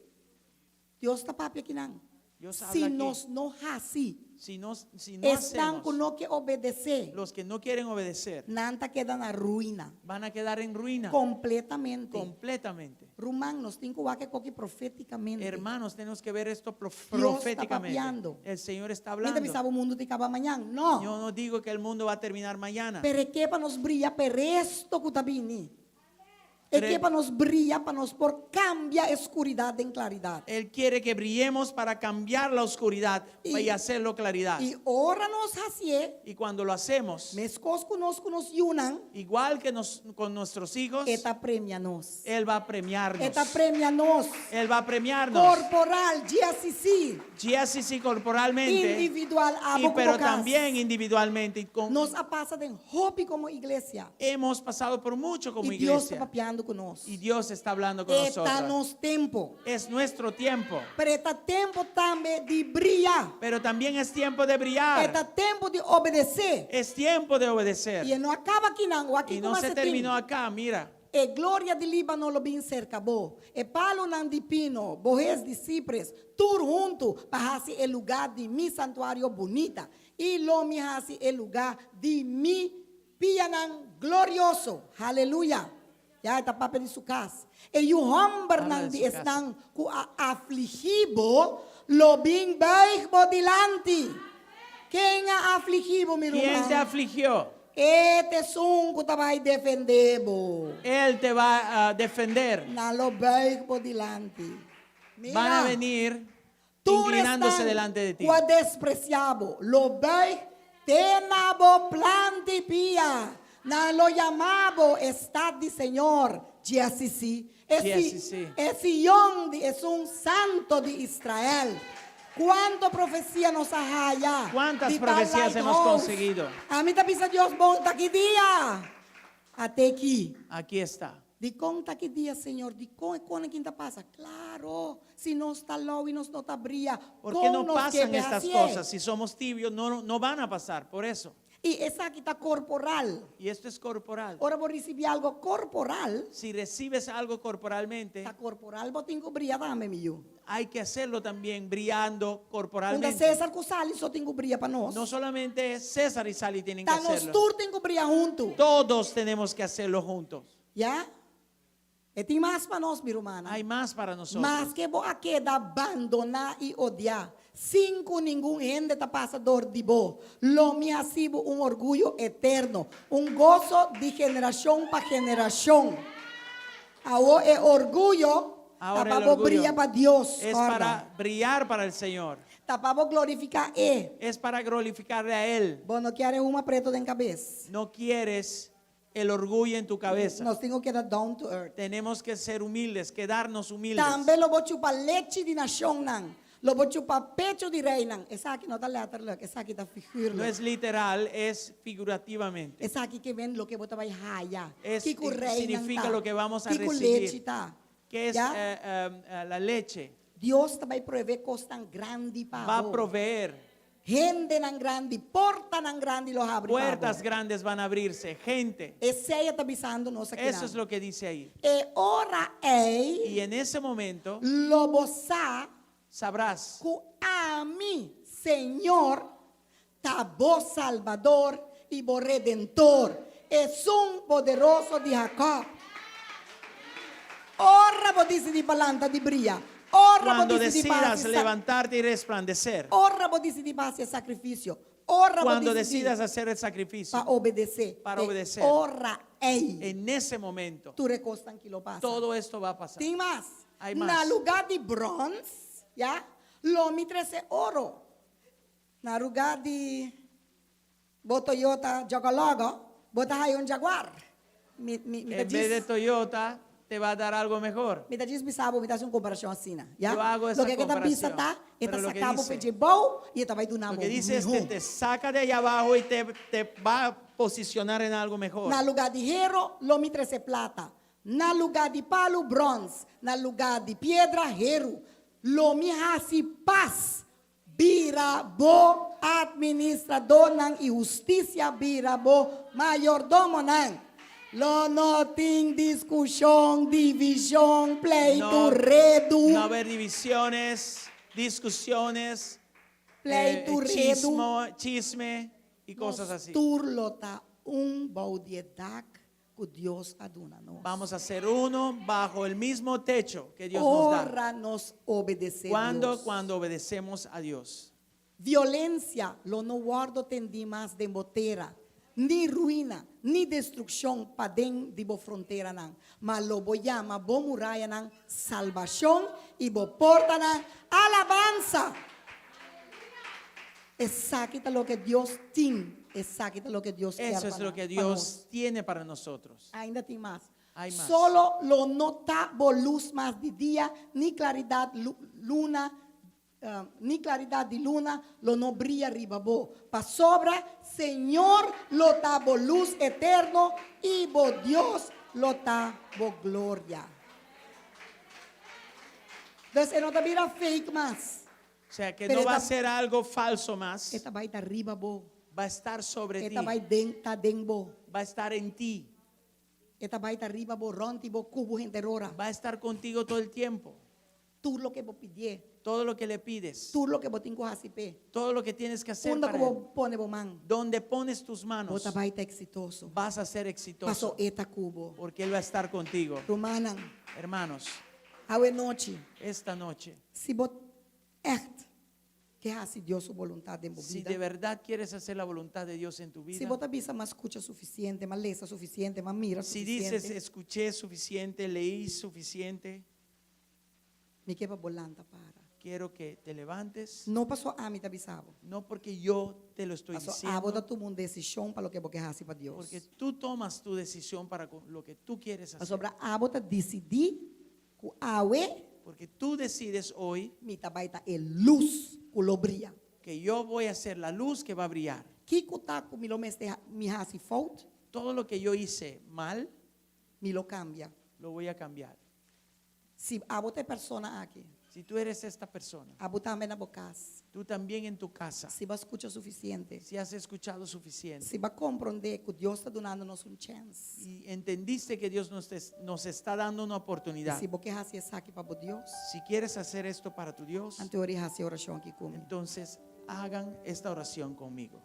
Dios ta papia kinan. Dios habla Si aquí. nos no hasi, Si no, si no esnan hacemos, ku no ke obedesé, los que no quieren obedecer, nan ta keda na ruina. van a quedar en ruina Kompletamente. completamente. Ruman, nos tin ku wak e koki profétikamente. Hermanos, tenemos que ver esto Dios ta proféticamente. papiando. El Señor está Mi ta hablando. bisa bo mundu ta kaba mañan. No. Yo no digo que el mundo va a terminar mañana. Pero e ke pa nos bria p'e resto ku ta bini. E Pero ke pa nos bria pa nos por kambia e skuridat den klaridat. Él quiere que brillemos para cambiar la oscuridad Y y hacerlo claridad. y ora nos hasié, Y cuando lo hacemos, meskos ku nos ku nos yunan, igual que nos, con nuestros hijos, e ta premia nos. Él va a premiarnos. E ta premia nos. Él va a premiarnos. Corporal, GSCC. GSCC corporalmente. Individual, Y abo ku pero bo kas. también individualmente. Y con, Nos a pasa den hopi komo iglesia. hemos pasado por mucho como I Dios ta iglesia. papiando ku nos. Y Dios está hablando con E ta nosotros. nos tempu. Es nuestro tiempo. Pero e ta tempu tambe di bria. Pero también es tiempo de brillar. E ta tempu di obedesé. Es tiempo de obedecer. I e no a kaba akinan, wak Y kiko no mas se e tin. terminó acá, mira. E gloria di Líbano lo bin serka bo, e palunan di pino, bohes di sipres, tur huntu pa hasi e lugá di mi santuario bunita, i lo mi hasi e lugá di mi pianan glorioso. Haleluya! Ya e ta papia di su kas. E yu hòmbernan di esnan ku a afligí bo lo bin buig bo dilanti. Ken a afligí bo, mi Ken te ruman? afligió? E ta esun ku ta bai defendé bo. Él te va a defender. Nan lo buig bo dilanti. Van a Mira, venir. Tur Inclinándose esnan delante de ti. ku a despresiá bo, lo buig te na bo plant di pia. Nan lo yama bo e stat di Señor, GSCC, e GSCC. e Sion di Esun Santo di Israel. Kuanto profesia nos a haya Cuántas di tal profecías hemos Lighthouse. conseguido? Ami ta bisa Dios bon ta ki dia. Ate aki. Aquí está. Dikon ta ki dia, Señor? Dikon e kosnan aki ta pasa? Klaro, si nos ta lou i nos no ta bria, ¿Por qué kon no nos pasan ke estas hasié? cosas? Si somos tibios, no, no van a pasar, por eso. I esaki ta korporal. Y esto es corporal. Ora bo risibí algu korporal, Si recibes algo corporalmente, ta korporal bo tin ku bria tambe, mi yu. hay que hacerlo también brillando Unda corporalmente. César ku Sally so tin ku bria pa nos. No solamente César y Sally tienen que Ta nos hacerlo. tur tin ku bria huntu. Todos tenemos que hacerlo juntos. Ya? E tin mas pa nos, mi rumannan. Hay más para nosotros. Maske bo a keda bandoná i odiá, sin ku ningun hende ta pasa dor di bo, lo mi hasi bo un orguyo eterno, un goso di generashon pa generashon. Awor e orguyo ta Ahora pa el bo orgullo bria pa Dios, es kòrda. para brillar para el Señor. Ta pa bo glorifiká E. Es para glorificarle a Él. Bo no kier e huma pretu den kabes. No quieres el orgullo en tu cabeza. Nos tin ku keda down to earth. Tenemos que ser humildes, quedarnos humildes. Tambe lo bo chupa lechi di nashonnan, lo bo chupa pechu di reinan. Esaki no ta letterlijk, esaki ta No figuurlijk. es literal, es figurativamente. Esaki ke men loke bo ta bai haya. Es, Kiko reinan significa ta. lo que vamos a Kiko recibir. lechi ta. Que es Ya? eh, eh, eh, la leche. Dios ta bai proveé kosnan grandi pa Va a bo. proveer. Hendenan grandi, portanan grandi lo habri pa bo. Puertas grandes van a abrirse. Gente. Esei e ta bisando nos aki. Eso es lo que dice ahí. E ora ei Y en ese momento lo bo sa sabrás ku ami, Señor, ta bo Salbador i bo Redentor, Esun Poderoso di Jacob. Ora bo disidí pa lanta di bria, ora bo cuando disidí pa decidas hasi sa- levantarte y resplandecer. ora bo disidí pa hasi e sakrifisio, ora bo Cuando disidí decidas hacer el sacrificio. pa obedesé, Para e obedecer. ora ei, En ese momento tur e kosnan aki lo pasa. todo esto va a pasar. Tin mas. Hay mas. Na lugá di bròns, ya, lo mi trese oro. Na lugá di bo Toyota Jogologo, bo ta haya un Jaguar. Mi, mi, mi ta En vez de djis, Toyota, te va a dar algo mejor. mi ta djis bisa bo, mi ta hasi un komparashon asina, ya. Yo hago esa Loke ke ta bisa comparación, ta, e ta pero lo que saka bo dice- for dje bou i e ta bai duna Lo bo que dice es que mihó. te saca de allá abajo y te, te va a posicionar en algo mejor. Na lugá di hero, lo mi trese plata. Na lugá di palu, bròns. Na lugá di piedra, heru. Lo mi hasi pas bira bo atministradónan i hustisia bira bo mayordomonan. Lo no tin diskushon, divishon, pleitu, No, redu. no haber divisiones, discusiones, eh, Pleitu, redu. chismo, chisme y cosas Nos así. tur lo ta un bou di e dak ku Dios a duna nos. Vamos a ser uno bajo el mismo techo que Dios nos da. Ora nos obedesé Cuando, Dios. cuando obedecemos a Dios. Violensia lo no wòrdu tendí mas den bo tera, ni ruina, ni destrukshon paden di bo fronteranan, ma lo bo yama bo murayanan salbashon i bo portanan alabansa. Esaki ta loke Dios tin, esaki ta loke Dios kier Eso es pa lo que pa nos. Dios tiene para nosotros. Ainda tin mas. Hay mas. Solo lo no ta bo lus mas di dia, ni klaridat luna, ni klaridat di luna lo no bria riba bo. Pasobra Señor lo ta bo lus eterno i bo Dios lo ta bo gloria. Dus e no ta bira fake mas. O sea que Pero no va a esta- ser algo falso más. E ta bai ta riba bo. Va a estar sobre E ti. ta bai den ta den bo. Va a estar en ti. E ta bai ta riba bo, rònt di bo, ku bo henter ora. Va a estar contigo todo el tiempo. Tur loke bo pidié. Todo lo que le pides. Tur loke bo tin ku hasi p'e. Todo lo que tienes que hacer Unda para ku él. bo pone bo man. Donde pones tus manos, Bo ta bai ta eksitoso. vas a ser exitoso. Paso e ta ku bo. Porque Él va a estar contigo. Rumannan, Hermanos, awe nochi. esta noche, Si bo ègt ke hasi Dios su boluntat den bo si bida. de verdad quieres hacer la voluntad de Dios en tu Si vida, bo ta bisa m'a skucha sufisiente, m'a lesa sufisiente, m'a mira si dices sufisiente. escuché suficiente, leí suficiente, Mi ke pa bo lanta para. Quiero que te levantes, No paso ami ta bisa bo. no porque yo te lo estoy Paso abo diciendo, ta tuma un desishon pa loke bo ke hasi pa Dios. porque tú tomas tu decisión para con lo que tú quieres hacer. Pasobra abo ta disidí ku awe Porque tú decides hoy mi ta bai ta e lus ku lo bria. que yo voy a ser la luz que va a brillar. Kiko ta ku mi lo mester mi hasi fout, Todo lo que yo hice mal, mi lo kambia. lo voy a cambiar. Si abo ta e persona aki, Si tú eres esta persona, abo tambe na bo kas, tú también en tu casa, si bo a skucha sufisiente, si has escuchado suficiente si bo a komprondé ku Dios ta dunando nos un chèns, y entendiste que Dios nos, nos está dando una i oportunidad, si bo ke hasi esaki pa bo Dios, si quieres hacer esto para tu Dios, anto ora hasi e orashon aki ku mi. entonces hagan esta oración conmigo.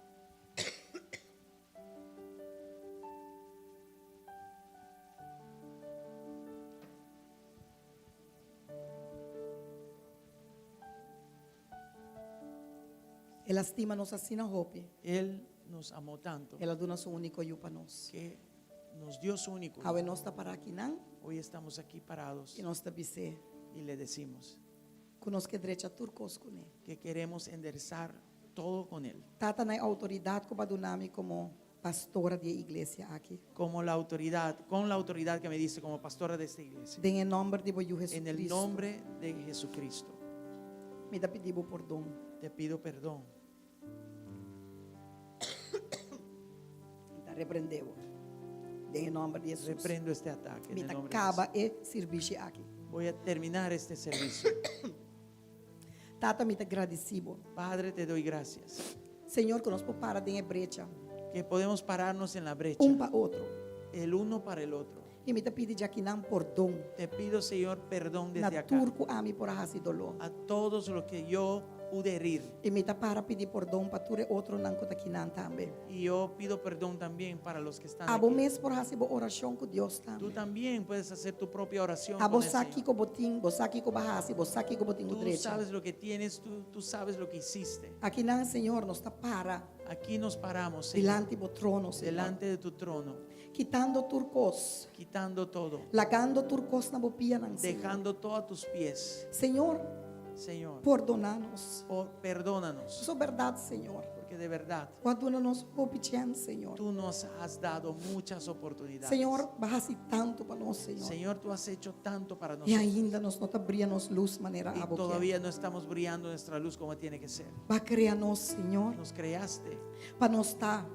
El a stima nos asina hopi. Él nos amó tanto El a duna su úniko yu pa nos. que nos dio su único. Awe nos ta pará akinan Hoy estamos aquí parados i nos ta bis'é y le decimos ku nos ke drecha tur kos kuné. que queremos enderezar todo con Él. Tata na e outoridat ku bo a duna mi komo pastora di e iglesia aki. Como la autoridad, con la autoridad que me diste como pastora de esta iglesia. Den e nòmber di bo Yu En el Jesucristo. nombre de Jesucristo, Mi ta pidi bo pordon. te pido perdón. Mi ta reprendé bo. Den e nòmber di Hesus. Reprendo este ataque. En Mi el ta nombre de kaba Jesús. e sirbishi aki. Voy a terminar este servicio. Tata, mi ta gradisí bo. Padre, te doy gracias. Señor, ku nos por para den e brecha. Que podemos pararnos en la brecha. Un pa otro. El uno para el otro. I mi ta pidi djakinan pordon. Te pido, Señor, perdón Na desde acá. tur ku ami por a hasi doló. A todos los que yo pude herir. I mi ta para pidi pordon pa tur e otronan ku ta kinan tambe. Y yo pido perdón también para los que están Abo aquí. mes por hasi bo orashon ku Dios Tú tambe. también puedes hacer tu propia oración. Abo con el sa Señor. kiko bo tin, bo sa kiko bo a hasi, bo sa kiko bo tin ku Tú drecha. sabes lo que tienes, tú, tú sabes lo que hiciste. Akinan, Señor, nos ta para Aquí nos paramos, Señor, dilanti bo trono, Señor. delante de tu trono, Kitando tur kos, quitando todo, lagando tur kos na bo pianan, Señor. dejando todo a tus pies. Señor, Señor, pordoná nos. perdónanos, Paso bèrdat, Señor. porque de verdad Bo a duna nos hopi chèns, Señor. tú nos has dado muchas oportunidades. Señor, bo a hasi tantu pa nos, Señor. Señor, tú has hecho tanto para I nosotros. ainda nos no ta bria nos lus manera Y abo kier. todavía no estamos brillando nuestra luz como tiene que ser. Bo a krea nos, Señor, Nos creaste pa nos ta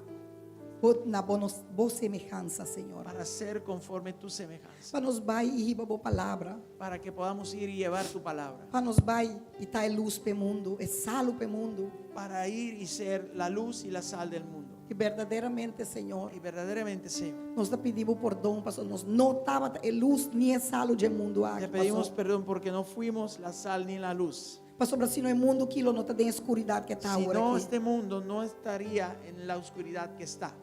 bo, na bo, nos, bo semehansa, Señor. para ser conforme tu semejanza, Pa nos bai i hiba bo palabra. para que podamos ir y llevar tu palabra, Pa nos bai i ta e lus p'e mundu, e salu p'e mundu. para ir y ser la luz y la sal del mundo. I berdaderamente, Señor, Y verdaderamente, Señor, nos ta pidi bo pordon, pasobra nos no tabata e lus ni e salu dje mundu aki. te pedimos perdón porque no fuimos la sal ni la luz. Pasobra sino e mundu aki lo no ta den e skuridat ku ta Si awor no, aki. este mundo no estaría en la oscuridad que está.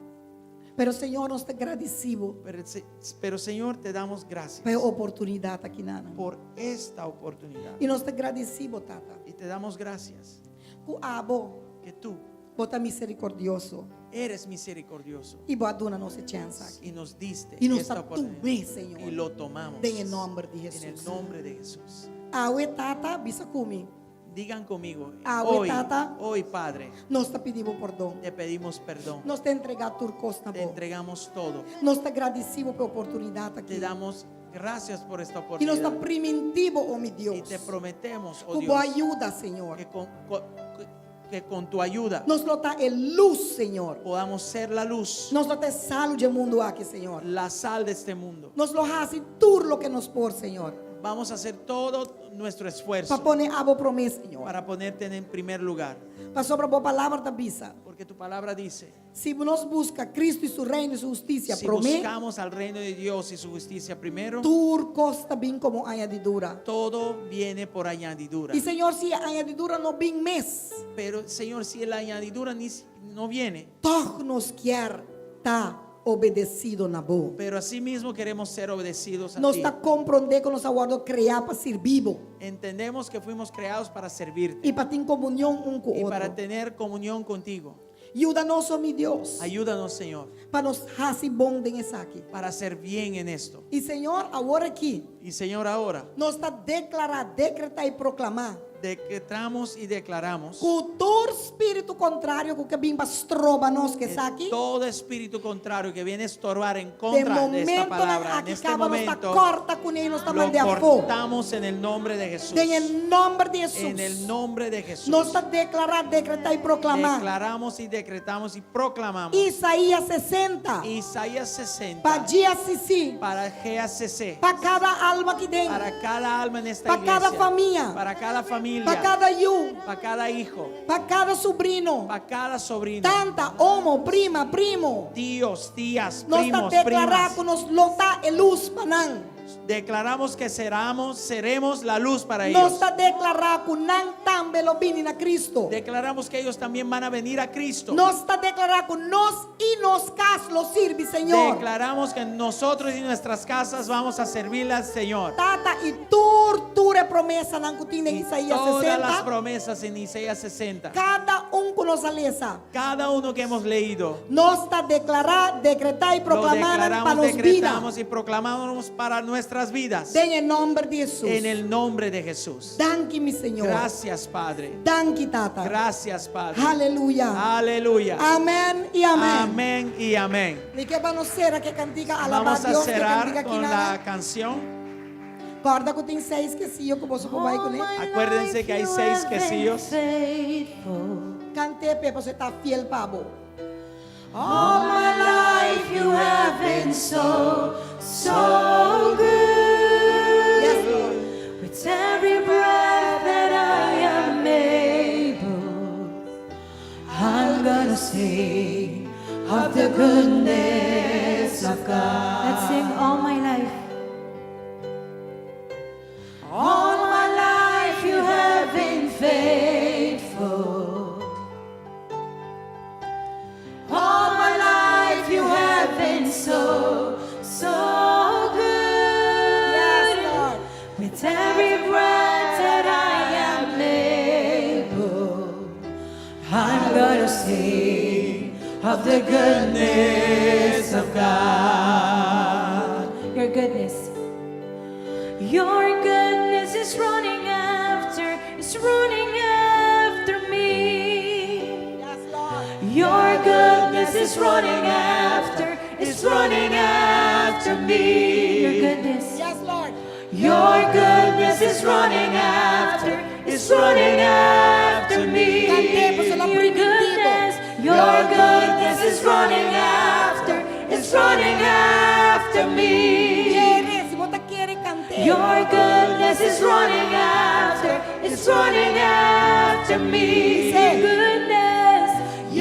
Pero Señor, nos ta gradisí bo Pero, pero Señor, te damos gracias pa e oportunidat akinan. por esta oportunidad. I nos ta gradisí bo, Tata. Y te damos gracias Ku abo que tú bo ta miserikordioso. eres misericordioso I bo a duna nos e chèns aki. y nos diste I nos esta ta oportunidad. tum'é, Señor. Y lo tomamos. Den e nòmber di En el Hesus. nombre de Jesús. Awe Tata, bisa ku mi. Digan conmigo, Awe, hoy, Tata. hoy Padre, Nos ta pidi bo pordon. te pedimos perdón. Nos ta entregá tur kos na Te bo. entregamos todo. Nos ta gradisí bo pa e oportunidat Te aki. damos gracias por esta I nos ta oportunidad. primintí bo, oh mi Y Dios. te prometemos, oh Ku bo Dios, ayuda, Señor. que con, con- que con tu ayuda Nos lo ta e lus, Señor. podamos ser la luz, Nos lo ta e salu dje mundu aki, Señor. la sal de este mundo. Nos lo hasi tur loke nos por, Señor. Vamos a hacer todo nuestro esfuerzo Pa pone abo promé, Señor. para ponerte en primer lugar. Pasobra bo palabra ta bisa. Porque tu palabra dice, Si nos buska Cristo i su reino i su hustisia si promé, buscamos al reino de Dios y su justicia primero, tur kos ta bin komo añadidura. todo viene por añadidura. I Señor, si e añadidura no bin mes, Pero Señor, si la añadidura ni, no viene, tòg nos kier ta obedesido na bo. pero asimismo queremos ser obedecidos a Nos ti. ta komprondé ku nos a wòrdu kreá pa sirbi bo Entendemos que fuimos creados para servirte i pa tin komunion un ku y para otro. tener comunión contigo. Yuda nos, oh mi Dios, Ayúdanos, Señor, pa nos hasi bon den esaki. para hacer bien en esto. I Señor, awor aki Y Señor, ahora nos ta deklará, dekretá i proklamá. Decretamos y declaramos Ku tur spiritu kontrario ku ke bin pa stroba nos ku esaki. Todo espíritu contrario que viene a estorbar en Den contra de esta momentonan palabra, en aki este kaba nos ta momento, kòrta kuné i nos ta lo mand'é afó. cortamos en el nombre de Jesús. Den e nòmber di En el Hesus. nombre de Jesús. Nos ta deklará, dekretá i proklamá. Declaramos y decretamos y proclamamos. Isaías 60. Isaías 60. Pa GACC. Para GACC. Pa kada alma aki den. Para cada alma en esta Pa kada iglesia. famia. Para cada familia. Pa kada yu. Para cada hijo. Pa kada subrino. Para cada sobrino. Tanta, omo, prima, primo. Tíos, tías, Nos ta primos, deklará primas. ku nos lo ta e lus pa nan. Declaramos que seramos, seremos la luz para Nos ellos. ta deklará ku nan tambe lo bini na Cristo. Declaramos que ellos también van a venir a Cristo. Nos ta deklará ku nos i nos kas lo sirbi Señor. Declaramos que nosotros y nuestras casas vamos a servirle al Señor. Tata i tur tur e promesanan ku tin den Y Isaías todas las 60. promesas en Isaías 60. Kada un ku nos a lesa. Cada uno que hemos leído. Nos ta deklará, dekretá i Lo proklamá nan pa declaramos, nos bida. decretamos y proclamamos para nuestras vidas. Den e nòmber di Hesus. En el nombre de Jesús. Danki mi Señor. Gracias, Padre. Danki Tata. Gracias, Padre. Aleluya. Aleluya. Amèn i amèn. Amén y amén. Mi ke pa nos sera ku e kantika alabá Vamos a Dios ku e cerrar kantika con aki la nan. canción. Kòrda ku tin seis kesillo ku boso por bai kuné. Acuérdense que hay seis quesillos. Kant'é p'e pasobra e ta fiel pa bo. All my life you have been so, so good. Yes, Lord. With every breath that I am able, I'm gonna sing of the goodness of God. Let's sing all my life. All my life you have been faithful. All my life you have been so, so good. Yes, Lord. With every breath that I am able, I'm gonna sing of the goodness of God. Your goodness. Your goodness is running after, is running after me. Yes, Lord. Your goodness is running after, is running after me. Your goodness. Yes, Lord. Your goodness is running after, is running after me. Kant'é, pasobra el a Your primintí bo. goodness, your goodness is running after, is running after me. Kere, si bo ta kere kant'é. Your goodness is running after, is running after me. Say. Goodness,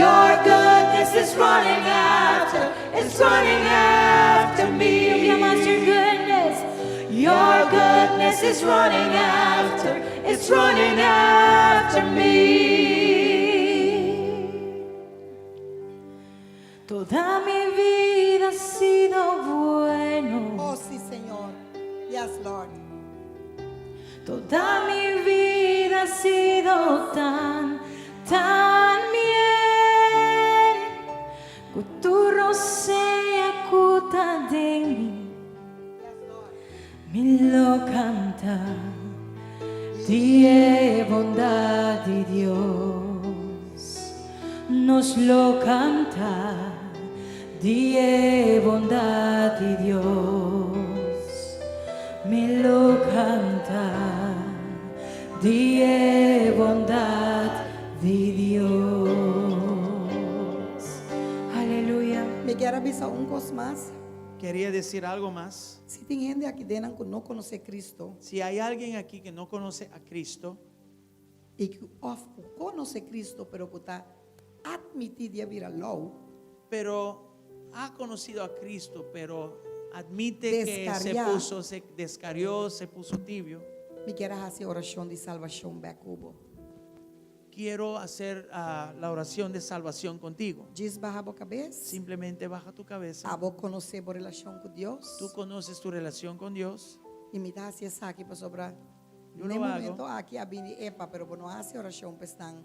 your goodness is running after, is running after me. Your goodness, your goodness is running after, is running after me. Toda mi vida ha sido bueno. Oh, sí, Señor. Yes, Lord. Toda mi vida ha sido tan, tan bien. Ku tur rosea ku ta den mi, mi lo kanta di e bondat di Dios. Nos lo kanta di e bondat di Dios. Mi lo kanta di e bondat di Dios. Aleluya. Mi ke a bisa un kos mas. Quería decir algo más. Si tin hende aki den ku no konosé Kristu Si hay alguien aquí que no conoce a Cristo i ku òf ku konosé Kristu, pero ku ta atmití di a bira lou, pero ha conocido a Cristo, pero admite que se Descarriar. puso, se descarrió, se puso tibio. Mi ke hasi orashon di salbashon bèk ku bo. Quiero hacer ah, la oración de salvación contigo. Djis baha bo kabes. Simplemente baja tu cabeza. Abo konosé bo relashon ku Dios. Tú conoces tu relación con Dios. I mi ta hasi esaki pasobra. Yo Na lo hago. momento aki a bini epa, pero bo no a hasi orashon pa esnan.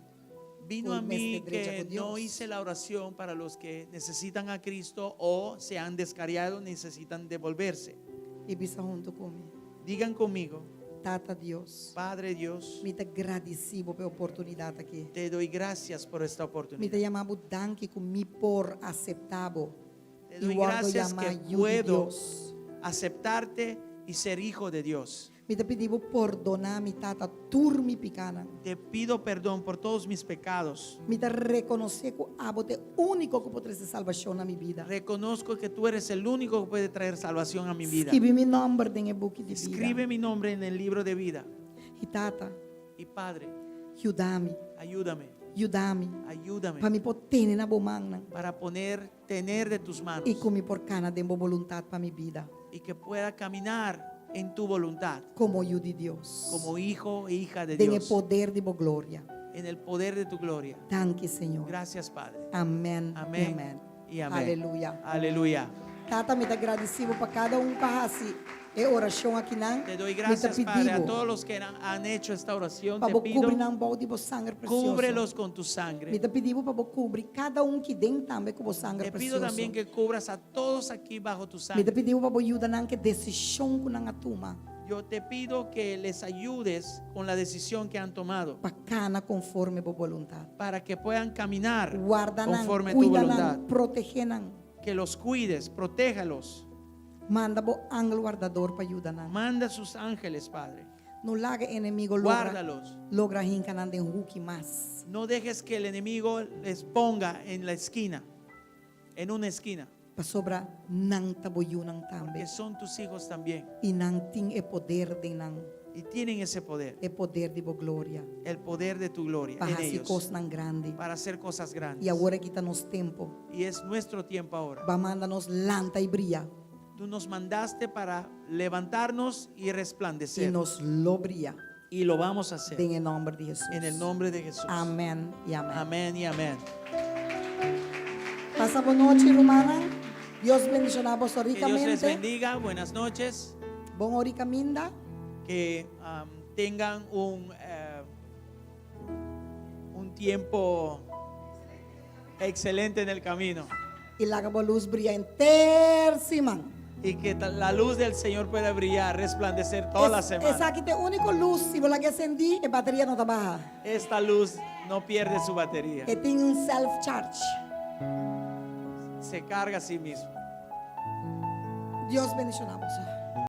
Vino a mí Mester drecha que ku Dios. no hice la oración para los que necesitan a Cristo o se han descarriado, necesitan devolverse. I bisa huntu ku mi. Digan conmigo. Tata Dios, Padre Dios, mi ta gradisí bo pa e oportunidat aki. te doy gracias por esta Mi ta oportunidad. yama bo danki ku mi por aseptá bo Te i doy wòrdu gracias yamá que yu di puedo Dios. aceptarte y ser hijo de Dios. Mi ta pidi bo pordoná mi, Tata, tur mi pikánan. Te pido perdón por todos mis pecados. Mi ta rekonosé ku abo ta e úniko ku por trese salbashon na mi bida. Reconozco que tú eres el único que puede traer salvación a mi vida. Skibi mi nòmber den e buki di bida. Escribe mi nombre en el libro de vida. I Tata, Y Padre, yuda mi, ayúdame, yuda mi, ayúdame pa mi por tene na bo mannan para poner, tener de tus manos i ku mi por kana den bo boluntat pa mi bida y que pueda caminar en tu voluntad komo yu di Dios, como hijo e hija de den e Dios, poder di bo gloria. en el poder de tu gloria. Danki, Señor. Gracias, Padre. Amèn i Amén amèn. y amén. Aleluya. Aleluya. Tata, mi ta gradisí bo pa kada un ku a hasi e orashon akinan. Te doy Mi ta gracias, pidi Padre, a bo todos los que han, han hecho esta oración. pa Te bo pido, kubri nan bou di bo sanger presioso. cúbrelos con tu Mi sangre. ta pidi bo pa bo kubri kada un aki den tambe ku bo sanger Te pido presioso. también que cubras a todos aquí bajo tu Mi ta sangre. pidi bo pa bo yuda nan ku e desishon ku nan a tuma Yo te pido que les ayudes con la decisión que han tomado pa kana konforme bo boluntat. para que puedan caminar Warda nan, conforme tu kuida voluntad. nan, protehé nan. Que los cuides, protéjalos. Manda bo angel wardador pa yuda nan. Manda sus ángeles, Padre. No laga enemigu logra Guárdalos. logra hinka nan den huki mas. No dejes que el enemigo les ponga en la esquina, en una esquina, Pasobra nan ta bo yunan tambe. que son tus hijos también I nan tin e poder den nan, y tienen ese poder, e poder di bo gloria. el poder de tu gloria Pa en hasi ellos kosnan grandi. para hacer cosas grandes. I awor aki ta nos tempu. Y es nuestro tiempo ahora. Bo a manda nos lanta i bria. Tú nos mandaste para levantarnos y I resplandecer. nos lo bria. Y lo vamos a hacer Den e nòmber di Hesus. en el nombre de Jesús. Amèn i amèn. Amén y amén. Pasa bon nochi, rumannan. Dios bendishoná boso Que Dios les rikamente. bendiga. Buenas noches. Bon ora i kaminda. Que tengan un, un tiempo excelente en el camino. I laga bo lus bria henter siman. Y que la luz del Señor pueda brillar, resplandecer toda la semana. Esaki ta e úniko lus, si bo lag'é sendí, e bateria no ta baha. Esta luz no pierde su batería. E tin un self-charge. Se carga a sí mismo. Dios bendishoná boso.